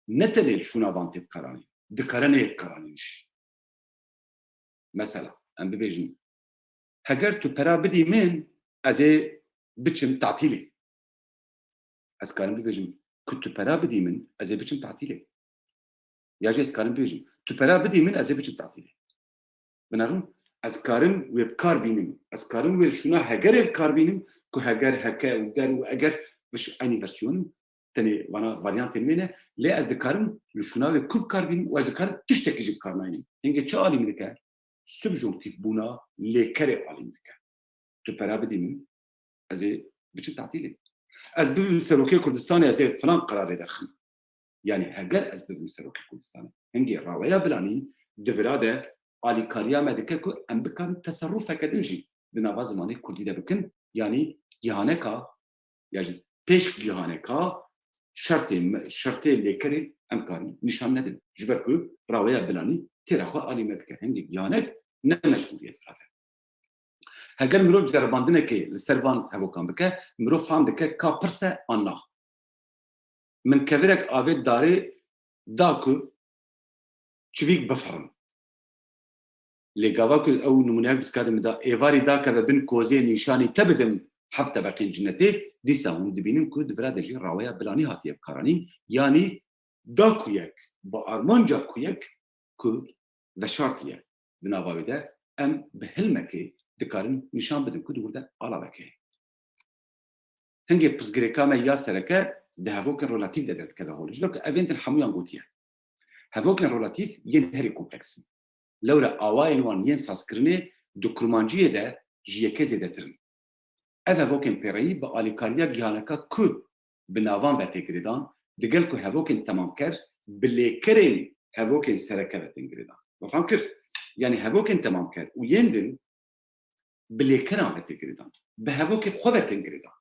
Ne tenê li şûna van tê bikaranîn, dikare neyê bikaranîn jî. Mesela, em bibêjin, heger tu pera bidî min, ez ê biçim tatîlê. Ez karim bibêjim, ku tu pera bidî min, ez ê biçim tatîlê. Ya jî ez karim bibêjim, tu pera bidî min, ez ê biçim tatîlê. Binarin, ez karim wê bi kar bînim. Ez karim wê li şûna hegerê bi kar bînim, ku heger, heke û ger û eger bi ş-, eynî versiyon in. Tenê vana varyantên wê ne. Lê ez dikarim li şûna wê ku bi kar bînim û ez dikarim tiştekî jî bi kar naynim. Hingê çi alî min dike? Subjonktif bûna lêkerê alî min dike. Tu pera bidî min, ez ê biçim tatîlê. Ez bibim serokê Kurdistanê, ez ê filan qerarê derxim. Yanî heger ez bibim serokê Kurdistanê, hingê raweya bilanî di vira de alîkariya me dike ku em bikarin teserrufeke din jî di nava zimanê kurdî de bikin. Yanî gihaneka, ya jî pêş gihaneka şertê me, şertê lêkerê em karin nîşan nedin. Ji ber ku raweya bilanî têra xwe alî me dike. Hingê gihanek ne mecbûriyet vira de. Heger mirov ceribandinekê li ser van hevokan bike, mirov fam dike ka pirs e an na. Min kevirek avêt darê da ku çivîk bifirim. Lê gava ku ew nimûneya ku piskadê min da, êvarî dakeve bin kozê nîşanî te bidim heft tebeqên cinetê, dîsa hûn dibînin ku di vira de jî raweya bilanî hatiye bikaranîn, yanî da ku yek, bi armanca ku yek ku veşartiye di nava wê de, em bi hilmekê dikarin nîşan bidin ku di wir de alavek heye. Hingê pirsgirêka me ya sereke di hevokên relatîf de derdikeve holê. Ji ber ku evên din hemûyan gotiye. Hevokên relatîf yên herî kompleks in. Lewre awayên wan yên sazkirinê di kurmanciyê de ji yekê zêdetir in. Ev hevokên pêreyî bi alîkariya gihaneka ku bi navan ve tê girêdan, digel ku hevokên temamker bi lêkerên hevokên sereke ve tên girêdan. We fam kir? Yanî hevokên temamker û yên din bi lêkeran ve tê girêdan. Bi hevokên xwe ve tên girêdan.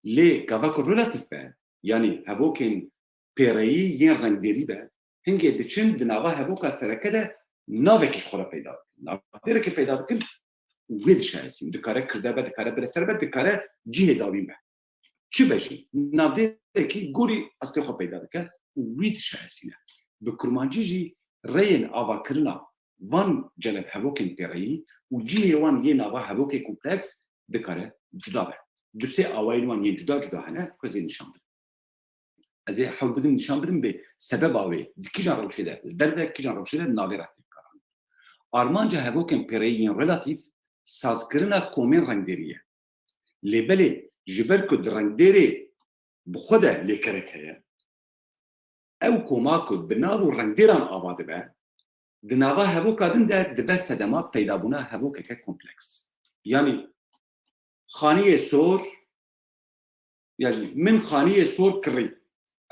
Lê gava ku relatîf be, yanî hevokên pêreyî yên rengdêrî be, hingê diçin di nava hevoka sereke de navekî ji xwe re peyda dikin. Navdêrekê peyda dikin û wê dişayesîn. Dikare kirde be, dikare bireser be, dikare cihê dawîn be. Çi be jî, navdêrekî gorî estê xwe peyda dike û wî dişayesîne. Bi kurmancî jî rêyên avakirina van celeb hevokên pêreyî û cihê wan yê nava hevokê kompleks dikare cuda be. Du sê awayên wan yên cuda cuda hene, ku ez ê nîşan bidim. Ez ê hewl bidim nîşan bidim bê sebeba wê di kîjan rewşê de, li derve kîjan rewşê de navê re tê bikaranîn. Armanca hevokên pêreyî yên relatîf sazkirina komên rengdêrî ye. Lê belê ji ber ku di rengdêrê bi xwe de lêkerek heye, ew koma ku bi nav û rengdêran ava dibe, di nava hevoka din de dibe sedema peydabûna hevokeke kompleks. Yanî xaniyê sor, ya jî min xaniyê sor kirî.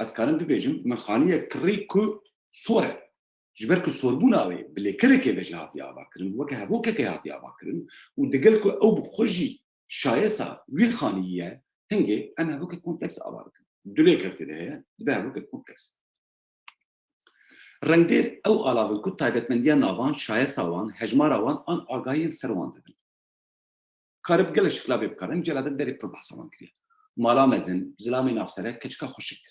Ez karim bibêjim, min xaniyê kirî ku sor e. Ji ber ku sorbûna wê bi lêkerekê ve jî hatiye avakirin, weke hevokekê hatiye avakirin û digel ku ew bi xwe jî şayesa wî xaniyî ye, hingê em hevokek kompleks ava dikin. Du lêker tê de heye, dibe hevokek kompleks. Rengdêr ew alav in ku taybetmendiya navan, şayesa wan, hejmara wan an agahiyên ser wan didin. Karib gelek şikla bê bikarin, cela de berê pir behsa wan kiriye. Mala mezin, zilamê navsere, keçika xweşik.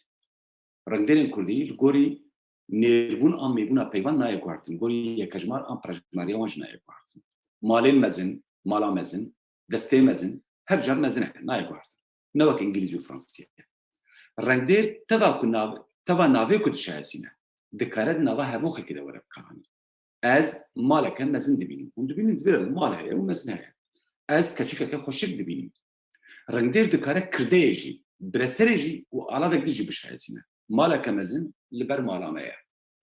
Rengdêrên kurdî li gorî nêrbûn an mêbûna peyvan nayê guhertin, gorî yekejmar an pirejmariya wan jî nayê guhertin. Malên mezin, mala mezin, destê mezin, her car mezin e, nayê guhertin. Ne wek îngilîzî û fransîzî. Rengdêr teva ku nav, teva navê ku dişayesîne, dikare di nava hevokekê de were bikaranîn. Ez maleke mezin dibînim. Hûn dibînin, divê re mal heye û mezin heye. Ez keçikeke xweşik dibînim. Rengdêr dikare kirdeyê jî, bireserê jî û alavek din jî bişayesîne. Maleke mezin li ber mala me ye.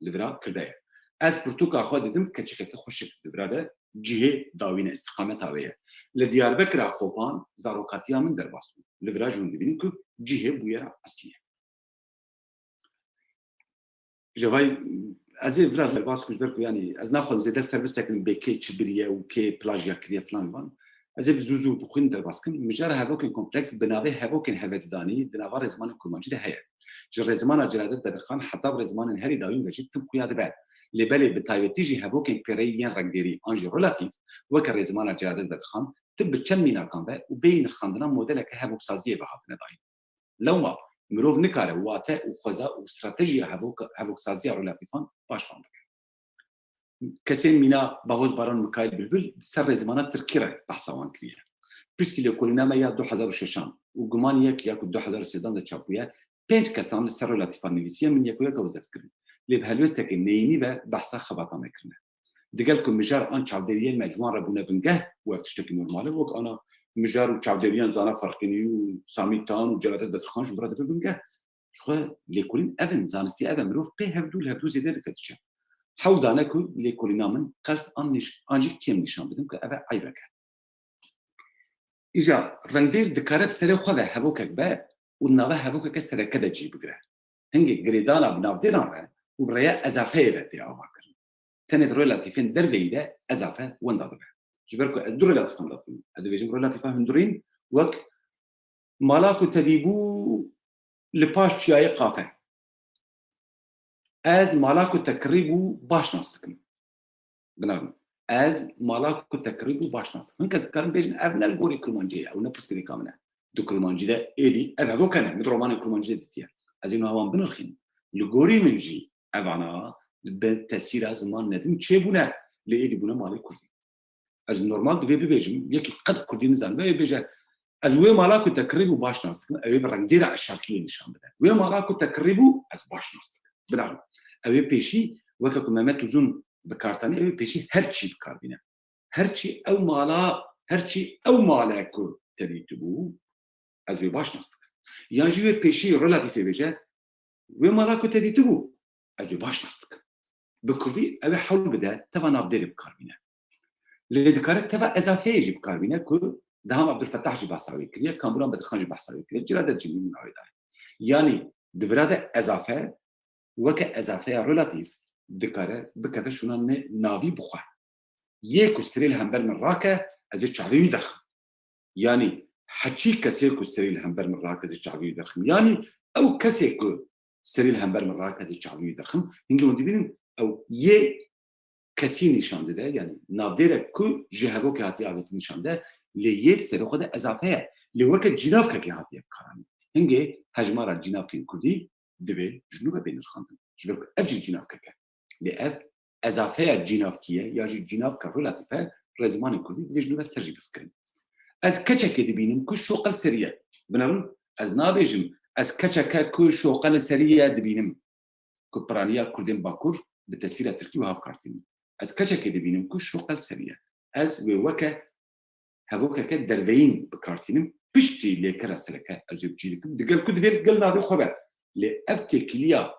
Li vira kirde ye. Ez pirtûka xwe didim keçikeke xweşik, di vira de cihê dawîn e, îstiqameta wê ye. Li Diyarbekira Xopan zarokatiya min derbas bû. Li vira jî hûn dibînin ku cihê bûyera eslî ye. Ji vay, ez ê biraz derbas ku ji ber ku, yanî, ez naxwazim zêde ser bisekinim bê kê çi biriye û kê plajiya kiriye filan van. Ez ê bi zû zû bi xwîn derbas kim. Mijara hevokên kompleks bi navê hevokên hevedudanî di nava rêzimanên kurmancî de heye. Ji rêzimana Celadet Bedirxan heta bi rêzimanên herî dawîn ve jî tim xuya dibe. Lê belê bi taybetî jî hevokên pêreyî yên rengdêrî an jî relatîf weke rêzimana Celadet Bedirxan tim bi çend mînakan ve û bêyî nirxandina modeleke hevoksaziyê ve hatine dayîn. Lewma mirov nikare wate û xweza û stratejiya hevok-, hevoksaziya relatîfan baş fam bike. Kesên mîna Bahoz Baran, Mikail Bilbil di ser rêzimana tirkî re behsa wan kiriye. Piştî lêkolîna me ya du hezar û şeşan û Guman yek ya ku du hezar û sêdan de çap bûye, pênc kesan li ser relatîfan nivîsiye, min yek û yek ew zeft kirin. Lê bi helwêstekê neyînî ve behsa xebata me kirine. Digel ku mijar an çavdêriyên me ji wan re bûne bingeh û ev tiştekî normal e, wek ana mijar û çavdêriyên Zana Farqînî û Samî Tan û Celadet Bedirxan ji min re dibe bingeh. Ji xwe lêkolîn ev in, zanistî ev e, mirov pê hevdû li hevdû zêde dike diçe. Hewl dane ku lêkolîna min qels an nîş-, an jî kêm nîşan bidim ku ev e eybek e. Îja rengdêr dikare bi serê xwe ve hevokek be û nava hevokeke sereke de cî bigire. Hingê girêdana bi navdêran re û bi rêya ezafeyê ve tê avakirin. Tenê di relatîfên derveyî de ezafe wenda dibe. Ji ber ku ez du relatîfan datînim. Ez dibêjim relatîfa hundirîn wek mala ku tedî bû li paş çiyayê Qafe. Ez mala ku te kirî bû baş nas dikim. Binêrin. Ez mala ku te kirî bû baş nas dikim. Hin kes dikarin bêjin ev ne li gorî kurmancî ye, ew ne pirsgirêka min e. Di kurmancî de êdî ev hevoke ne, min di romanên kurmancî de dîtiye. Ez ê niha wan binirxînim. Li gorî min jî evana bi tesîra ziman nedin çêbûne, lê êdî bûne malê kurdî. Ez normal divê bibêjim, yekî qet kurdî nizanibe, ê bêje, ez wê mala ku te kirî bû baş nas dikim, ew ê bi rengdêra eşakiyê nîşan bide. Wê mala ku te kirî bû, ez baş nas dikim. Binêrin. Ew ê pêşî, weke ku Mehmet Uzun bi kar tenê, ew ê pêşî her çî bi kar bîne. Her çî ew mala, her çî ew male ku te dîtibû, ez wê baş nas dikim. Yan jî wê pêşî relatîfê bêje, wê mala ku te dîtibû, ez wê baş nas dikim. Bi kurdî ew ê hewl bide teva navdêrê bi kar bîne. Lê dikare teva ezafeyê jî bi kar bîne ku Deham Abdulfetah jî behsa wê kiriye, Kamûran Bedirxan jî behsa wê kiriye, Celadet Cemîlî navê daye. Yanî di vira de ezafe weke ezafeya relatîf dikare bikeve şûna ne navî bixwe. Yê ku serê li hember min rake, ez ê çavê wî derxim. Yanî heçî kesê ku serê li hember min rake, ez ê çavê wî derxim. Yanî ew kesê ku serê li hember min rake, ez ê çavê wî derxim. Hingê hûn dibînin ew yê kesî nîşan dide, yanî navdêrek ku ji hevokê hatiye avêtin nîşan de, lê yê di serê xwe de ezafe ye. Lê weke cînavkekê hatiye bikaranîn. Hingê hejmara cînavkên kurdî divê ji nû ve bê nirxandin. Ji ber ku ev jî cînavkek e. Lê ev ezafeya cînavkî ye ya jî cînavka relatîf e, rêzimanên kurdî divê ji nû ve ser jî bifikirin. Ez keçekê dibînim ku şoqe li serî ye. Binêrin, ez nabêjim, ez keçeke ku şoqe li serî ye dibînim. Ku piraniya kurdên Bakur bi tesîra tirkî wiha bi kar tînin. Ez keçekê dibînim ku şoqe li serî ye. Ez wê weke hevokeke derveyîn bi kar tînim. Piştî lêkera sereke ez wê bi cî dikim. Digel ku divê li gel navê xwe be. Lê ev têkiliya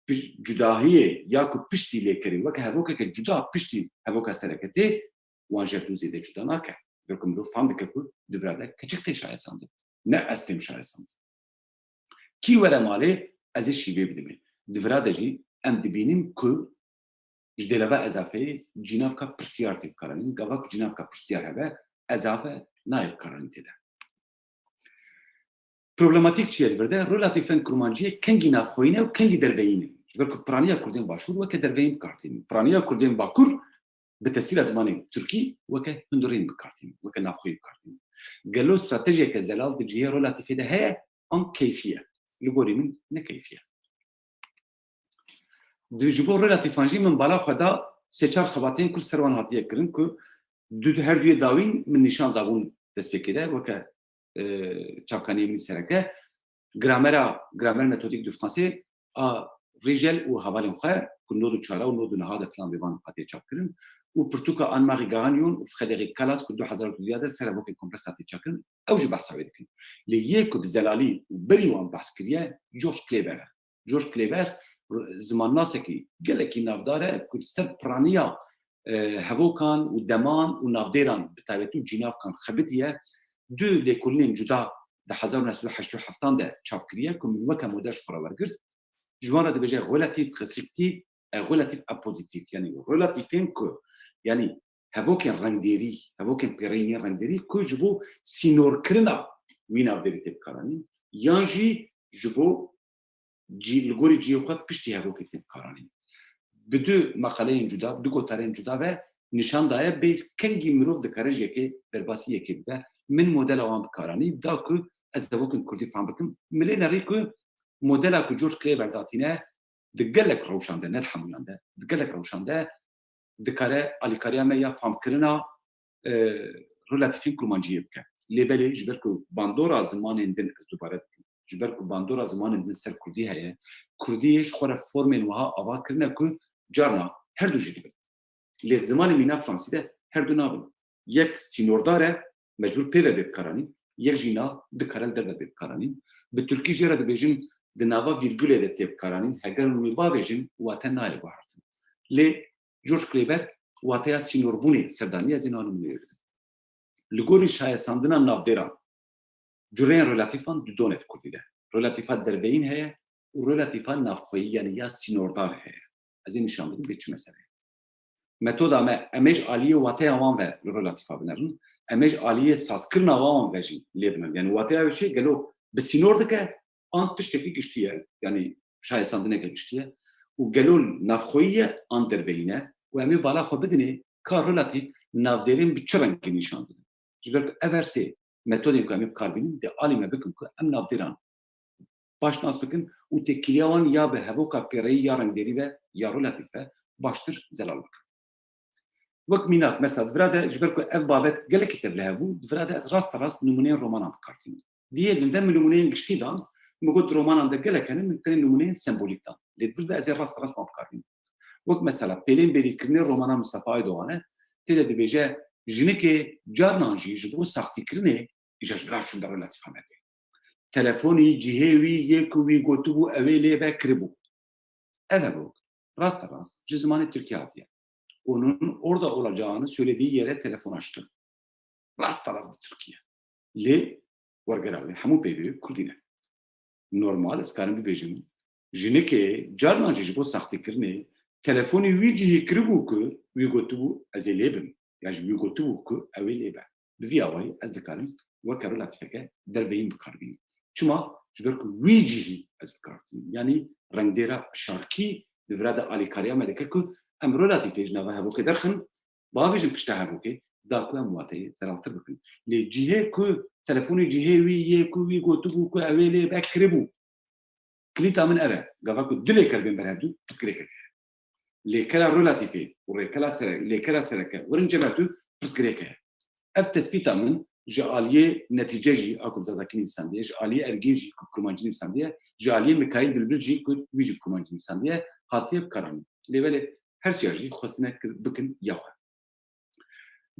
pi-, cudahiyê ya ku piştî lêkerê weke hevokeke cuda piştî hevoka sereke tê, wan ji hevdû zêde cuda nake. Ber ku mirov fam dike ku di vira de keçik tê şayesandin. Ne ez têm şayesandin. Kî were malê, ez ê şîvê bidimê. Di vira de jî em dibînin ku ji dêlava ezafeyê cînavka pirsiyar tê bikaranîn. Gava ku cînavka pirsiyar hebe, ezafe nayê bikaranîn tê de. Problematîk çi ye li vir de? Relatîfên kurmanciyê kengî navxweyî ne û kengî derveyî ne. Ji ber ku piraniya kurdên başûr weke derveyîn bi kar tînin. Piraniya kurdên bakur bi tesîra zimanê tirkî weke hundirîn bi kar tînin, weke navxweyî bi kar tînin. Gelo stratejiyeke zelal di cihê relatîfê de heye an keyfî ye? Li gorî min ne keyfî ye. Di, ji bo relatîfan jî min bala xwe da sê çar xebatên ku li ser wan hatiye kirin ku du, her duyê dawîn min nîşan dabûn destpêkê de weke, e, çavkaniyê min sereke. Gramera, Grammaire méthodique du français a Rigel û hevalên xwe ku nod û çar û nod û neh de filan vêvan hatiye çapkirin û pirtûka Anne-Marie Gagnon û Frédéric Calas ku du hezar û duduya de ser hevokên kompleks hatiye çapkirin, ew jî behsa wê dikin. Lê yê ku bi zelalî û berî wan behs kiriye, George Kleber e. George Kleber, zimannasekî gelekî navdar e ku li ser piraniya, e, hevokan û deman û navdêran bi taybetî û cînavkan xebitiye. Du lêkolînên cuda di hezar û neh sed û heştê û heftan de çap kiriye ku min weke model ji xwe re wergirt. Ji wan re dibêje relatif restriktif, e, relatif apozîtif. Yanî relatîfên ku, yanî hevokên rengdêrî, hevokên pêreyî yên rengdêrî ku ji bo sînorkirina wî navdêrî tê bikaranîn, yan jî ji bo cî-, li gorî cihê xwe piştî hevokê tê bikaranîn. Bi du meqaleyên cuda, bi du gotarên cuda ve nîşan daye bê kengî mirov dikare ji yekê derbasî yekê bibe. Min modela wan bikaranî da ku ez hevokên kurdî fehm bikim. Min lê nerî ku modela ku George Kleber datîne di gelek rewşan de, ne di hemûyan de, di gelek rewşan de dikare alîkariya me ya famkirina, e, relatîfên kurmanciyê bike. Lê belê ji ber ku bandora zimanên din, ez dubare dikim, ji ber ku bandora zimanên din ser kurdî heye, kurdî ji xwe re formên wiha ava kirine ku carna her du jî dibin. Lê di zimanê mîna fransî de her du nabin. Yek sînordar e, mecbûr pê ve bê bikaranîn, yek jî na, dikare li derve bê bikaranîn. Bi tirkî jê re dibêjin di nava vîrgulê de tê bikaranîn, heger hûn wê bavêjin, wate nayê guhertin. Lê George Kleber wateya sînorbûnê ser danî, ez ê niha nimûneyê bidim. Li gorî şayesandina navdêran, cureyên relatîfan du don e di kurdî de. Relatîfa derveyîn heye û relatîfa navxweyî, yanî ya sînordar heye. Ez ê nîşan bidim bê çi meseleyê. Metoda me, em ê ji aliyê wateya wan ve li relatîfa binerin, em ê ji aliyê sazkirina wan ve jî lê binerin. Yanî wateya wê çi? Gelo bi sînor dike, an tiştekî giştî ye, yanî şayesandineke giştî ye û gelo navxweyî ye an derveyî ne û em ê bala xwe bidinê ka relatîf navdêrên bi çi rengî nîşan didin. Ji ber ku ev her sê metodên ku em ê bi kar bînin, dê alî me bikin ku em navdêran baş nas bikin û têkiliya wan ya bi hevoka pêreyî ya rengdêrî ve ya relatîf ve baştir zelal bikin. Wek mînak, mesela, di vira de, ji ber ku ev babet gelekî tevlihev bû, di vira de ez rasta rast nimûneyên romanan bi kar tînim. Di yê din de min nimûneyên giştî dan, min got di romanan de gelek hene, min tenê nimûneyên sembolîk dan. Lê di vir de ez ê rasta rast wan bi kar bînim. Wek mesela, pêlên bêrîkirinê romana Mistefa Aydogan e, tê de dibêje, jinikê carnan jî ji bo saxtîkirinê îja ji bira şûnde relatîfa me tê. Telefonî cihê wî yê ku wî gotibû ew ê lê be kiribû. Ev hebok rasta rast ji zimanê tirkî hatiye. Onun orada olacağını söylediği yere telefon açtı. Rasta rast bi tirkî ye. Lê wergera wê hemû peyvê kurdî ne. Normal, ez karim bibêjim, jinikê carnan jî ji bo saxtekirinê telefonî wî cihî kiribû ku wî gotibû ez ê lê bim, ya jî wî gotibû ku ew ê lê be. Bi vî awayî ez dikarim weke relatîfeke derveyîn bi kar bînim. Çima? Ji ber ku wî cihî ez bi kar tînim. Yanî rengdêra şarkî di vira de alîkariya me dike ku em relatîfê ji nava hevokê derxin, bavêjin pişta hevokê, da ku em wateyê zelaltir bikin. Lê cihê ku, telefonê cihê wî yê ku wî gotibû ku ew ê lê be kiribû. Kilîta min ev e. Gava ku du lêker bên ber hevdû, pirsgirêkek heye. Lêkera relatîfê û rêkela sere-, lêkera sereke werin cem hevdû, pirsgirêk heye. Ev tespîta min ji aliyê Netîce jî, a ku bi zazakî nivîsandiye, ji aliyê Ergîn jî ku bi kurmancî nivîsandiye, ji aliyê Mikaîl Bilbil jî ku wî jî bi kurmancî nivîsandiye, hatiye bikaranîn. Lê belê her siya jî xwestine kir-, bikin ya xwe.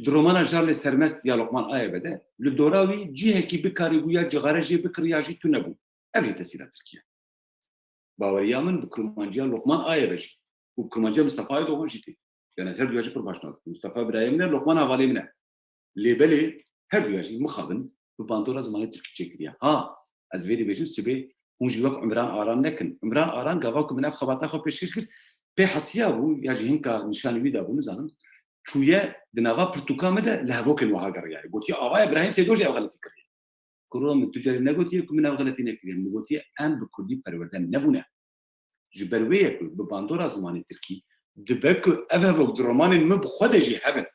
Di romana Jarlê Sermest ya Loqman Ayebe de, li dora wî cihekî bikarîbû ya cixare jê bikiriya jî tune bû. Ev jî tesîra Tirkiye. Baweriya min bi kurmanciya Loqman Ayebe jî û bi kurmanciya Mistefa Aydogan jî tê. Yani ez her duya jî pir baş nas dikim. Mistefa birayê min e, Loqman hevalê min e. Lê belê her duya jî mixabin bi bandora zimanê tirkî çêkiriye. Ha, ez vê dibêjim sibê hûn jî wek Umran Aran nekin. Umran Aran gava ku min ev xebata xwe pêşkêş kir, pê hesiya bû ya jî hinka nîşanî wî dabû, nizanim. Çûye di nava pirtûka min de li hevokên wiha geriyaye. Gotiye, Ava Îbrahîm Seydo jî ev xeletî kiriye. Kuro, min tu carî negotiye ku min ev xeletî nekiriye. Min gotiye em bi kurdî perwerde nebûne. Ji ber wê ye ku bi bandora zimanê tirkî dibe ku ev hevok di romanên min bi xwe de jî hebin.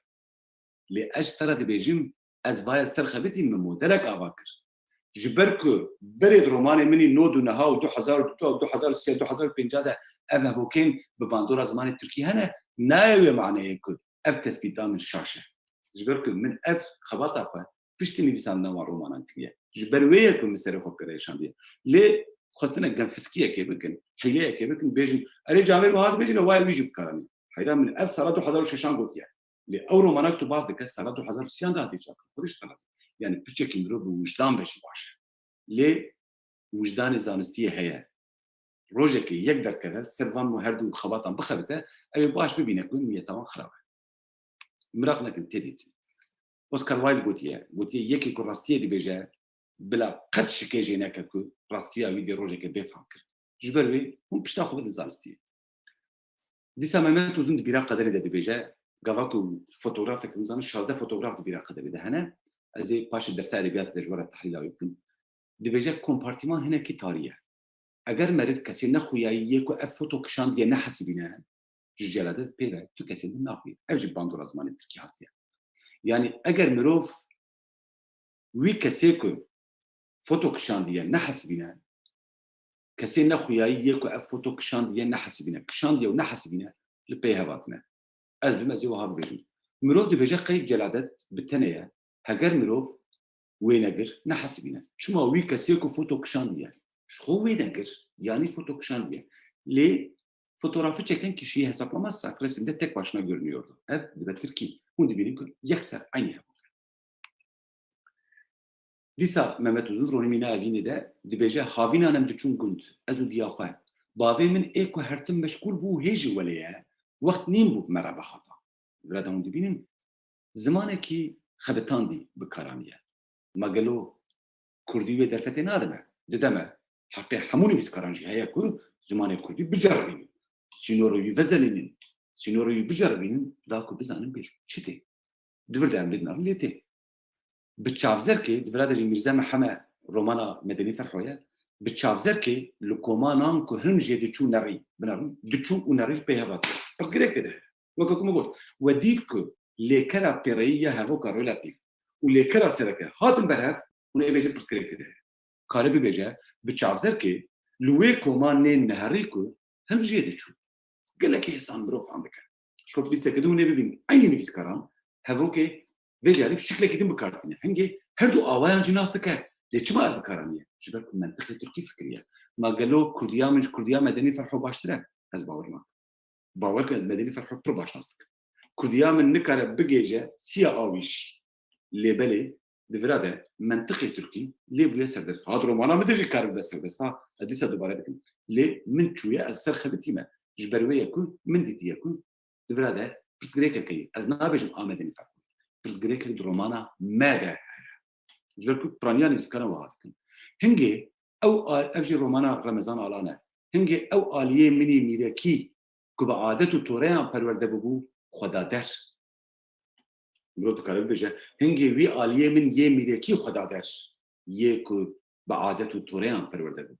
Lê ez ji te re dibêjim, ez vaye ser xebitî min modelek ava kir. Ji ber ku berê di romanê min î nod û neha û du hezar û du û du û du hezar û sî û du hezar û pêncî de ev hevokên bi bandora zimanê tirkî hene, nayê wê maneyê ku ev tespîta min şaş e. Ji ber ku min ev xebata xwe piştî nivîsandina wan romanan kiriye. Ji ber wê ye ku min serê xwe bi kere êşandiye. Lê xwestine genfiskiyekê bikin, hîleyekê bikin, bêjin, erê camêr wiha dibêjin, wayê wî jî bikaranî. Heyra min ev sala du hezar û şeşan gotiye. Lê ew romana ku tu bas dike, sala du hezar û sîyan de hatiye çapkirin. Xwedê ji te razî. Yani piçekî mirov bi wijdan be jî baş e. Lê wijdanê zanistiyê heye. Rojekê yek derkeve, ser van û her du xebatan bixebite, ew ê baş bibîne ku niyeta wan xirab e. Miraq nekin, tê dîtin. Oscar Wilde gotiye, gotiye, yekê ku rastiyê dibêje, bila qet şikê jê neke ku rastiya wî dê rojekê bê fam kir. Ji ber wê hûn pişta xwe bidin zanistiyê. Dîsa Mehmet Uzun di Bîra Qederê de dibêje, gava ku fotografek, min zanin şazdeh fotograf di Bîra Qederê de hene, ez ê paşê dersa edebiyatê de ji we re tehlîla wî bikim. Dibêje, kompartîman hinekî tarî ye. Eger meriv kesê nexuyayî yê ku ev foto kişandiye nehesibîne, ji celadet pê ve tu kesê din naxuye. Ev jî bandora zimanê tirkî hatiye. Yani eger mirov wî kesê ku foto kişandiye nehesibîne, kesê nexuyayî yê ku ev foto kişandiye nehesibîne, kişandiye û nehesibîne, li pey hev hatine. Ez bim, ez ê wiha bibêjim. Mirov dibêje qey celadet bi tenê ye. Heger mirov wênegir nehesibîne. Çima wî kesê ku foto kişandiye, ji xwe wênegir, yanî foto kişandiye. Lê fotoğrafı çeken kişiyi hesaplamazsak resimde tek başına görünüyordu. Ev dibe tirkî. Hûn dibînin ku yekser eynî hevok e. Dîsa Mehmet Uzun ronî mîna evînê de dibêje, havînan em diçûn gund, ez û diya xwe. Bavê min ê ku her tim meşgûl bû, hê jî welê ye, wext nîn bû bi me re bihata. Vira de hûn dibînin, zimanekî xebitandî bi kar aniye. Ma gelo kurdî wê derfetê nade me? Dide me. Heqê hemû nivîskaran jî heye ku zimanê kurdî biceribînin. Sînorê wî vezelînin. Sînorê wî biceribînin, da ku bizanin bê çi tê. Di vir de em lê dinarin lê tê. Bi çavzerkê, di vira de jî Mîrze Meheme romana Medenî Ferho ye, bi çavzerkê li komanan ku hilm jê diçû nerî, binerin, diçû û nerî pê hev hat. Pirsgirêk tê de. Weke ku min got, we dît ku lêkera pêreyî ya hevoka relatîf û lêkera sereke hatin berhev, hûn ê bêjin pirsgirêk tê de. Kare bibêje, bi çavzerkê li wê komanên neherî ku hilm jê diçû. Gelekî hêsan mirov fam dike. Şok bîstekê din hûn ê bibînin. Eynî nivîskaran, hevokê vê carî bi şiklekî din bi kar tîne. Hingê her du awayan jî nas dike. Lê çima ev bi kar aniye? Ji ber ku mentiqê tirkî fikiriye. Ma gelo kurdiya min ji kurdiya Medenî Ferho baştir e? Ez bawer nakim. Bawer ke ez Medenî Ferho pir baş nas dikim. Kurdiya min nikare bigêje siya awîş. Lê belê di vira de mentiqê tirkî lê bûye serdest. Hat romana min de jî kar bibe serdest. Ha, ez dîsa dubare dikim. Lê min çûye, ez ser xebitî me. Ji ber wê ye ku min dîtiye ku di vira de pirsgirêkek heye. Ez nabêjim a Medenî Ferho. Pirsgirêkek di romana me de heye. Ji ber ku piraniya nivîskaran wiha dikin. Hingê ew a-, ev jî romana Remezan Alan e. Hingê ew aliyê min î mîrekî ku bi adet û toreyan perwerde bibû, xwe da der. Mirov dikare bibêje, hingê wî aliyê min yê mîrekî xwe da der, yê ku bi adet û toreyan perwerde bû.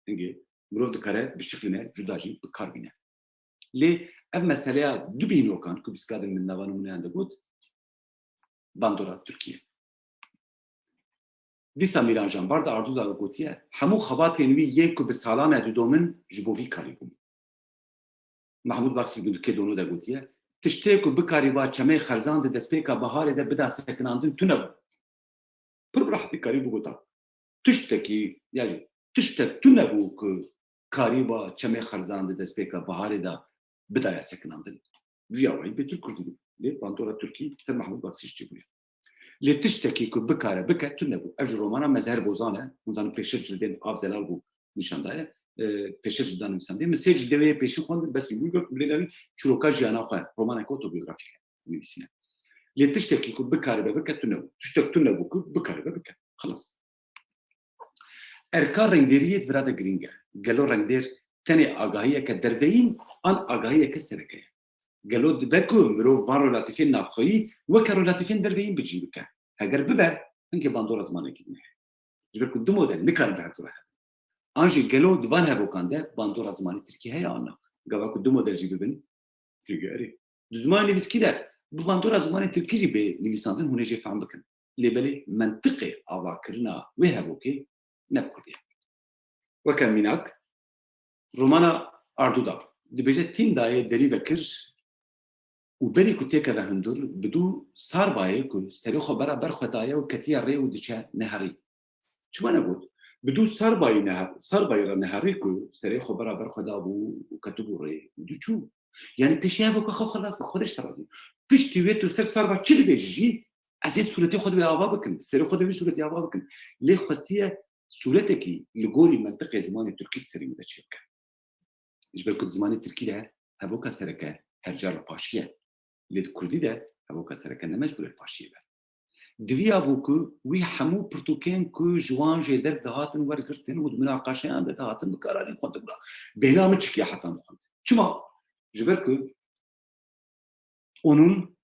Hingê mirov dikare bişiklîne, cuda jî bi kar bîne. Lê ev meseleya du bînokan ku bîskadin min nava nimûneyan de got, bandora Tirkiye. Dîsa Mîran Janbar di ardu de gotiye, hemû xebatên wî yên ku bi salan e didomin ji bo vî karî bûn. Mahmud Baksî di dikê dono de gotiye, tiştê ku bikarîba çemê Xerzan di destpêka biharê de bida sekinandin tune bû. Pir bi rehetî karî bigota. Tiştekî, yani tiştek tune bû ku karîba çemê Xerzan di destpêka biharê de bidaya sekinandin. Vî awayî bêtir kurdî bû. Lê bandora Tirkî ser Mahmud Baksî çêbûye. Lê tiştekî ku bikare bike tune bû. Ev ji romana Mezher Bozan e. Hûn zanin pêşir cildên Av Zelal bû nîşan daye. E, pêşir cildan nivîsandî. Min sê cildê wê yê pêşî xwendin, bes wî got, bilêlerî çîroka jiyana xwe, romaneke otobiyografîk e, nivîsîne. Lê tiştekî ku bikaribe bike tune bû. Tiştek tune bû ku bikaribe bike. Xilas. Erka rengdêriyê di vira de girîng e. Gelo rengdêr tenê agahiyeke derveyîn an agahiyeke sereke ye? Gelo dibe ku mirov van relatîfên navxweyî weke relatîfên derveyîn bi cî bike? Heger bibe, hinkê bandora zimanekî din heye. Ji ber ku du model nikarin bi hev re hebin. An jî gelo di van hevokan de bandora zimanê tirkî heye an na? Gava ku du model jî bibin, pêgû erê. Di zimanê nivîskî de bi bandora zimanê tirkî jî bê nivîsandin, hûn ê jê fehm bikin. Lê belê mentiqê avakirina wê hevokê ne bi kurdî ye. Weke mînak, romana Arduda dibêje, tîm dayê derî vekir û berî ku têkeve hundir, bi dû sarbayê ku serê xwe bera ber xwe daye û ketiye rê û diçe neherî. Çima negot? Bi dû sarbayî neher-, sarbayî re neherî ku serê xwe bera ber xwe dabû û ketibû rê û diçû. Yani pêşî hevoka xwe xilas bike, Xwedê ji te razî. Piştî wê tu li ser sarba çi dibêjî jî, ez ê sûretê xwe di wê ava bikim, serê xwe di wî sûretê ava bikim. Lê xwestiye sûretekî li gorî mentiqê zimanê tirkî di serê wî de çêbike. Ji ber ku di zimanê tirkî de hevoka sereke her car li paşî ye. Lê di kurdî de hevoka sereke ne mecbûr e li paşiyê be. Diviya bû ku wî hemû pirtûkên ku ji wan jêderk dihatin wergirtin û di minaqeşeyan de dihatin bikaranîn xwendibûna. Bêhna min çikiya hetan dixwend. Çima? Ji ber ku Onun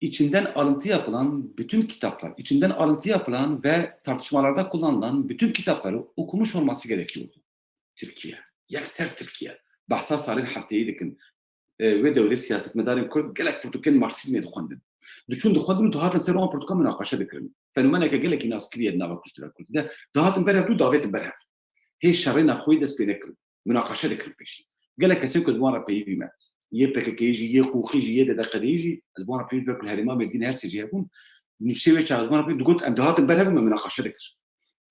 içinden alıntı yapılan bütün kitaplar, içinden alıntı yapılan ve tartışmalarda kullanılan bütün kitapları okumuş olması gerekiyordu. Tirkiye. Yekser Tirkiye. Behsa salên hefteyî dikin. E, wê dewrê siyasetmedarên Kurd gelek pirtûkên Marksîzmê dixwendin. Diçûn dixwendin û dihatin ser wan pirtûkan minaqeşe dikirin. Fenomeneke gelekî naskirî ye di nava kultura Kurdî de. Dihatin ber hev dû davêtin ber hev. Hê şerê navxweyî dest pê nekirin. Minaqeşe dikirin pêşî. Gelek kesên ku ez bi wan re peyivî me. Yê P K K'yê jî, yê Qoxî jî, yê D D Q'dê jî, ez bi wan re peyivî, ber ku li herêma Mêrdînê her sê jî hebûn. Nifşê wê çax ez bi wan re peyivî, digot, em dihatin ber hev û me minaqeşe dikir.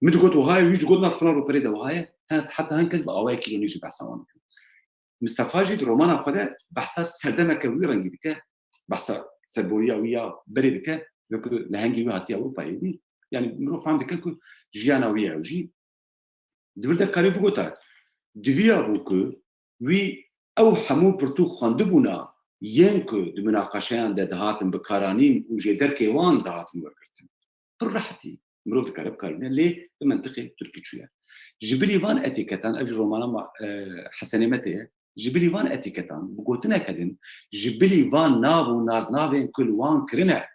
Min digot, wiha ye, wî jî digot, na filan roperê de wiha ye. He, heta hin kes bi awayekî îronî jî behsa wan dikin. Mistefa jî di romana xwe de behsa serdemeke wî rengî dike, behsa serboriya wî ya berê dike, weke lehengê wî hatiye Ewropayê dî. Yani mirov fehm dike ku jiyana wî ye ew jî. Di vir de karî bigota, diviya bû ku wî ew hemû pirtûk xwendibûna yên ku di minaqeşeyan de dihatin bikaranîn û jêderkê wan dihatin wergirtin. Pir rehetî mirov dikare bikarîne, lê bi mentiqê tirkî çûye. Ji bilî van etîketan, ev ji romana ma-, e, Hesenê Metê ye, ji bilî van etîketan, bi gotineke din, ji bilî van nav û naznavên ku li wan kirine,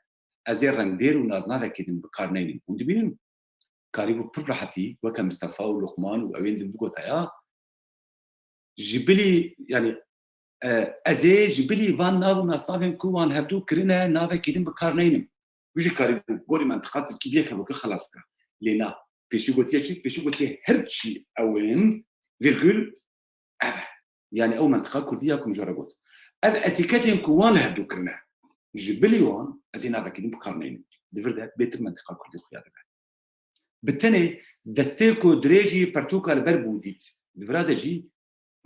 ez ê rengdêr û naznavekê din bi kar neynim. Hûn dibînin? Karîbû pir rehetî weke Mistefa û Luqman û ewên din bigota ya, ji bilî, yani, e, ez ê ji bilî van nav û nasnavên ku wan hevdû kirine, navekî din bi kar neynim. Wî jî karîbû gorî mentiqa tirkî bi yek hevokê xelas bike. Lê na, pêşî gotiye çi? Pêşî gotiye her çi ew in, vîrgul, ev e. Yani ew mentiqa kurdî ya ku min ji we re got. Ev etîketên ku wan li hevdû kirine, ji bilî wan ez ê navekî din bi kar neynim. Di vir de bêtir mentiqa kurdî xuya dibe. Bi tenê destê ku dirêjî pertûka li ber bû dît. Di vira de jî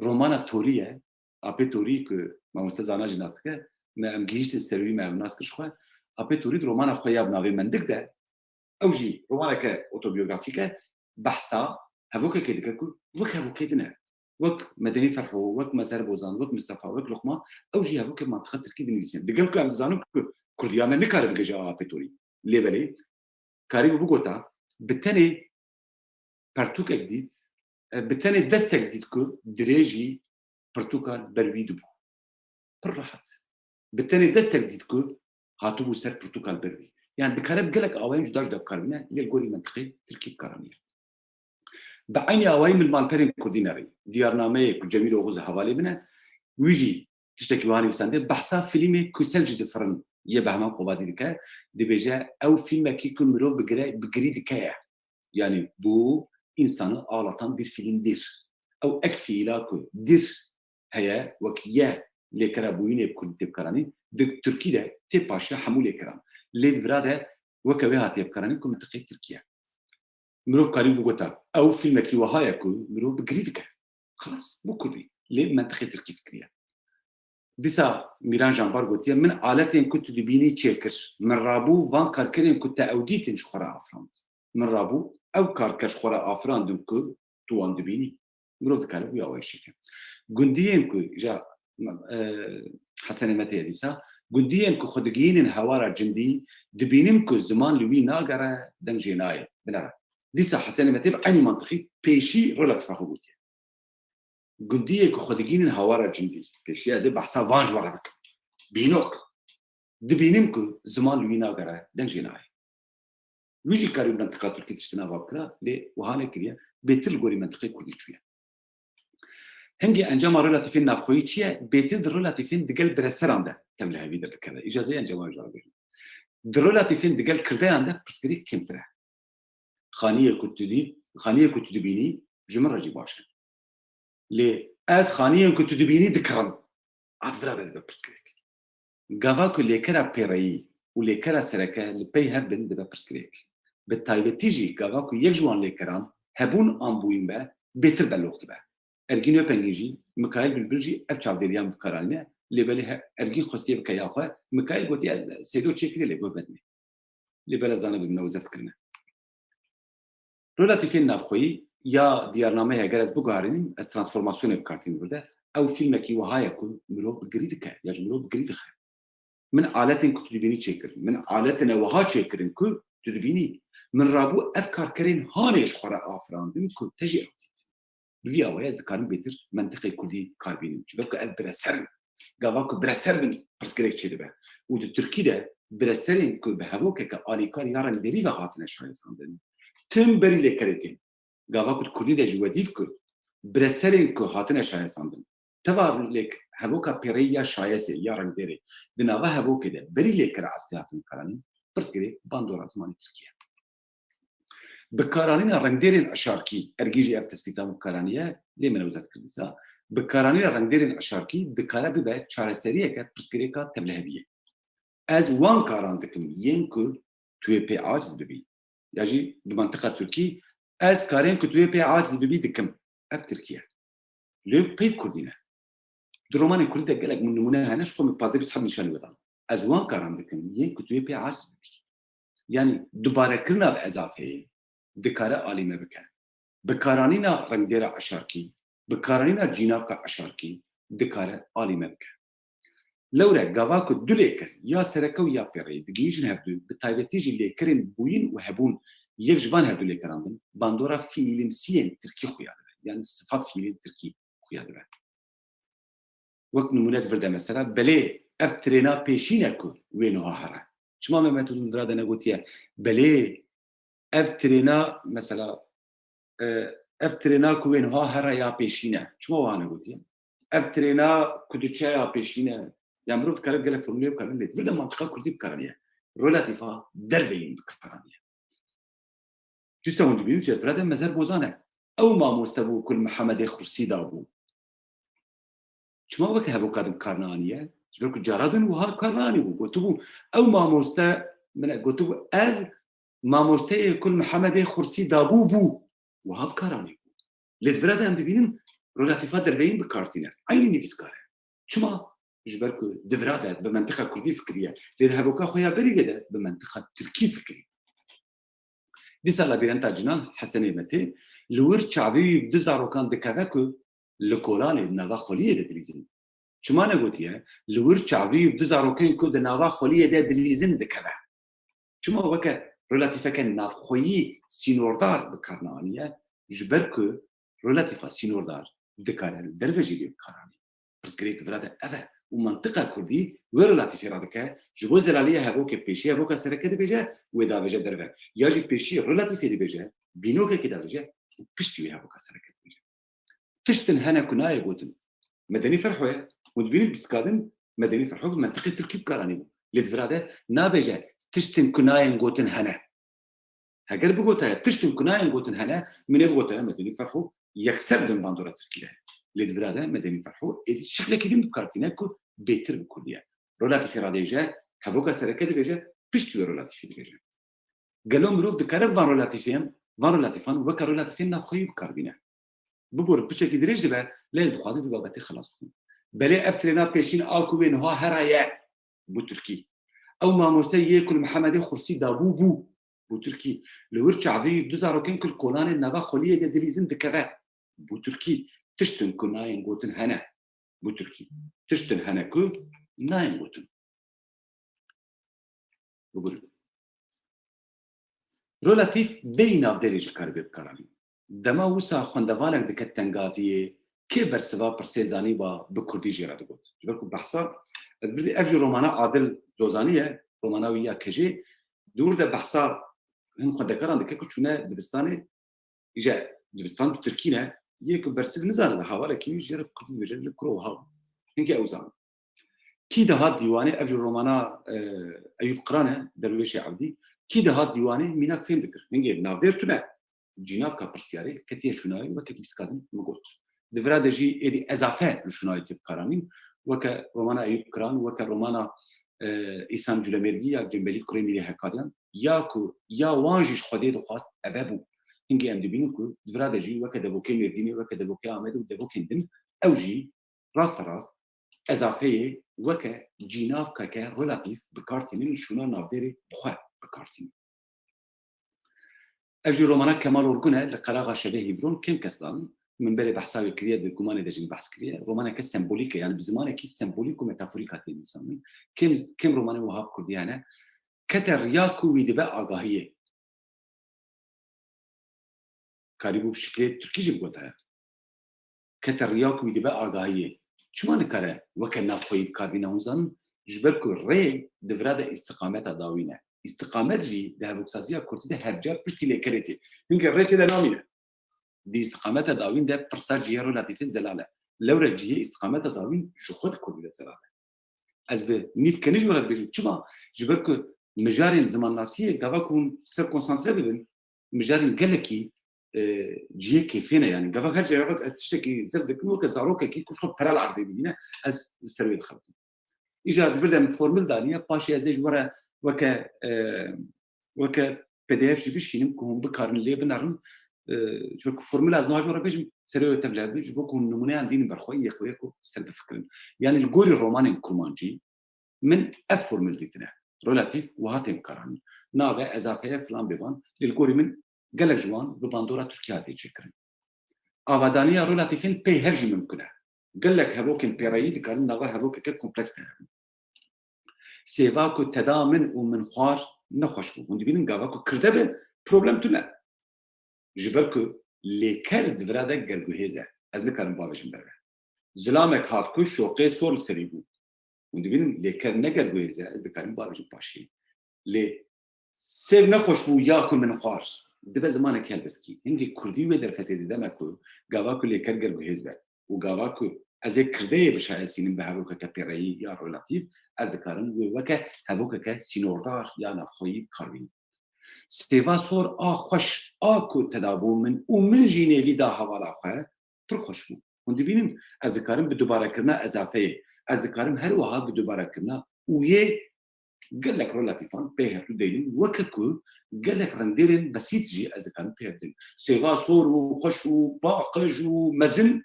romana Torî ye. Apê Torî ku mamoste Zana jî nas dike, me em gihîştin ser wî, me ev nas kir ji xwe. Apê Torî di romana xwe ya bi navê Mendik de, ew jî romaneke otobiyografîk e, behsa hevokekê dike ku wek hevokê din e. Wek Medenî Ferho, wek Mezer Bozan, wek Mistefa, wek Luqman, ew jî hevokê mantiqa tirkî dinivîsin. Digel ku em dizanin ku kurdiya me nikare bigihêje Apê Torî. Lê belê, karîbû bigota, bi tenê pertûkek dît, e, bi tenê destek dît ku dirêjî pirtûka li ber wî dibû. Pir rehet. Bi tenê destek dît ku hatibû ser pirtûka li ber wî. Yani dikare bi gelek awayên cuda cuda bikar bîne, lê li gorî mentiqê tirkî bikaranîne. Bi eynî awayî min li malperên kurdî nerî. Diyarnameyê ku Cemîl Oxuz hevalê min e, wî jî tiştekî wiha nivîsandê, behsa fîlmê Ku Selcî Difirin yê Behman Qobadî dike, dibêje, ew fîlmekî ku mirov bi gire-, bi girî dike ye. Yani bu insanı ağlatan bir filmdir. Ew ek fiila ku dir heye, wek ye lêkera bûyînê bi kurdî tê bikaranîn, di tirkî de tê paşiya hemû lêkeran. Lê di vira de weke wê hatiye bikaranîn ku mentiqê tirkî ye. Mirov karî bigota, ew fîlmekî wiha ye ku mirov bi girî dike. Xelas, bû kurdî. Lê mentiqê tirkî fikiriye. Dîsa Mîran Janbar gotiye, min aletên ku tu dibînî çêkir. Min rabû van karkerên ku te ew dîtin ji xwe re afirand. Min rabû ew karker ji xwe re afirandin ku tu wan dibînî. Mirov dikare wî awayî çêke. Gundiyên ku ja, e, Hesenê Mete ye dîsa, gundiyên ku xwe digihînin hewara cindî, dibînin ku ziman li wî nagere, deng jê nayê, binere. Dîsa Hesenê Mete bi eynî mantiqî pêşî relatîfa xwe gotiye. Gundiyê ku xwe digihînin hewara cindî, pêşî ez ê behsa van ji we re bikim. Bînok. Dibînin ku ziman li wî nagere, deng jê nayê. Wî jî karî mentiqa Tirkî tiştina va bikira, lê wiha nekiriye, bêtir li gorî mentiqê Kurdî çûye. Hingê encama relatîfên navxweyî çi ye? Bêtir di relatîfên digel bireseran de tevlihevî derdikeve. Îcazeyê encama ji we re bêjim. Di relatîfên digel kirdeyan de pirsgirêk kêmtir e. Xaniyê ku tu dî, xaniyê ku tu dibînî, ji min re jî baş e. Lê ez xaniyên ku tu dibînî dikirim. A di vira de dibe pirsgirêk. Gava ku lêkera pêreyî û lêkera sereke li pey hev bin dibe pirsgirêk. Bi taybetî jî gava ku yek ji wan lêkeran hebûn an bûyîn be, bêtir belox dibe. Ergîn Wepengîn jî, Mikaîl Bilbil jî ev çavdêriyan bi kar anîne, lê belê he-, Ergîn xwestiye bike ya xwe, Mikaîl gotiye, Seydo çêkirî lê got bedimê. Lê bela zanibin me wizet kirine. Relatîfên navxweyî ya diyarnameyê heger ez biguherînim, ez transformasyonê bi kar tînim vir de, ew fîlmekî wiha ye ku mirov bi girî dike, ya ji mirov bi girî dixe. Min aletên ku tu dibînî çêkirin. Min aletine wiha çêkirin ku tu dibînî. Min rabû ev karkerên hanê ji xwe re afirandin ku te jî ew dît. Bi vî awayî ez dikarim bêtir mentiqê kurdî kar bînim. Ji ber ku ev bireser in. Gava ku bireser bin, pirsgirêk çêdibe. Û di tirkî de bireserên ku bi hevokeke alîkar ya rengderî ve hatine şayestandin, tim berî lêkerê tên. Gava ku di kurdî de jî we dît ku bireserên ku hatine şayestandin, teva lêk hevoka pêreyî ya şayesê ya rengderê di nava hevokê de berî lêkera estê hatin karanîn, pirsgirêk bandora zimanê tirkî ye. Bikaranîna rengdêrên eşarkî, Ergîn jî ev tespîta min bi kar aniye, lê min ew zeft kir dîsa. Bikaranîna rengdêrên eşarkî dikare bibe çareseriyeke pirsgirêka tevliheviyê. Ez wan karan dikim yên ku tu yê pê aciz bibî. Ya jî bi mentiqa tirkî, ez karên ku tu yê pê aciz bibî dikim. Ev tirkî ye. Lê peyv kurdî ne. Di romanên kurdî de gelek min nimûne hene, ji xwe min pazdeh bîst heb nîşanî we dan. Ez wan karan dikim, yên ku tu yê pê aciz bibî. Yanî dubarekirina bi ezafeyê dikare alî me bike. Bikaranîna rengdêra eşarkî, bikaranîna cînavka eşarkî dikare alî me bike. Lewre gava ku du lêker, ya sereke û ya pêreyî digihîjin hevdu, bi taybetî jî lêkerên bûyîn û hebûn yek ji van hevdu lêkeran bin, bandora fiîlimsiyên tirkî xuya dibe, yanî sifat fiîlên tirkî xuya dibe. Wek nimûne di vir de mesela, belê ev trêna pêşîn e ku wê niha here. Çima Mehmet Uzun vira de negotiye, belê ev trêna mesela, e, ev trêna ku wê niha here ya pêşîn e. Çima wiha negotiye? Ev trêna ku diçe ya pêşîn e. Ya mirov dikare gelek formulê bikare, lê di vir de mantiqa kurdî bi kar aniye. Relatîfa derveyîn bi kar aniye. Dîsa hûn dibînin cedvira de Mezer Bozan e. Ew mamoste bû ku li Mihemedê Xursî da bû. Çima weke hevoka din kar neaniye? Ji ber ku cara din wiha kar neanîbû. Gotibû, ew mamoste, min e, gotibû, ev mamosteyê ku li Mihemedê Xursî dabû bû. Wiha bi kar anîbû. Lê di vira de em dibînin relatîfa derveyîn bi kar tîne. Eynî nivîskar e. Çima? Ji ber ku di vira de bi mentiqa kurdî fikiriye. Lê di hevoka xwe ya berî vê de bi mentiqa tirkî fikirî. Dîsa labîrenta cinan Hesenê Metê li wir çavî wî bi du zarokan dikeve ku li kolanê di nava xweliyê de dilîzin. Çima negotiye, li wir çavî wî bi du zarokên ku di nava xweliyê de dilîzin dikeve? Çima weke relatîfeke navxweyî sînordar bi kar neaniye? Ji ber ku relatîfa sînordar dikare li derve jî lê bi kar anî. Pirsgirêk di vira de ev e û mentiqa kurdî wê relatîfê radike, ji bo zelaliya hevokê pêşî hevoka sereke dibêje, wê davêje derve. Ya jî pêşî relatîfê dibêje, bînokekê davêje û piştî wê hevoka sereke dibêje. Tiştin hene ku nayê gotin. Medenî Ferho ye. Hûn dibînin bîstka din Medenî Ferho bi mentiqê tirkî bi kar anîbû. Lê di vira de nabêje tiştin ku nayên gotin hene. Heger bigotaya tiştin ku nayên gotin hene, min ê bigotaya Medenî Ferho yekser bin bandora tirkî de. Lê di vira de Medenî Ferho êdî şiklekî din bi kar tîne ku bêtir bi kurdî ye. Relatîfê radêje, hevoka sereke dibêje, piştî wê relatîfê dibêje. Gelo mirov dikare van relatîfên, van relatîfan weke relatîfên navxweyî bi kar bîne? Biborin piçekî dirêj dibe, lê ez dixwazim vî babetê xilas bikim. Belê ev trêna pêşîn a ku wê niha here ye, bû tirkî. Ew mamoste yê ku li Mihemedê Xursî dabû bû, bû tirkî. Li wir çavî du zarokên ku li kolanê nava xweliyê de dilîzin dikeve, bû tirkî. Tiştin ku nayên gotin hene, bû tirkî. Tiştin hene ku nayên gotin. Bigurin. Relatîf bêyî navdêrê jî karibê bikaranîn. Dema wisa xwendevanek dike tengaviyê, kê bersiva pirsê zanîba bi kurdî jê re digot. Ji ber ku behsa, ez bidî, ev jî romana Adil Zozanî ye, romana wî ya Kejê. Di wir de behsa Hin xwendekaran dike ku çûne dibistanê, îje dibistan bi tirkî ne, yê ku bersiv nizane li hevalekî wî jê re bi kurdî dibêje, li kuro wiha bû. Hinkî ew zanin. Kî dihat dîwanê, ev jî romana, e, Eyûp Qiran e, Derwêşê Evdî. Kî dihat dîwanê mînak fêm dikir. Hingê navdêr tune. Cînavka pirsiyarê ketiye şûnayê, weke dîska din min got. Di vira de jî êdî ezafe li şûnayê tê bikaranîn. Weke romana Eyûp Qiran, weke romana, e, Îhsan Culemêrgî ya Cembelî Kurê Mîrê Hekaryan. Ya ku, ya wan jî ji Xwedê dixwast, eve bû. Hingê em dibînin ku di vira de jî weke devokê Mêrdînê, weke devokê Amedê û devokên din, ew jî rasterast ezafeyê weke cînavkeke relatîf bi kar tînin, li şûna navdêrê bi xwe bi kar tînin. Ev jî romana Kemal Orgun e, Li Qeraxa Şevê Hîvron, kêm kes zanin. Min berê behsa wê kiriye, di gumanê de jî min behs kiriye. Romaneke sembolîk e, yani bi zimanekî sembolîk û metaforîk hatiye nivîsandin. Kêm, kêm romanên wiha bi kurdî hene. Kete riya ku wî dibe agahiyê. Karîbû bi şiklê tirkî jî bigotaya. Kete riya ku wî dibe agahiyê. Çima nikare weke navxweyî bi kar bîne, hûn zanin? Ji ber ku rê di vira de îstiqameta dawîn e. Îstiqamet jî di hevoksaziya kurdî de her car piştî lêkerê tê. Hingê rê tê de namîne. Di îstiqameta dawîn de pirsa cihê relatîfê zelal e. Lewre cihê îstiqameta dawîn ji xwe di kurdî de zelal e. Ez bi nîvkenî ji we re dibêjim. Çima? Ji ber ku mijarên zimannasiyê gava ku hûn ser konsantre bibin, mijarên gelekî, e, cihê kêfê ne. Yani gava her cihê ez tiştekî zir dikim, weke zarokekî ku ji xwe pere li erdê bibîne, ez li ser wê dixebitim. Îja di vir de min formil daniye, paşê ez ê ji we re weke, e, weke P D F jî bişînim ku hûn bikarin lê binerin. E, çunku formula ez niha ji we re bêjim, serê wê tev ji hev bin, ji bo ku hûn nimûneyan dînin ber xwe, yek û yek û ser bifikirin. Yani li gorî romanên kurmancî min ev formul dîtine. Relatîf wiha tên bikaranîn. Nave, ezafeye, filan bêvan, lê li gorî min gelek ji wan bi bandora Tirkiyê hatiye çêkirin. Avadaniya relatîfên pey hev jî mimkun e. Gelek hevokên pêreyî dikarin nava hevokeke kompleks de hebin. Sêva ku teda min û min xwar nexweş bû. Hûn dibînin gava ku kirde be, problem tune. Ji ber ku lêker di vira de gerguhêz e. Ez nikarim bavêjim derve. Zilamek hat ku şoqê sor li serî bû. Hûn dibînin lêker ne gerguhêz e, ez dikarim bavêjim paşê. Lê sêv nexweş bû ya ku min xwar. Dibe zimanekî helbestkî. Hingê kurdî wê derfetê dide me ku gava ku lêker gerguhêz be û gava ku ez ê kirdeyê bişayesînim bi hevokeke pêreyî ya relatîf, ez dikarim wê weke hevokeke sînordar ya navxweyî bi kar bînim. Sêva sor a xweş a ku teda bû min û min jî nêvî da hevala xwe, pir xweş bû. Hûn dibînin, ez dikarim bi dubarekirina ezafeyê, ez dikarim her wiha bi dubarekirina ûyê gelek relatîfan pê hevdû deynin, weke ku gelek rengdêrên besît jî ez dikarim pê hevdin. Sêva sor û xweş û paqij û mezin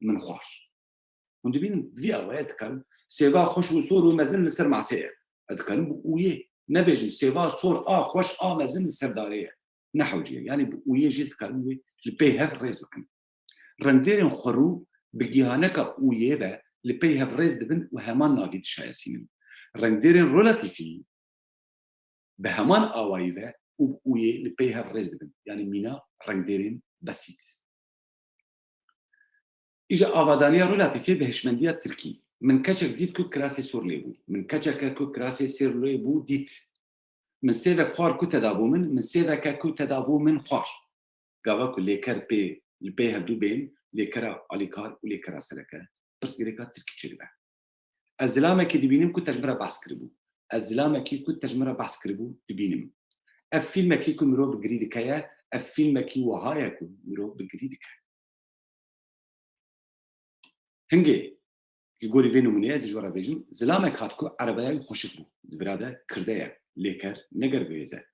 min xwar. Hûn dibînin, vî awayê ez dikarim sêva xweş û sor û mezin li ser masê ye. Ez dikarim bi ûyê nebêjim sêva sor a xweş a mezin li ser darê ye. Ne hewce ye. Yanî bi ûyê jî ez dikarim wê li pê hev rêz bikim. Rengdêrên xwerû bi gihaneka ûyê ve li pey hev rêz dibin û heman navî dişayesînin. Rengdêrên relatîfî bi heman awayî ve û bi ûyê li pey hev rêz dibin. Yanî mîna rengdêrên besît. Îja avadaniya relatîfê bi hişmendiya tirkî. Min keçek dît ku kirasê sor lê bû. Min keçeke ku kirasê sor lê bû dît. Min sêvek xwar ku teda bû min, min sêveke ku teda bû min xwar. Gava ku lêker pê, li pê hevdû bên, lêkera alîkar û lêkera sereke, pirsgirêka tirkî çêdibe. Ez zilamekî dibînim ku te ji min re behs kiribû. Ez zilamekî ku te ji min re behs kiribû dibînim. Ev fîlmekî ku mirov bi girî dike ye, ev fîlmekî wiha ye ku mirov bi girî dike. Hingê, ji gorî vê nimûneyê ez ji we re bêjim, zilamek hat ku erebeya wî xweşik bû, di vira de kirde ye, lêker ne gerguhêz e.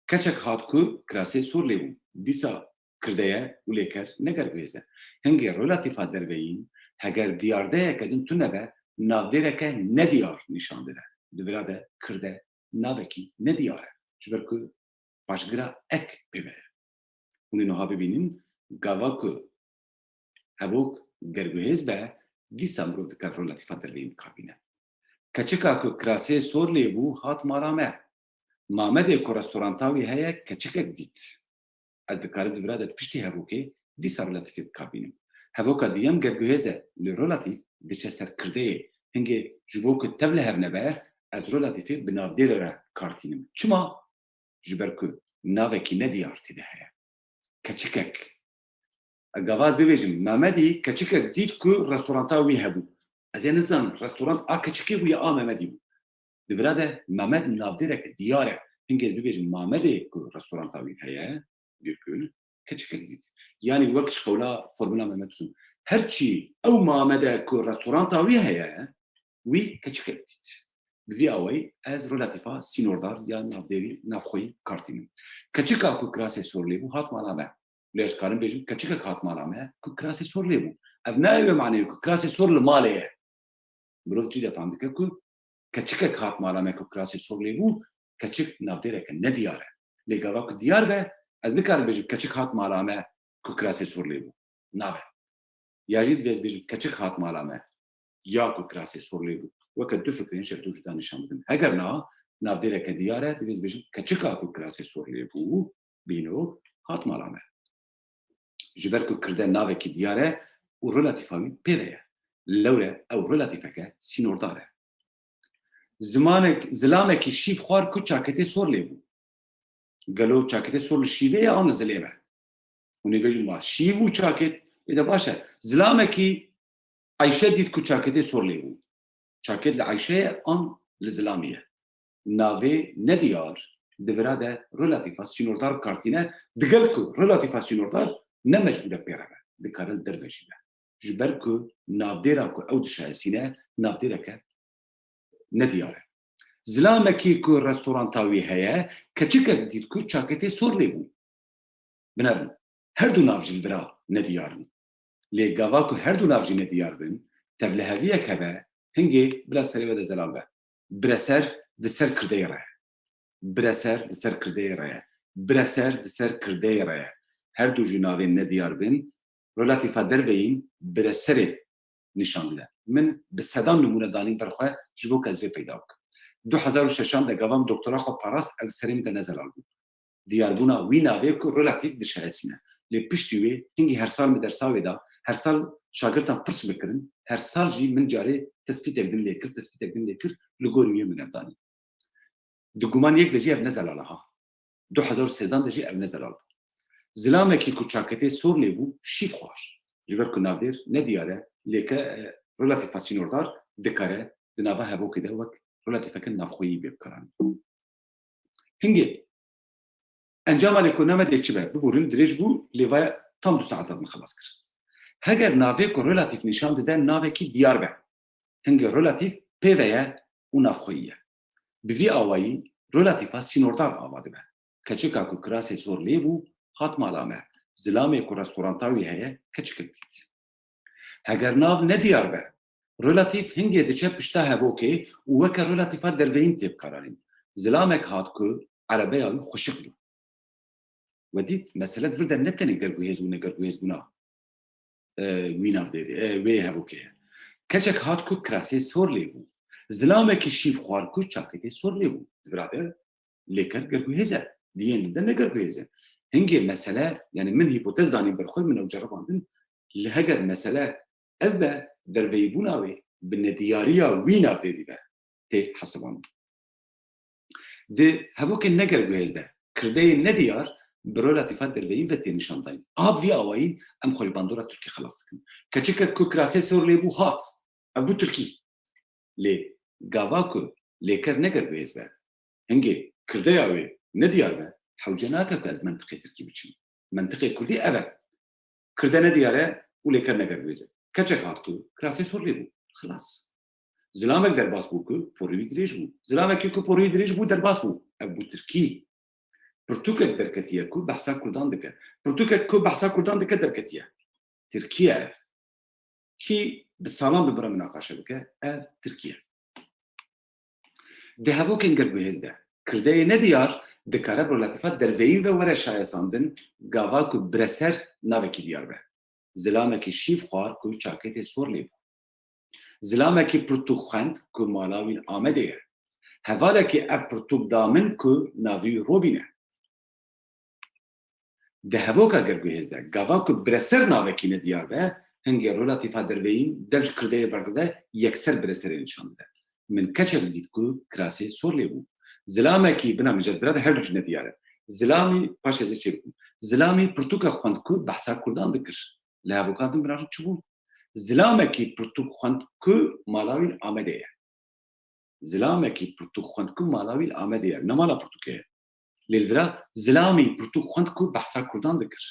Keçek hat ku kirasê sor lê bû, dîsa kirde ye û lêker ne gerguhêz e. Hingê relatîfa derveyî, heger diyardeyeke din tune be, navdêreke nediyar nîşan dide. Di vira de kirde navekî nediyar e. Ji ber ku paşgira ek pê ve ye. Hûn ê niha bibînin, gava ku hevok gerguhêz be, dîsa mirov dikare relatîfa derveyî bikarbîne. Keçika ku kirasê sor lê bû, hat mala me. Mamedê ku restoranta wî heye, keçikek dît. Ez dikarim di vira de piştî hevokê dîsa relatîfê bikarbînim. Hevoka duyem gerguhêz e, lê relatîf diçe ser kirdeyê. Hingê ji bo ku tev li hev nebe, ez relatîfê bi navdêrê re kar tînim. Çima? Ji ber ku navekî nediyar tê de heye. Keçikek. Gava ez bibêjim, Memedî keçikek dît ku restoranta wî hebû. Ez ê nizanim, restorant a keçikê bû ya a Memedî bû. Di vira de Memed navdêreke diyar e. Hingê ez bibêjim, Mamedê ku restoranta wî heye, Dîrkûn, keçikek dît. Yanî wek ji qewla formula Mehmet Uzun. Her çî ew Mamed e ku restoranta wî heye, wî keçikek dît. Bi vî awayî ez relatîfa sînordar ya navdêrî navxweyî kar tînim. Keçika ku kirasê sor lê bû hat mala me. Lê ez karim bêjim keçikek hat mala me ku kirasê sor lê bû. Ev ne ew e maneyê ku kirasê sor li malê ye. Mirov cî de fehm dike ku keçikek hat mala me ku kirasê sor lê bû, keçik navdêreke nediyar e. Lê gava ku diyar be, ez nikarim bêjim keçik hat mala me ku kirasê sor lê bû. Nabe. Ya jî divê ez bêjim keçik hat mala me ya ku kirasê sor lê bû. Weke du fikrên ji du cuda nîşan bidin. Heger na, navdêreke diyar e, divê ez bêjim keçika ku kirasê sor lê bû, bîno hat mala me. Ji ber ku kirde navekî diyar e û relatîfa wî pê ve ye. Lewre ew relatîfeke sînordar e. Zimanek, zilamekî şîv xwar ku çaketê sor lê bû. Gelo çaketê sor li şîvê ye an li zilê me? Hûn ê bêjin, va şîv û çaket, ê de baş e. Zilamekî Eyşe dît ku çaketê sor lê bû. Çaket li Eyşe ye an li zilamî ye? Navê nediyar di vira de relatîfa sînordar bi kar tîne, digel ku relatîfa sînordar ne mecbûr e pê re be, dikare li derve jî be. Ji ber ku navdêra ku ew dişayesîne, navdêreke nediyar e. Zilamekî ku restoranta wî heye, keçikek dît ku çaketê sor lê bû. Binerin, her du nav jî li vira nediyar in. Lê gava ku her du nav jî nediyar bin, tevliheviyek hebe, hingê bila serê we de zelal be. Bireser di ser kirdeyê re ye. Bireser di ser kirdeyê re ye. Bireser di ser kirdeyê re ye. Her du jî navên nediyar bin, relatîfa derveyîn bireserê nîşan dide. Min bi sedan nimûne danîn ber xwe ji bo ku ez vê peyda bikim. Du hezar û şeşan de gava min doktora xwe parast, ev serê min de ne zelal bû. Diyarbûna wî navê ku relatîf dişayesîne. Lê piştî wê hingî her sal min dersa wê da, her sal şagirtan pirs min kirin, her sal jî min carê tespîtek din lê kir, tespîtek din lê kir, li gorî wê min ev danî. Di guman yek de jî ev ne zelal e ha. Du hezar û sêzdan de jî ev ne zelal bû. Zilamekî ku çaketê sor lê bû, şîv xwar. Ji ber ku navdêr nediyar e, lê ke, e, relatîfa sînordar dikare di nava hevokê de wek relatîfeke navxweyî bê bikaranîn. Hingê encama lêkolîna me dê çi be? Bibûrin dirêj bû, lê vaya tam du saetan min xilas kir. Heger navê ku relatîf nîşan dide navekî diyar be, hingê relatîf pê ve ye û navxweyî ye. Bi vî awayî relatîfa sînordar ava dibe. Keçika ku kirasê sor lê bû, hat mala me. Zilamê ku restoranta wî heye, keçikek dît. Heger nav nediyar be, relatîf hingê diçe pişta hevokê û weke relatîfa derveyîn tê bikaranîn. Zilamek hat ku erebeya wî xweşik bû. We dît, mesele di vir de ne tenê gerguhêz û negerguhêzbûna, e, wî navdêrê, e, wê hevokê ye. Keçek hat ku kirasê sor lê bû. Zilamekî şîv xwar ku çaketê sor lê bû. Di vira de lêker gerguhêz e. Di yên din de ne gerguhêz e. Hingê mesele, yani min hîpotez danî ber xwe, min ew ceribandin, li heger mesele ev be, derveyîbûna wê bi nediyariya wî navdêrî be tê hesibandin. Di hevokên negerguhêz de kirdeyên nediyar bi relatîfa derveyî ve tê nîşandayîn. A bi vî awayî em xwe ji bandora tirkî xilas dikin. Keçikek ku kirasê sor lê bû hat. Ev bû tirkî. Lê gava ku lêker negerguhêz be, hingê kirdeya wê nediyar be, hewce nake ku ez mentiqê tirkî biçim. Mentiqê kurdî ev e. Kirde nediyar e û lêker negerguhêz e. Keçek hat ku kirasê sor lê bû. Xilas. Zilamek derbas bû ku porê wî dirêj bû. Zilamekî ku porê wî dirêj bû, derbas bû. Ev bû tirkî. Pirtûkek derketiye ku behsa kurdan dike. Pirtûkek ku behsa kurdan dike derketiye. Tirkî ye ev. Kî bi salan bi min re minaqaşe bike, ev tirkî ye. Di hevokên gerguhêz de, kirdeyê nediyar dikare bi relatîfa derveyîn ve were şayesandin, gava ku bireser navekî diyar be. Zilamekî şîv xwar ku çaketê sor lê bû. Zilamekî pirtûk xwend ku mala wî li Amedê ye. Hevalekî ev pirtûk da min ku navê wî Robîn e. Di hevoka gerguhêz de, gava ku bireser navekî nediyar be, hingê relatîfa derveyîn dev ji kirdeyê berdide, yekser bireserê nîşan dide. Min keçek dît ku kirasê sor lê bû. Zilamekî, bina min ji vira de her du jî nediyar e. Zilamî, paşê ez ê çê bikim. Zilamî pirtûkek xwend ku behsa kurdan dikir. Li hevokan din bira çi bû? Zilamekî pirtûk xwend ku mala wî li Amedê ye. Zilamekî pirtûk xwend ku mala wî li Amedê ye. Ne mala pirtûkê ye. Lê li vira zilamî pirtûk xwend ku behsa kurdan dikir.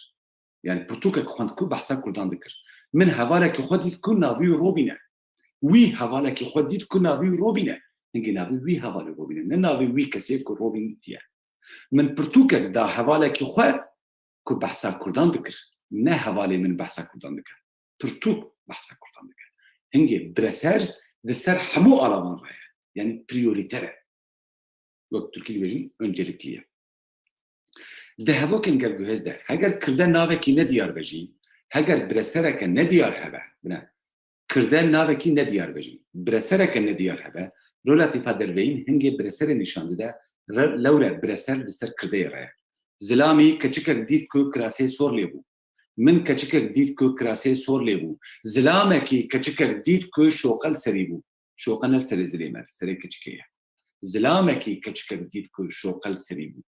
Yani pirtûkek xwend ku behsa kurdan dikir. Min hevalekî xwe dît ku navê wî Robîn e. Wî hevalekî xwe dît ku navê wî Robîn e. Hingê navê wî hevalê Robîn e. Ne navê wî kesê ku Robîn dîtiye. Min pirtûkek da hevalekî xwe ku behsa kurdan dikir. Ne hevalê min behsa kurdan dikir. Pirtûk behsa kurdan dikir. Hingê bireser di ser hemû alavan re ye. Yani prioriter e. Wek Tirkî dibêjin, öncelikli ye. Di hevokên gelguhêz de, heger kirde navekî nediyar be jî, heger biresereke nediyar hebe, bine, kirde navekî nediyar be jî, biresereke nediyar hebe, rolatîfa derveyîn hingê bireserê nîşan dide, re-, lewre bireser li ser kirdeyê re ye. Zilamî keçikek dît ku kirasê sor lê bû. Min keçikek dît ku kirasê sor lê bû. Zilamekî keçikek dît ku şoqe li serî bû. Şoqe ne li serê zilê me, li serê keçikê ye. Zilamekî keçikek dît ku şoqe li serî bû.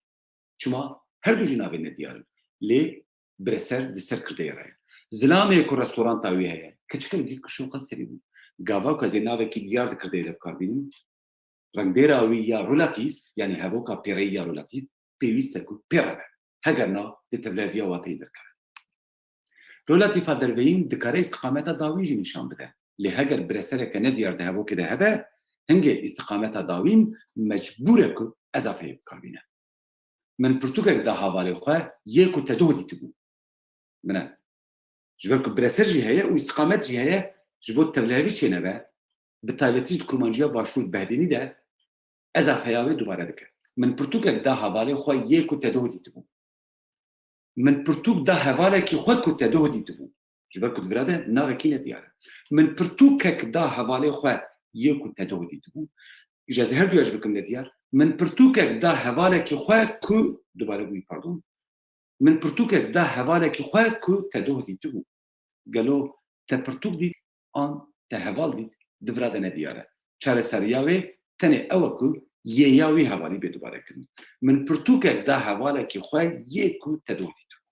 Çima? Her du jî navê nediyar in. Lê bireser di ser kirdeyê re ye. Zilamê ku restoranta wî heye, keçikek dît ku şoqe li serî bû. Gava ku ez ê navekî diyar di kirdeyê de bi kar bînim, rengdêra wî ya rolatîf, yanî hevoka pêreyî ya rolatîf, pêwîst e ku pê re be. Heger na, dê tevliheviya wateyê derkeve. Rolatîfa derveyîn dikare îstiqameta dawîn jî nîşan bide. Lê heger biresereke nediyar di hevokê de hebe, hingê îstiqameta dawîn mecbûr e ku ezafeyê bi kar bîne. Min pirtûkek da hevalê xwe yê ku te doh dîtibû. Bine. Ji ber ku bireser jî heye û îstiqamet jî heye, ji bo tevlihevî çênebe, bi taybetî jî di kurmanciya başûr behdênî de ezafeya wê dubare dike. Min pirtûkek da hevalê xwe yê ku te doh dîtibû. Min pirtûk da hevalekî xwe ku te doh dîtibû. Ji ber ku di vira de navekî nediyar e. Min pirtûkek da hevalê xwe yê ku te doh dîtibû. Îja ez ê her duya jî bikim nediyar. Min pirtûkek da hevalekî xwe ku, dubare bûyî, pardon. Min pirtûkek da hevalekî xwe ku te doh dîtibû. Gelo te pirtûk dît an te heval dît, di vira de nediyar e. Çareseriya wê tenê ew e ku yê ya wî hevalî bê dubarekirin. Min pirtûkek da hevalekî xwe yê ku te doh dîtibû.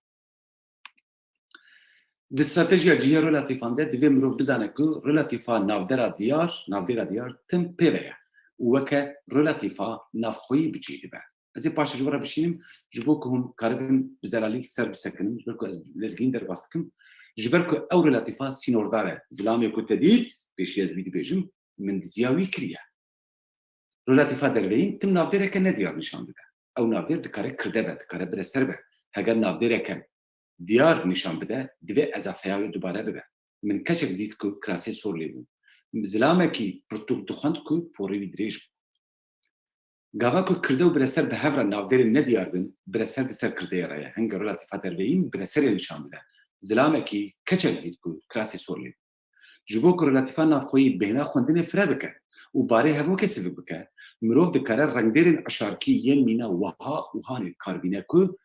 Di stratejiya cihê rolatîfan de divê mirov bizane ku rolatîfa navdera diyar, navdêra diyar tim pê ve ye û weke rolatîfa navxweyî bi cih dibe. Ez ê paşê ji we re bişînim, ji bo ku hûn karibin bi zelalî li ser bisekinin, ji ber ku ez lezgîn derbas dikim, ji ber ku ew rolatîfa sînordar e. Zilamê ku te dît, pêşî ez vî dibêjim, min diziya wî kiriye. Rolatîfa derveyîn tim navdêreke nediyar nîşan dide. Ew navdêr dikare kirde be, dikare bireser be. Heger navdêreke diyar nîşan bide, divê ezafeya wê dubare bibe. Min keçek dît ku kirasê sor lê bû. Zilamekî pirtûk dixwend ku porê wî dirêj bû. Gava ku kirde û bireser bi hev re navdêrên nediyar bin, bireser di ser kirdeyê re ye. Hingê rolatîfa derveyîn bireserê nîşan bide. Zilamekî keçek dît ku kirasê sor lê bû. Ji bo ku rolatîfa navxweyî bêhna xwendinê fire bike û barê hevokê sivik bike, mirov dikare rengdêrên eşarkî yên mîna weha û hanê karbîne ku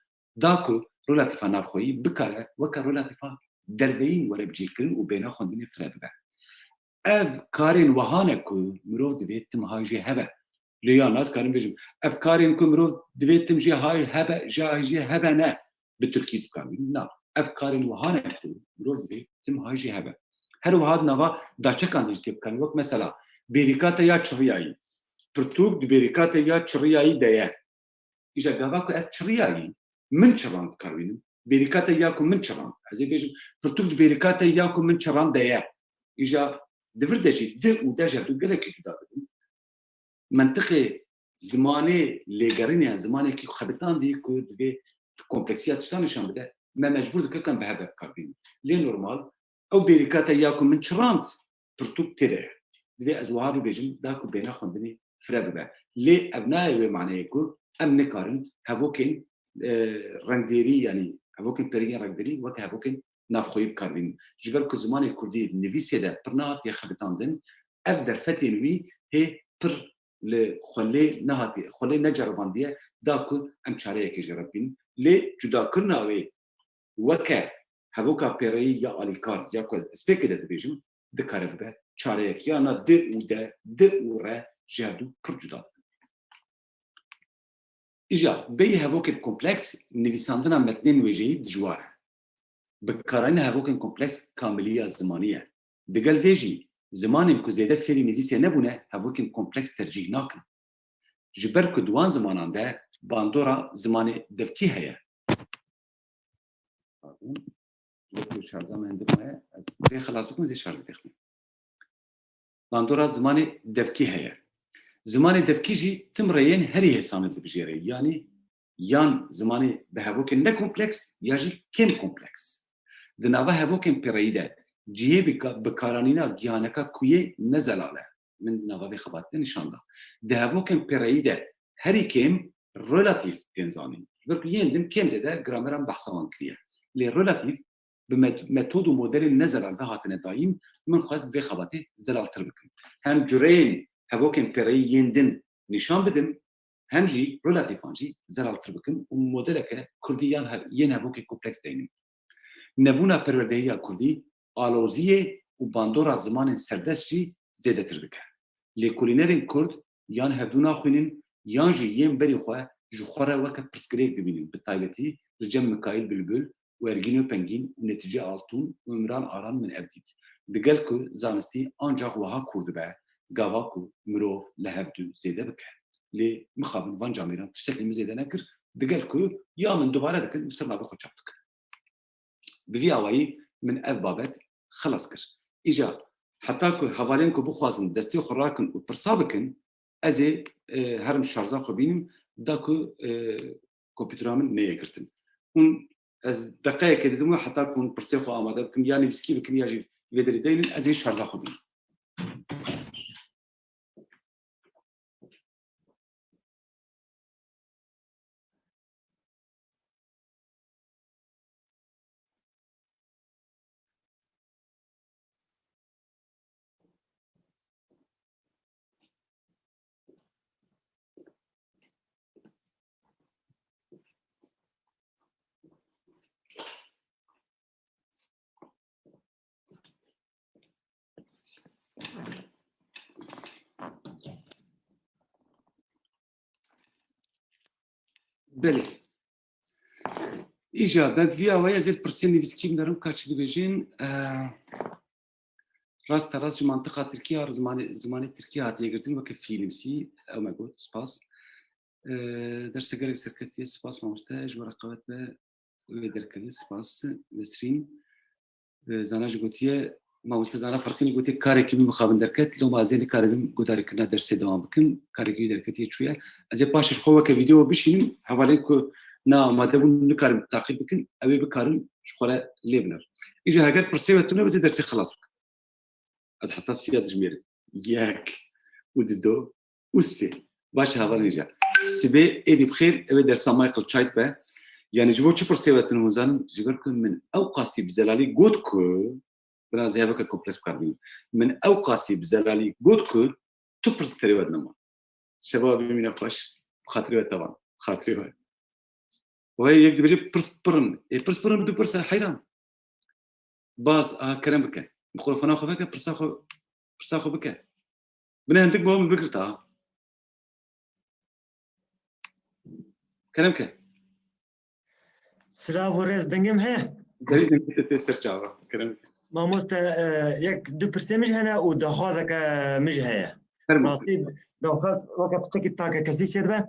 da ku rolatîfa navxweyî bikare weke rolatîfa derveyîn were bicihkirin û bêhna xwendinê fire bibe. Ev karên weha ne ku mirov divê tim hay jê hebe. Lê ya naz karim bêjim, ev karên ku mirov divê tim jê hay hebe, jê hay jê hebe ne. Bi tirkî zî bikar bînin. Na, ev karên wiha ne ku mirov divê tim hay jê hebe. Her wiha di nava daçekan de jî tê bikarîn. Wek mesela, bêrîka te ya çiriyayî. Pirtûk di bêrîka te ya çiriyayî de ye. Îja gava ku ez çiriyayî, min çiran dikar bînim. Bêrîka te ya ku min çiran. Ez ê bêjim, pirtûk di bêrîka te ya ku min çiran de ye. Îja di vir de jî di û de ji hev du gelekî cuda dibin. Mentiqê zimanê lêgerînê, yani zimanekî xebitandî ku divê kompleksiya tiştan nîşan bide, me mecbûr dike kan bi hev ve bikar bînin. Lê normal, ew bêrîka te ya ku min çirand, pirtûk tê de ye. Divê ez wiha bibêjim, da ku bêhna xwendinê fire bibe. Lê ev nayê wê maneyê ku em nikarin hevokên, e, rengdêrî, yani hevokên periyên rengdêrî weke hevokên navxweyî bikar bînin. Ji ber ku zimanê kurdî nivîsê de pir nehatiye xebitandin, ev derfetên wî hê pir li xwe lê nehatiye, xwe lê neceribandiye, da ku em çareyekê jê re bibînin. Lê cudakirina wê weke hevoka pêreyî ya alîkar ya ku ez destpêkê de dibêjim, dikare bibe çareyek. Ya na di û de, di û re ji hevdu pir cuda dibin. Îja, bêyî hevokên kompleks, nivîsandina metnên wêjeyî dijwar e. Bikaranîna hevokên kompleks kamiliya zimanî ye. Digel vê jî, zimanên ku zêde fêrî nivîsê nebûne, hevokên kompleks tercîh nakin. Ji ber ku di wan zimanan de bandora zimanê devkî heye. Pardon. Wekî şarja me hindik maye, ez vê xilas bikim, ez ê şarjê vêxivînim. Bandora zimanê devkî heye. Zimanê devkî jî tim rêyên herî hêsanî dibijêre, yanî yan zimanê bi hevokên ne kompleks ya jî kêm kompleks. Di nava hevokên pêreyî de cihê bika-, bikaranîna gihaneka kuyê ne zelal e. Min di nava vê xebatê de nîşan da. Di hevokên pêreyî de herî kêm relatîf tên zanîn. Ji ber ku yên din kêm zêde grameran behsa wan kiriye. Lê relatîf bi met-, metod û modelên ne zelal ve hatine dayîn, min xwest vê xebatê zelaltir bikim. Hem cureyên hevokên pêreyî yên din nîşan bidim, hem jî relatîfan jî zelaltir bikim û modeleke kurdî yan hev-, yên hevokê kompleks deynim. Nebûna perwerdehiya kurdî aloziyê û bandora zimanên serdest jî zêdetir dike. Lêkolînerên kurd yan hevdû naxwînin, yan jî yên berî xwe ji xwe re weke pirsgirêk dibînin, bi taybetî li cem Mikaîl Bilbil û Ergîno Pengîn û Netîce Altûn û Îmran Aran min ev dît. Digel ku zanistî ancax wiha kûr dibe, gava ku mirov li hevdû zêde bike. Lê mixabin van camêran tiştek li min zêde nekir, digel ku ya min dubare dikin û ser navê xwe çap dikin. Bi vî awayî min ev babet xilas kir. Îja heta ku hevalên ku bixwazin destê xwe rakin û pirsa bikin, ez ê, e, herim şarja xwe bînim, da ku, e, kompîtera min neyê girtin. Hûn, ez deqeyekê didim we heta ku hûn pirsê xwe amade bikin, ya nivîskî bikin, ya jî vê derî deynin, ez ê şarja xwe bînim. Belê. Îja, ben vî awayî ez ê pirsên nivîskî binerim, ka çi dibêjin. Eh, rasterast ji mantiqa tirkî ya zimanê, zimanê tirkî hatiye girtin weke fiîlnivîsî, ew me got, spas. Eh, derse gelek serkeftiye, spas mamoste, ji we re qewet be. Wê derkeve, spas Nesrîn. E, Zana jî gotiye, mamoste Zana Ferqînî gotiye, karekî min mixabin derket, loma ez ê nikaribim guhdarîkirina dersê dewam bikim. Karekî wî derketiye çûye. Ez ê paşê ji xwe weke vîdeo bişînim, hevalên ku ne amade bûn, nikarin taqîb bikin, ew ê bikarin ji xwe re lê biner. Îja heger pirsê we tune, ez ê dersê xilas bikim. Ez heta sîya dijmêrim. Yek û dido û sê. Baş e, hevalên îja. Sibê êdî bi xêr, ew ê dersa Michael Chait be. Yanî ji bo çi pirsê we tune hûn zanin? Ji ber ku min ew qasî bi zelalî got ku, bira ez ê heveke kompleks bi kar bînim. Min ew qasî bi zelalî got ku tu pirs serê we dinema. Şeva bimîne xweş. Bi xatirê we tevan. Xatirê we. Wê yek dibêje pirs pir in. Ê pirs pir in, du pirs e, heyran. Baz, aha, kerem bike. Mikrofona xwe veke, pirsa xwe, pirsa xwe bike. Bine hindik bo min bigirta. Kerem ke. Silav û rêz, dengê min heye? Derî dengê te tê ser çava. Kerem ke. Mamoste, e, yek du pirsê min jî hene û daxwazeke min jî heye. Fermo. Rastî daxwaz weke piçekî takekesî çêdibe.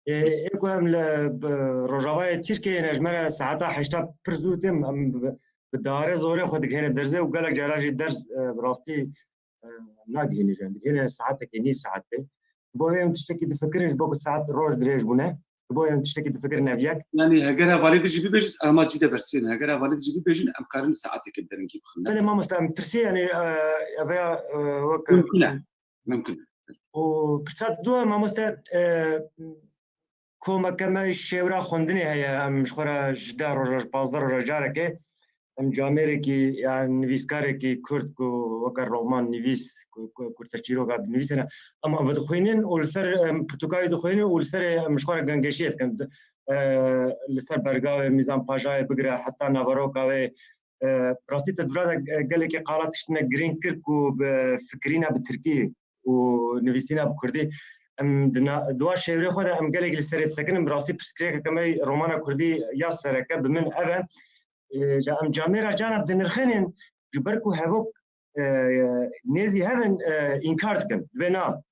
E, ê ku em li, bi, Rojavayê Tirkiyeyê ne, ji me re saeta heşta pir zû têm, em bi, bi dare zorê xwe digihêne derzê û gelek cara jî derz, e, bi rastî, e, nagihîne jî. Em digihêne saetekê, nîv saetê. Bo wê em tiştekî difikirin, ji bo ku saet roj dirêj bûne. Ji bo em tiştekî difikirin ev yek. Yanî heger hevalê din jî bibêjin, em cî de bersivînin. Heger hevalê din jî bibêjin, em karin saetekê bi derengî bixin. Belê mamoste, em tirsî, yanî, e, ev ya, e, wek Mimkun e. Mimkun e. Û pirsa dû, mamoste, e, komeke me şêwra xwendinê heye, em ji xwe re ji deh roja, ji pazdeh roja carekê, em camêrekî, yan nivîskarekî kurd ku weke roman nivîs, ku, ku, kurteçîroka dinivîsîne, em, em vedixwînin û li ser, em, pirtûka wî dixwînin û li serê em ji xwe re gengeşiyê dikin. E, li ser berga wê Mîzan Pajayê bigire heta naveroka wê, e, rastî te di vira de, e, gelekî qala tiştine girîng kir ku bi fikirîna bi tirkî û nivîsîna bi kurdî. em di na-, di wan şêwirê xwe de em gelekî li serê disekinin. Bi rastî pirsgirêkeke me romana kurdî ya sereke bi min ev e. E, ja em camêra cana dinirxînin, ji ber ku hevok, e, nêzî hev in, e, înkar dikin. Dibê na,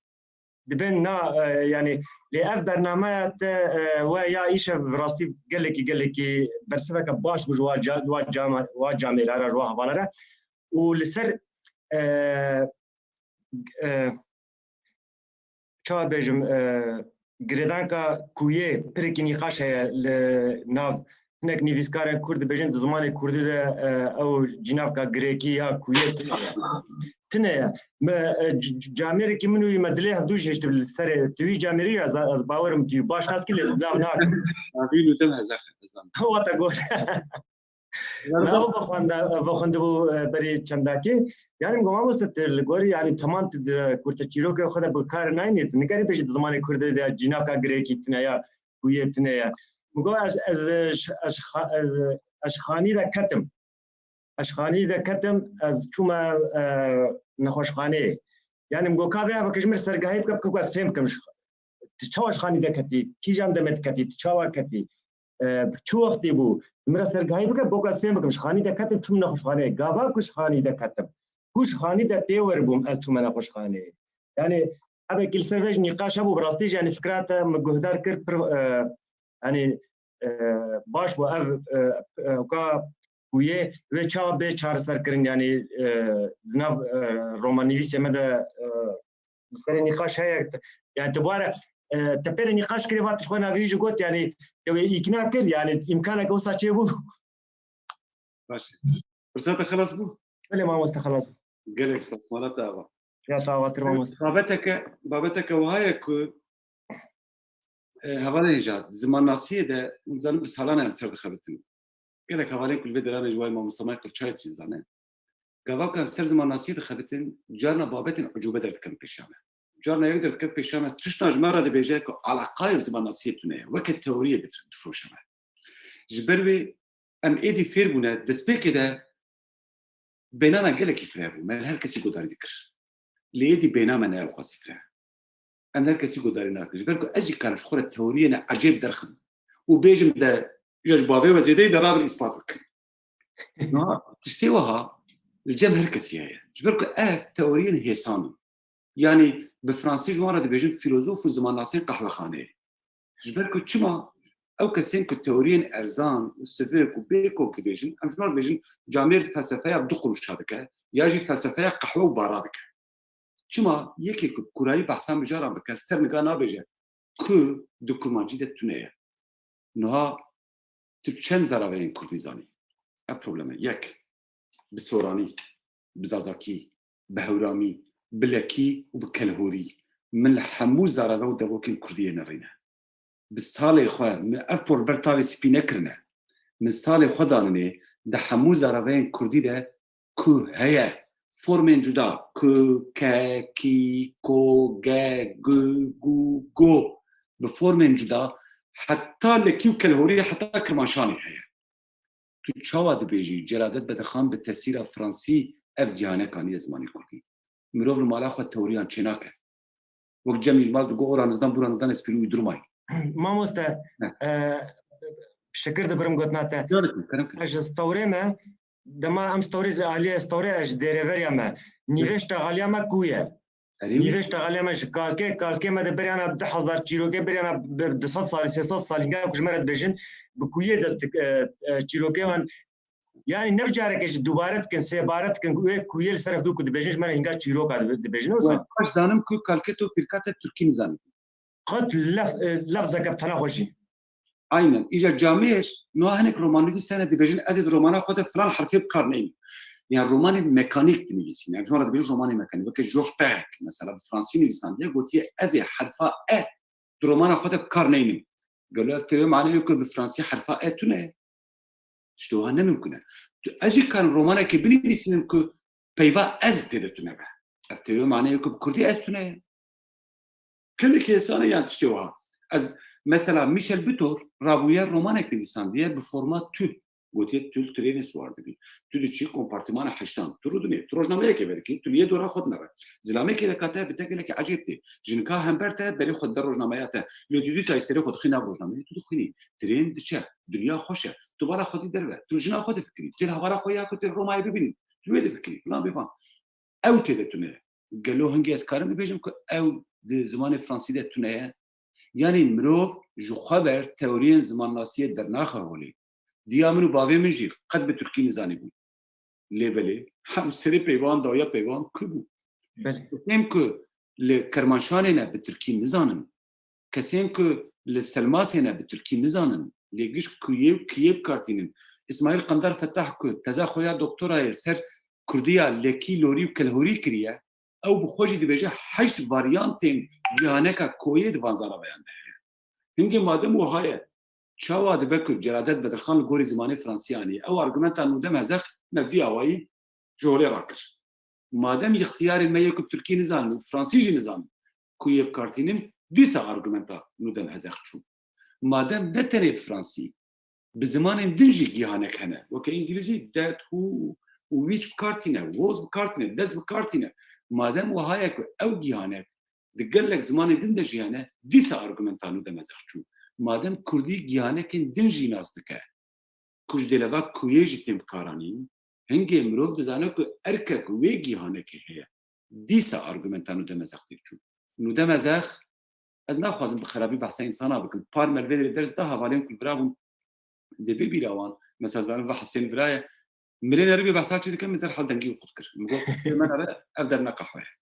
dibên na, e, yanî lê ev bernameya te, e, we ya îşev bi rastî gelekî, gelekî bersiveke baş bû ji wa ca-, wa cama-, wa camêra re, ji wa hevala re. Û li ser, e, e, çawa bêjim, e, girêdanka kuyê pirekî nîqaş heye li nav hinek nivîskarên kurd dibêjin di zimanê kurdî de, e, ew cînavka girêkî ya kuyê tune ye. Tune ye. Me, e, c-, c-, camêrekî min û wî me dilê hevdû jî hiştibû li serê. Tu wî camêrî ya, ez, ez bawerim tu wî baş nas kir lê ez bila nakim. Navîn û dem ez ez zandim. Wata gor. Me ew vexwenda-, vexwendibû, e, berî çendakê. Yani, min got, mamoste, tu li gorî, yani, teman tu di kurte çîrokê xwe de bi kar nayînî, tu nikarî bêjî di zimanê kurdî de cînavka girêkî tune ya, kuyê tune ye. Min got, ez, ez, ez, ez xa-, ez, ez xanî de ketim. Ez xanî de ketim, ez çûme, e, nexweşxaneyê. Yani, min got, ka vê eveke ji min sergehî bike, bike ku ez fêm bikim ji, tu çawa ji xanî de ketî, kîjan demê tu ketî, tu çawa ketî, e, bi çi wextî bû, min re sergehî bike, bo ku ez fêm bikim, ji xanî de ketim, çûm nexweşxaneyê. Gava ku ji xanî de ketim, ku ji xanî de tê wer bûm, ez çûme nexweşxaneyê. Yani, evekî li ser vê jî nîqaş hebû, bi rastî jî, yani, fikra te min guhdar kir, pir, e, yani, e, baş bû ev, e, e, ka kuyê wê çawa bê çareserkirin, yani, e, di nav, e, romannivîsê me de, e, li serê nîqaş heye. Yani, tu bare, e, te pêre nîqaş kirê, va tu ji xwe navî jî got, yani, te wê îkna kir, yani, îmkaneke wisa çêbû. Baş e. Firseta xelas bû? Belê, mamoste, xelas bû. Gelek spas, mala te ava. Ya te avatir, mamoste. Babeteke, babeteke wiha ye ku, e, hevalên jî hat. Zimannasiyê de, hûn zanin bi salan em ser dixebitin. Gelek hevalên ku li vê deranê ji wayî mamosta Michael Chait jî zane. Gava ku em ser zimannasiyê dixebitin, carna babetên ucûbe derdikevin pêşiya me. Carna yek derdikeve pêşiya me, tiştan ji me re dibêje ku eleqayê bi zimannasiyê tune ye. Weke teoriyê dif-, difroşe me. Ji ber wê em êdî fêr bûne, destpêkê de bêhna me gelekî fireh bû. Me li her kesî guhdarî dikir. Lê êdî bêhna me ne ew qasî fireh. Em li her kesî guhdarî nakin. Ji ber ku ez jî karim ji xwe re teoriyê ne ecêb derxim û bêjim de, îja ji bavê we zêde ye, de rabin îspat bikin. Niha tiştê wiha li cem her kesî heye. Ji ber ku ev teoriyên hêsan in. Yanî bi fransî ji wan re dibêjin fîlozof û zimannasên qehwexaneyê. Ji ber ku çima ew kesên ku teoriyên erzan û sivik û bêkok dibêjin, em ji wan re dibêjin camêr felsefeya du quruşa dike, ya jî felsefeya qehwe û bara dike. Çima yekê ku bi kurayî behsa mijaran bike, ser niga nabêje ku di kurmancî de tune ye. Niha tu çend zaraveyên kurdî zanî? Ev problem e. Yek, bi soranî, bi zazakî, bi hewramî, bi lekî û bi kelhorî. Min li hemû zarave û devokên kurdî yê nerîne. Bi salê xwe min ev por ber tavê spî nekirine. Min salê xwe danine di hemû zaraveyên kurdî de ku heye. Formên cuda, ku, ke, kî, ko, ge, gu, gu, go. Bi formên cuda heta lekî û kelhorî heta kirmanşanê heye. Tu çawa dibêjî, Celadet Bedirxan bi tesîra fransî ev gihanek aniye zimanê kurdî? Mirov li mala xwe teoriyan çênake. Wek Cem Yilmaz digot, ora nizdan, bûra nizdan, ez pîrû wî durmayî. Mamoste, Heh. e, şikir dibirim gotina te. Kerem kin, kerem kin. Ez ji stewrê me, dema em stewrê ji aliyê stewrê, ez ji dêrêveriya me. Nîvêj texaliya me ku ye? Erê mi? Nîvêj texaliya me ji kalkê, kalkê me de beriyana du hezar çîrokê, beriyana bi du sed salî, sê sed salî, hingê ku ji me re dibêjin, bi kuyê dest dik-, e, e, çîrokê wan, yani ne bi careke jî dubare dikin, sêbare dikin, wê kuyê li ser hevdû ku dibêjin, ji me re hînga çîroka dibe-, dibêjin, wisa? Wê baş zanim ku kalkê to pîrka te tirkî nizanî. Qet lef-, e, lefzeke bi tena xwe jî. Aynen. Îja camêr, niha hinek romannivîs hene dibêjin, ez ê di romana xwe de filan herfê bi kar neynim. Yani romanên mekanîk dinivîsîne. Em ji wan re dibêjin romanên mekanîk. Weke Georges Perec, mesela, bi fransî nivîsandiye, gotiye, ez ê herfa E di romana xwe de bi kar neynim. Gelo ev tê wê maneyê ku bi fransî herfa E tune ye? Tiştê wiha ne mimkun e. Tu, ez jî karim romanekê binivîsînim ku peyva ez tê de tune be. Ev tê wê maneyê ku bi kurdî ez tune ye. Gelekî hêsan e yan tiştê wiha. Ez, mesela, Michel Butor rabûye romanek nivîsandiye bi forma tu. Gotiye tu li trênê siwar dibî. Tu diçî kompartîmana heştan. Tu rûdinê. Tu rojnameyekê vedikî. Tu li yê dora xwe dinere. Zilamekê leka te bi te gelekî ecêb tê. Jinika hember te berê xwe dide rojnameya te. Lê tu dîsa serê xwe dixî nav rojnameyê, tu dixwînî. Trên diçe. Dinya xweş e. Tu bala xwedî derve. Tu li jina xwe difikirî. Tu li hevala xwe ya ku tê Romayê bibînî. Tu wê difikirî. Filan bêvan. Ew tê de tune ye. Gelo hingê ez karim bibêjim ku ew di zimanê fransî de tune ye? Yanî mirov ji xwe ber teoriyên zimannasiyê dernaxe holê. Diya min û bavê min jî qet bi tirkî nizanîbûn. Lê belê, hem serê peyvan, dawiya peyvan ku bû. Belê. Kesên ku li Kermanşanê ne bi tirkî nizanin. Kesên ku li Selmasê ne bi tirkî nizanin, lê giş kuyê û kiyê bi kar tînin. Îsmaîl Qendar Fetah ku teza xwe ya doktorayê ser kurdiya lekî, lorî û kelhorî kiriye, ew bi xwe jî dibêje heşt varyantên gihaneka koyê di van zanaveyan de heye. Hingê madem wiha ye, çawa dibe ku Celadet Bedirxan li gorî zimanê fransî anî? Ew argumenta Nûdem Hezex me vî awayî ji holê rakir. Madem îxtiyarên me yê ku bi tirkî nizanin û fransî jî nizanin, ku yê bi kar tînin, dîsa argumenta Nûdem Hezex çû. Madem ne tenê bi fransî, bi zimanên din jî gihanek hene. Weke îngilîzî, that, who û which bi kar tîne, was bi kar tîne, does bi kar tîne. Madem wiha ye ku ew gihanek di gelek zimanên din de jî hene, dîsa argumenta Nûdem Hezex çû. Madem kurdî gihanekên din jî nas dike, ku ji dêleva kuyê jî tên bikaranîn, hingê mirov dizane ku erkek wê gihanekê heye. Dîsa argumenta Nûdem Hezex têk çû. Nûdem Hezex, ez naxwazim bi xerabî behsa însana bikim. Par me li vê derê ders da, hevalên ku vira bûn, dê bê bîra wan. Mesela zanin va Hesên vira ye. Milên eribê behsa çi dikin, min derhal dengî wî qut kir. Min got, "Qusûrê me nere, ev der ne qehwe ye."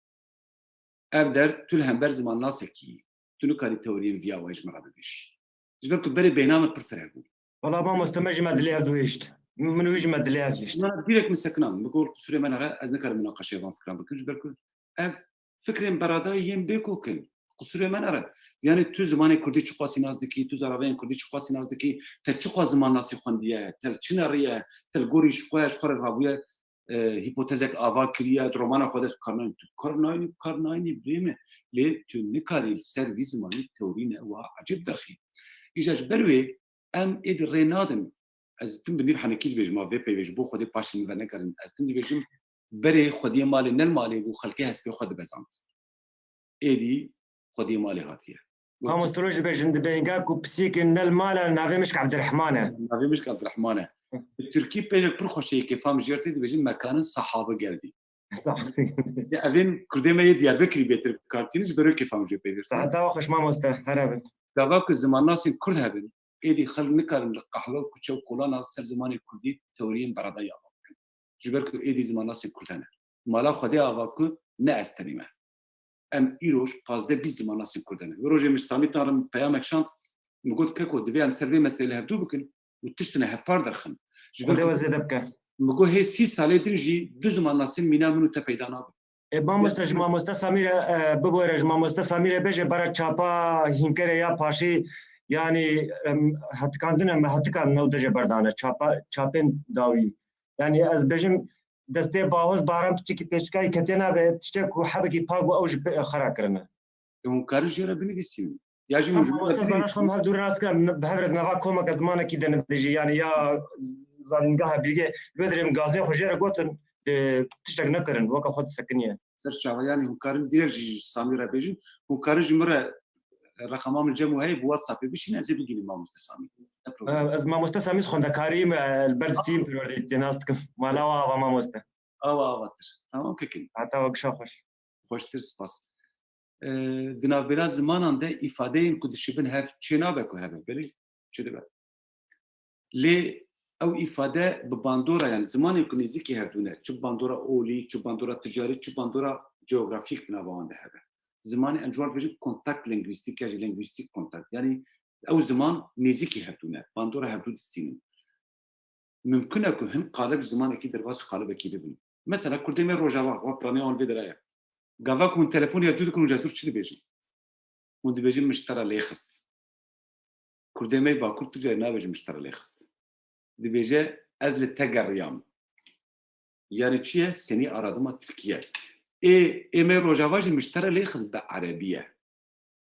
Ev der tu li hember zimannasekî yî. Tu nikarî teoriyên vî awayî ji min re bibêjî. Ji ber ku berê bêhna me pir fireh bû. Wela mamoste, me jî me dilê hev dû hişt. Min û wî jî me dilê hev hişt. Na, direkt min sekinan. Min got, "Qusûrê me nere, ez nikarim minaqeşeya van fikran bikim." Ji ber ku ev fikrên beradayî yên bêkok in. Qusûrê me nere. Yanî tu zimanê kurdî çiqasî nas dikî, tu zaraveyên kurdî çiqasî nas dikî, te çiqas zimannasî xwendiye, te li çi neriye, te li gorî ji xwe, ji xwe re rabûye, e, hîpotezek ava kiriye, di romana xwe de tu kar nayînî, tu kar nayînî, kar nayînî, birê min. Lê tu nikarî li ser vî zimanî teorî ne, wiha ecêb derxî. Îja ji ber wê em êdî rê nadin. Ez tim bi nîv henekî dibêjim, ma vê peyvê ji bo Xwedê paşê min venegerin. Ez tim dibêjim, berê xwediyê malê ne li malê bû, xelkê hespê xwe dibezand. Êdî xwediyê malê hatiye. Mamoste roj dibêjin, dibênga ku pisîkê ne li mal e, navê mişk Evdirehman e. Navê mişk Evdirehman e. Bi tirkî peyvek pir xweş e, kêfa min jê re tê, dibêjin mekanin sahabi geldî. Ya evên kurdê me yê Diyarbekirî bêtir bi kar tînin, ji ber wê kêfa min jê peyvek. Saeta we xweş mamoste, here bin. Gava ku zimannasên kurd hebin, êdî xelk nikarin li qehwe û kuçe û kolana ser zimanê kurdî teoriyên beradayî ava bikin. Ji ber ku êdî zimannasên kurd hene. Mala Xwedê ava ku ne ez tenê me. Em îroj pazdeh bîst zimannasên kurd hene. Wê rojê min ji Samî Tanrim peyamek şand, min got, "Keko, divê em ser vê meselê li hevdû bikin û tiştine hevpar derxin." Ji ber Xwedê ku we zêde bike. Min got, "Hê sî salê din jî du zimannasên mîna min û te peyda nabin." E, mamoste, ji mamoste Samî re, e, bibore, ji mamoste Samî re bêje, bara çapa hînkerê ya paşî, yanî, em, hetikandine, me hetikan new de jê berdane, çapa, çapên dawî. Yanî ez bêjim, destê Bahoz Bahram piçekî pêçkayî ketê nave, tiştek ku hebekî pak bû, ew jî pê-, xera kirine. E, hûn karin jê re binivîsîn. Ya jî Em hûn ji min re mamoste binivîsîn. Zana şom hev dûr nas kirin, bi hev re nava komeke zimanekî de nivêjî. Yanî ya zanîngeha bilgê, li wê derê min gaziyê xwe jê re gotin, e, tiştek nekirin, weke xwe disekiniye. Ser çava, yanî hûn karin direkt jî ji Samî re bêjin, hûn karin ji min re, e, reqama min cem û heye bi WhatsAppê bişîne, ez ê bigihînim mamoste Samî. Ne problem. E, ez mamoste Samî xwendekarî me, e, li ber distîm perwerdeyî tê nas dikim. Mala we ava mamoste. Awa, ava tir. Tamam kekin. Heta we gişa xweş. Xweştir, spas. E, di navbera zimanan de îfadeyên ku dişibin hev çê nabe ku hebe, belê çi dibe. Lê ew îfade bi bandora, yani zimanên ku nêzîkî hevdû ne, çi bandora olî, çi bandora ticarî, çi bandora coğrafîk di nava wan de hebe. Zimanê em ji wan dibêjin kontakt lingwîstîk ya jî lingwîstîk kontakt. Yani ew ziman nêzîkî hevdû ne, bandora hevdû distînin. Mimkun e ku hin qalib ji zimanekî derbas ji qalibekî bibin. Mesela kurdê me Rojava, wa piraniya wan vê derê ye. Gava ku hûn telefonê ya dûr dikin, hûn ji dûr çi dibêjin? Hûn dibêjin, "Min ji te re lê xist." Kurdê me Bakur tu carî nabêje, "Min ji te re lê xist." Dibêje, "Ez li te geriyam." Yani çi ye? Seni aradıma Tirkiye. Ê, ê me Rojava jî "Min ji te re lê xist" bi erebî ye.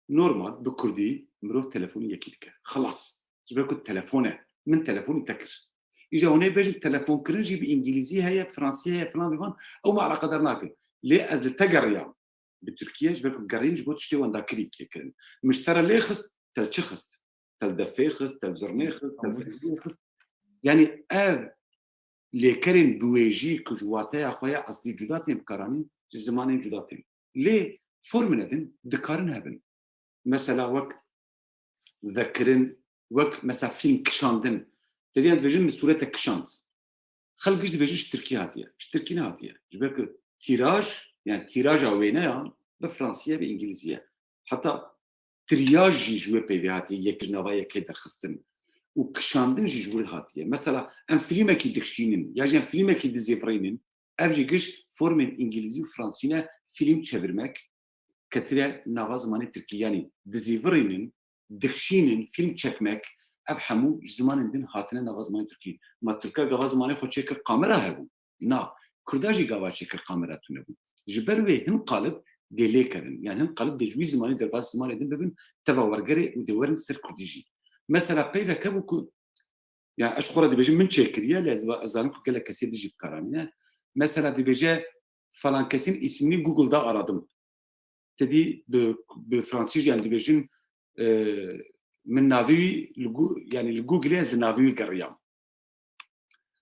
Normal, bi kurdî mirov telefonî yekî dike. Xilas. Ji ber ku telefon e. Min telefonî te kir. Îja hûn ê bêjin telefonkirin jî bi îngilîzî heye, fransî heye, filan filan. Ew me eleqedar nake. Lê ez li te geriyam. Bi Tirkiye ji ber ku geriyên ji bo tiştê wendakirî kirin. Min ji te re lê xist, te li çi xist? Te li defê xist, te li zirnê xist, te li zirnê xist. Yani ev lêkerên biwêjî ku ji wateya xwe ya eslî cuda tên bikaranîn, ji zimanên cuda tên. Lê formine din dikarin hebin. Mesela wek vekirin, wek mesela fîlm kişandin. Te diyan dibêjin min sûrete kişand. Xelk giş dibêjin ji Tirkî hatiye. Ji Tirkî nehatiye. Ji ber ku tîraj, yani tîraja wêneyan bi Fransî ye, bi Îngilîzî ye. Heta triyaj jî ji wê peyvê hatiye, yek ji nava yekê derxistin. Û kişandin jî ji wir hatiye. Mesela em fîlmekî dikişînin, ya jî em fîlmekî dizîvirînin, ev jî giş formên Îngilîzî û Fransî ne, fîlm çevirmek, ketire nava zimanê Tirkî. Yanî dizîvirînin, dikişînin, fîlm çekmek, ev hemû ji zimanên din hatine nava zimanê Tirkî. Ma Tirka gava zimanê xwe çêkir kamera hebû? Na. Kurda jî gava çêkir kamera tune bû. Ji ber wê hin qalib dê lê kevin. Yani hin qalib dê ji wî zimanê derbas zimanê din bibin, teva wergerê û dê werin ser Kurdî jî. Mesela peyvek hebû ku, yani ez xwe re dibêjim min çêkiriye, lê ez, ez zanim ku gelek kesê dijî bikaranîne. Mesela dibêje falan kesin ismini Google'da aradım. Te dî bi, bi fransî jî em dibêjin, e, min navê wî li Gu-, yani li Google'ê ez li navê wî geriyam.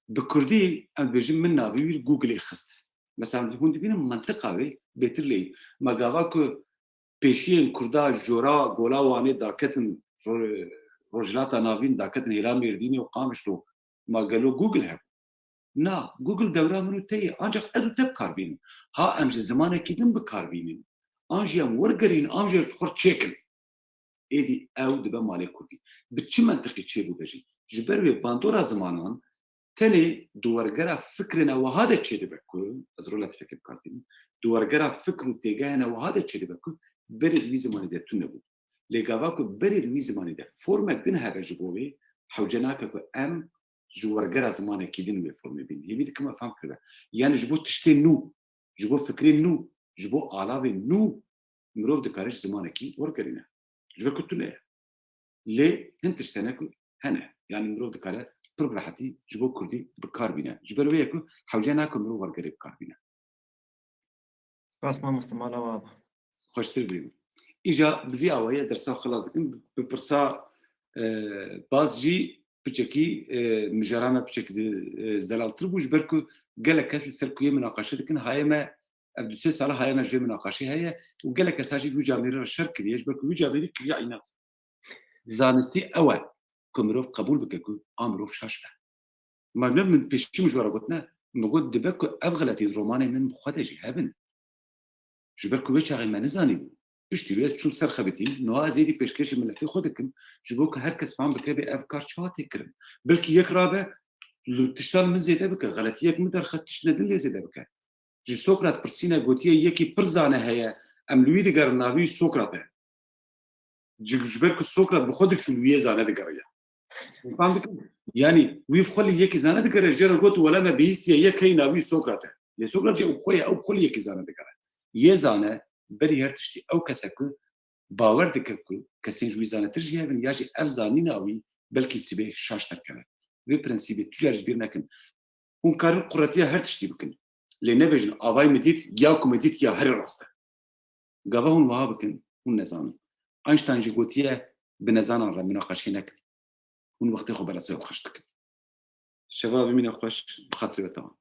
Bi kurdî em dibêjin min navê wî li Google'ê xist. Mesela hûn dibînin mentiqa wê bêtir lê. Ma gava ku pêşiyên kurda jora gola Wanê daketin ro-, Rojhilata Navîn, daketin hêla Mêrdînê û Qamişlo, ma gelo Google hebû? Na, Google dewra min û te ye, ancak ez û te bikar bînin. Ha em ji zimanekî din bikar bînin, an jî em wergerîn, an jî em ji xwe çêkin. Êdî ew dibe malê kurdî. Bi çi mentiqî çêbûbe jî? Ji ber wê bandora zimanan tenê di wergera fikrê ne wiha de çêdibe ku, ez rola tifekê bikar tînim, di wergera fikr û têgehê ne wiha de çêdibe ku berê di wî zimanê de tune bû. Lê gava ku berê di wî zimanê de formek din hebe ji bo wê, hewce nake ku em ji wergera zimanekî din wê formê bînin. Hêvî dikim me fehm kiribe. Yani ji bo tiştên nû, ji bo fikrên nû, ji bo alavên nû mirov dikare ji zimanekî wergerîne. Ji ber ku tune ye. Lê hin tişt hene ku hene. Yani mirov dikare pir bi rehetî ji bo kurdî bi kar bîne. Ji ber wê ye ku hewce nake mirov wergerê bi kar bîne. Spas mamoste, mala we ava. Xweştir bî. Îja bi vî awayî dersa xwe xilas dikim. Bi pirsa, e, baz jî piçekî, e, mijara me piçekî, e, zelaltir bû, ji ber ku gelek kes li ser ku yê minaqeşe dikin, hayê me ev du sê sala hayê me ji vê minaqeşê heye û gelek kesa jî wî camêrî re şer kiriye, ji ber ku wî camêrî kiriye înat. Zanistî ew e ku mirov qebûl bike ku a mirov şaş be. Ma ne min pêşî min ji we re gotine, min got dibe ku ev xeletî di romanên min bi xwe de jî hebin. Ji ber ku wê çaxê me nizanîbû. Piştî wê ez çûm ser xebitî, niha ez êdî pêşkêşî miletê xwe dikim, ji bo ku her kes fam bike bê ev kar çawa tê kirin. Belkî yek rabe, li tiştan min zêde bike, xeletiyek min derxe, tiştine din lê zêde bike. Ji Sokrat pirsîne, gotiye yekî pir zane heye, em li wî digerin, navê wî Sokrat e. Ji, ji ber ku Sokrat bi xwe diçû li wî yê zane digeriya. Fam dikin? Yanî wî bi xwe li yekî zane digere, jê re got wele me bihîstiye yek heyî navî Sokrat e. Lê Sokrat jî ew bi xwe ye, ew bi xwe li yekî zane digere. Yê zane berî her tiştî ew kes e ku bawer dike ku kesên ji wî zanetir jî hebin ya jî ev zanîna wî belkî sibê şaş derkeve. Vê prensîbê tu car ji bîr nekin. Hûn karin quretiya her tiştî bikin. Lê nebêjin, avayî min dît, ya ku min dît ya herî rast e. Gava hûn wiha bikin, hûn nezanin. Einstein jî gotiye, bi nezanan re minaqeşê nekin. Hûn wextê xwe bela ser xwe xweş dikin. Şeva bimîne xweş, bi xatirê we tawan.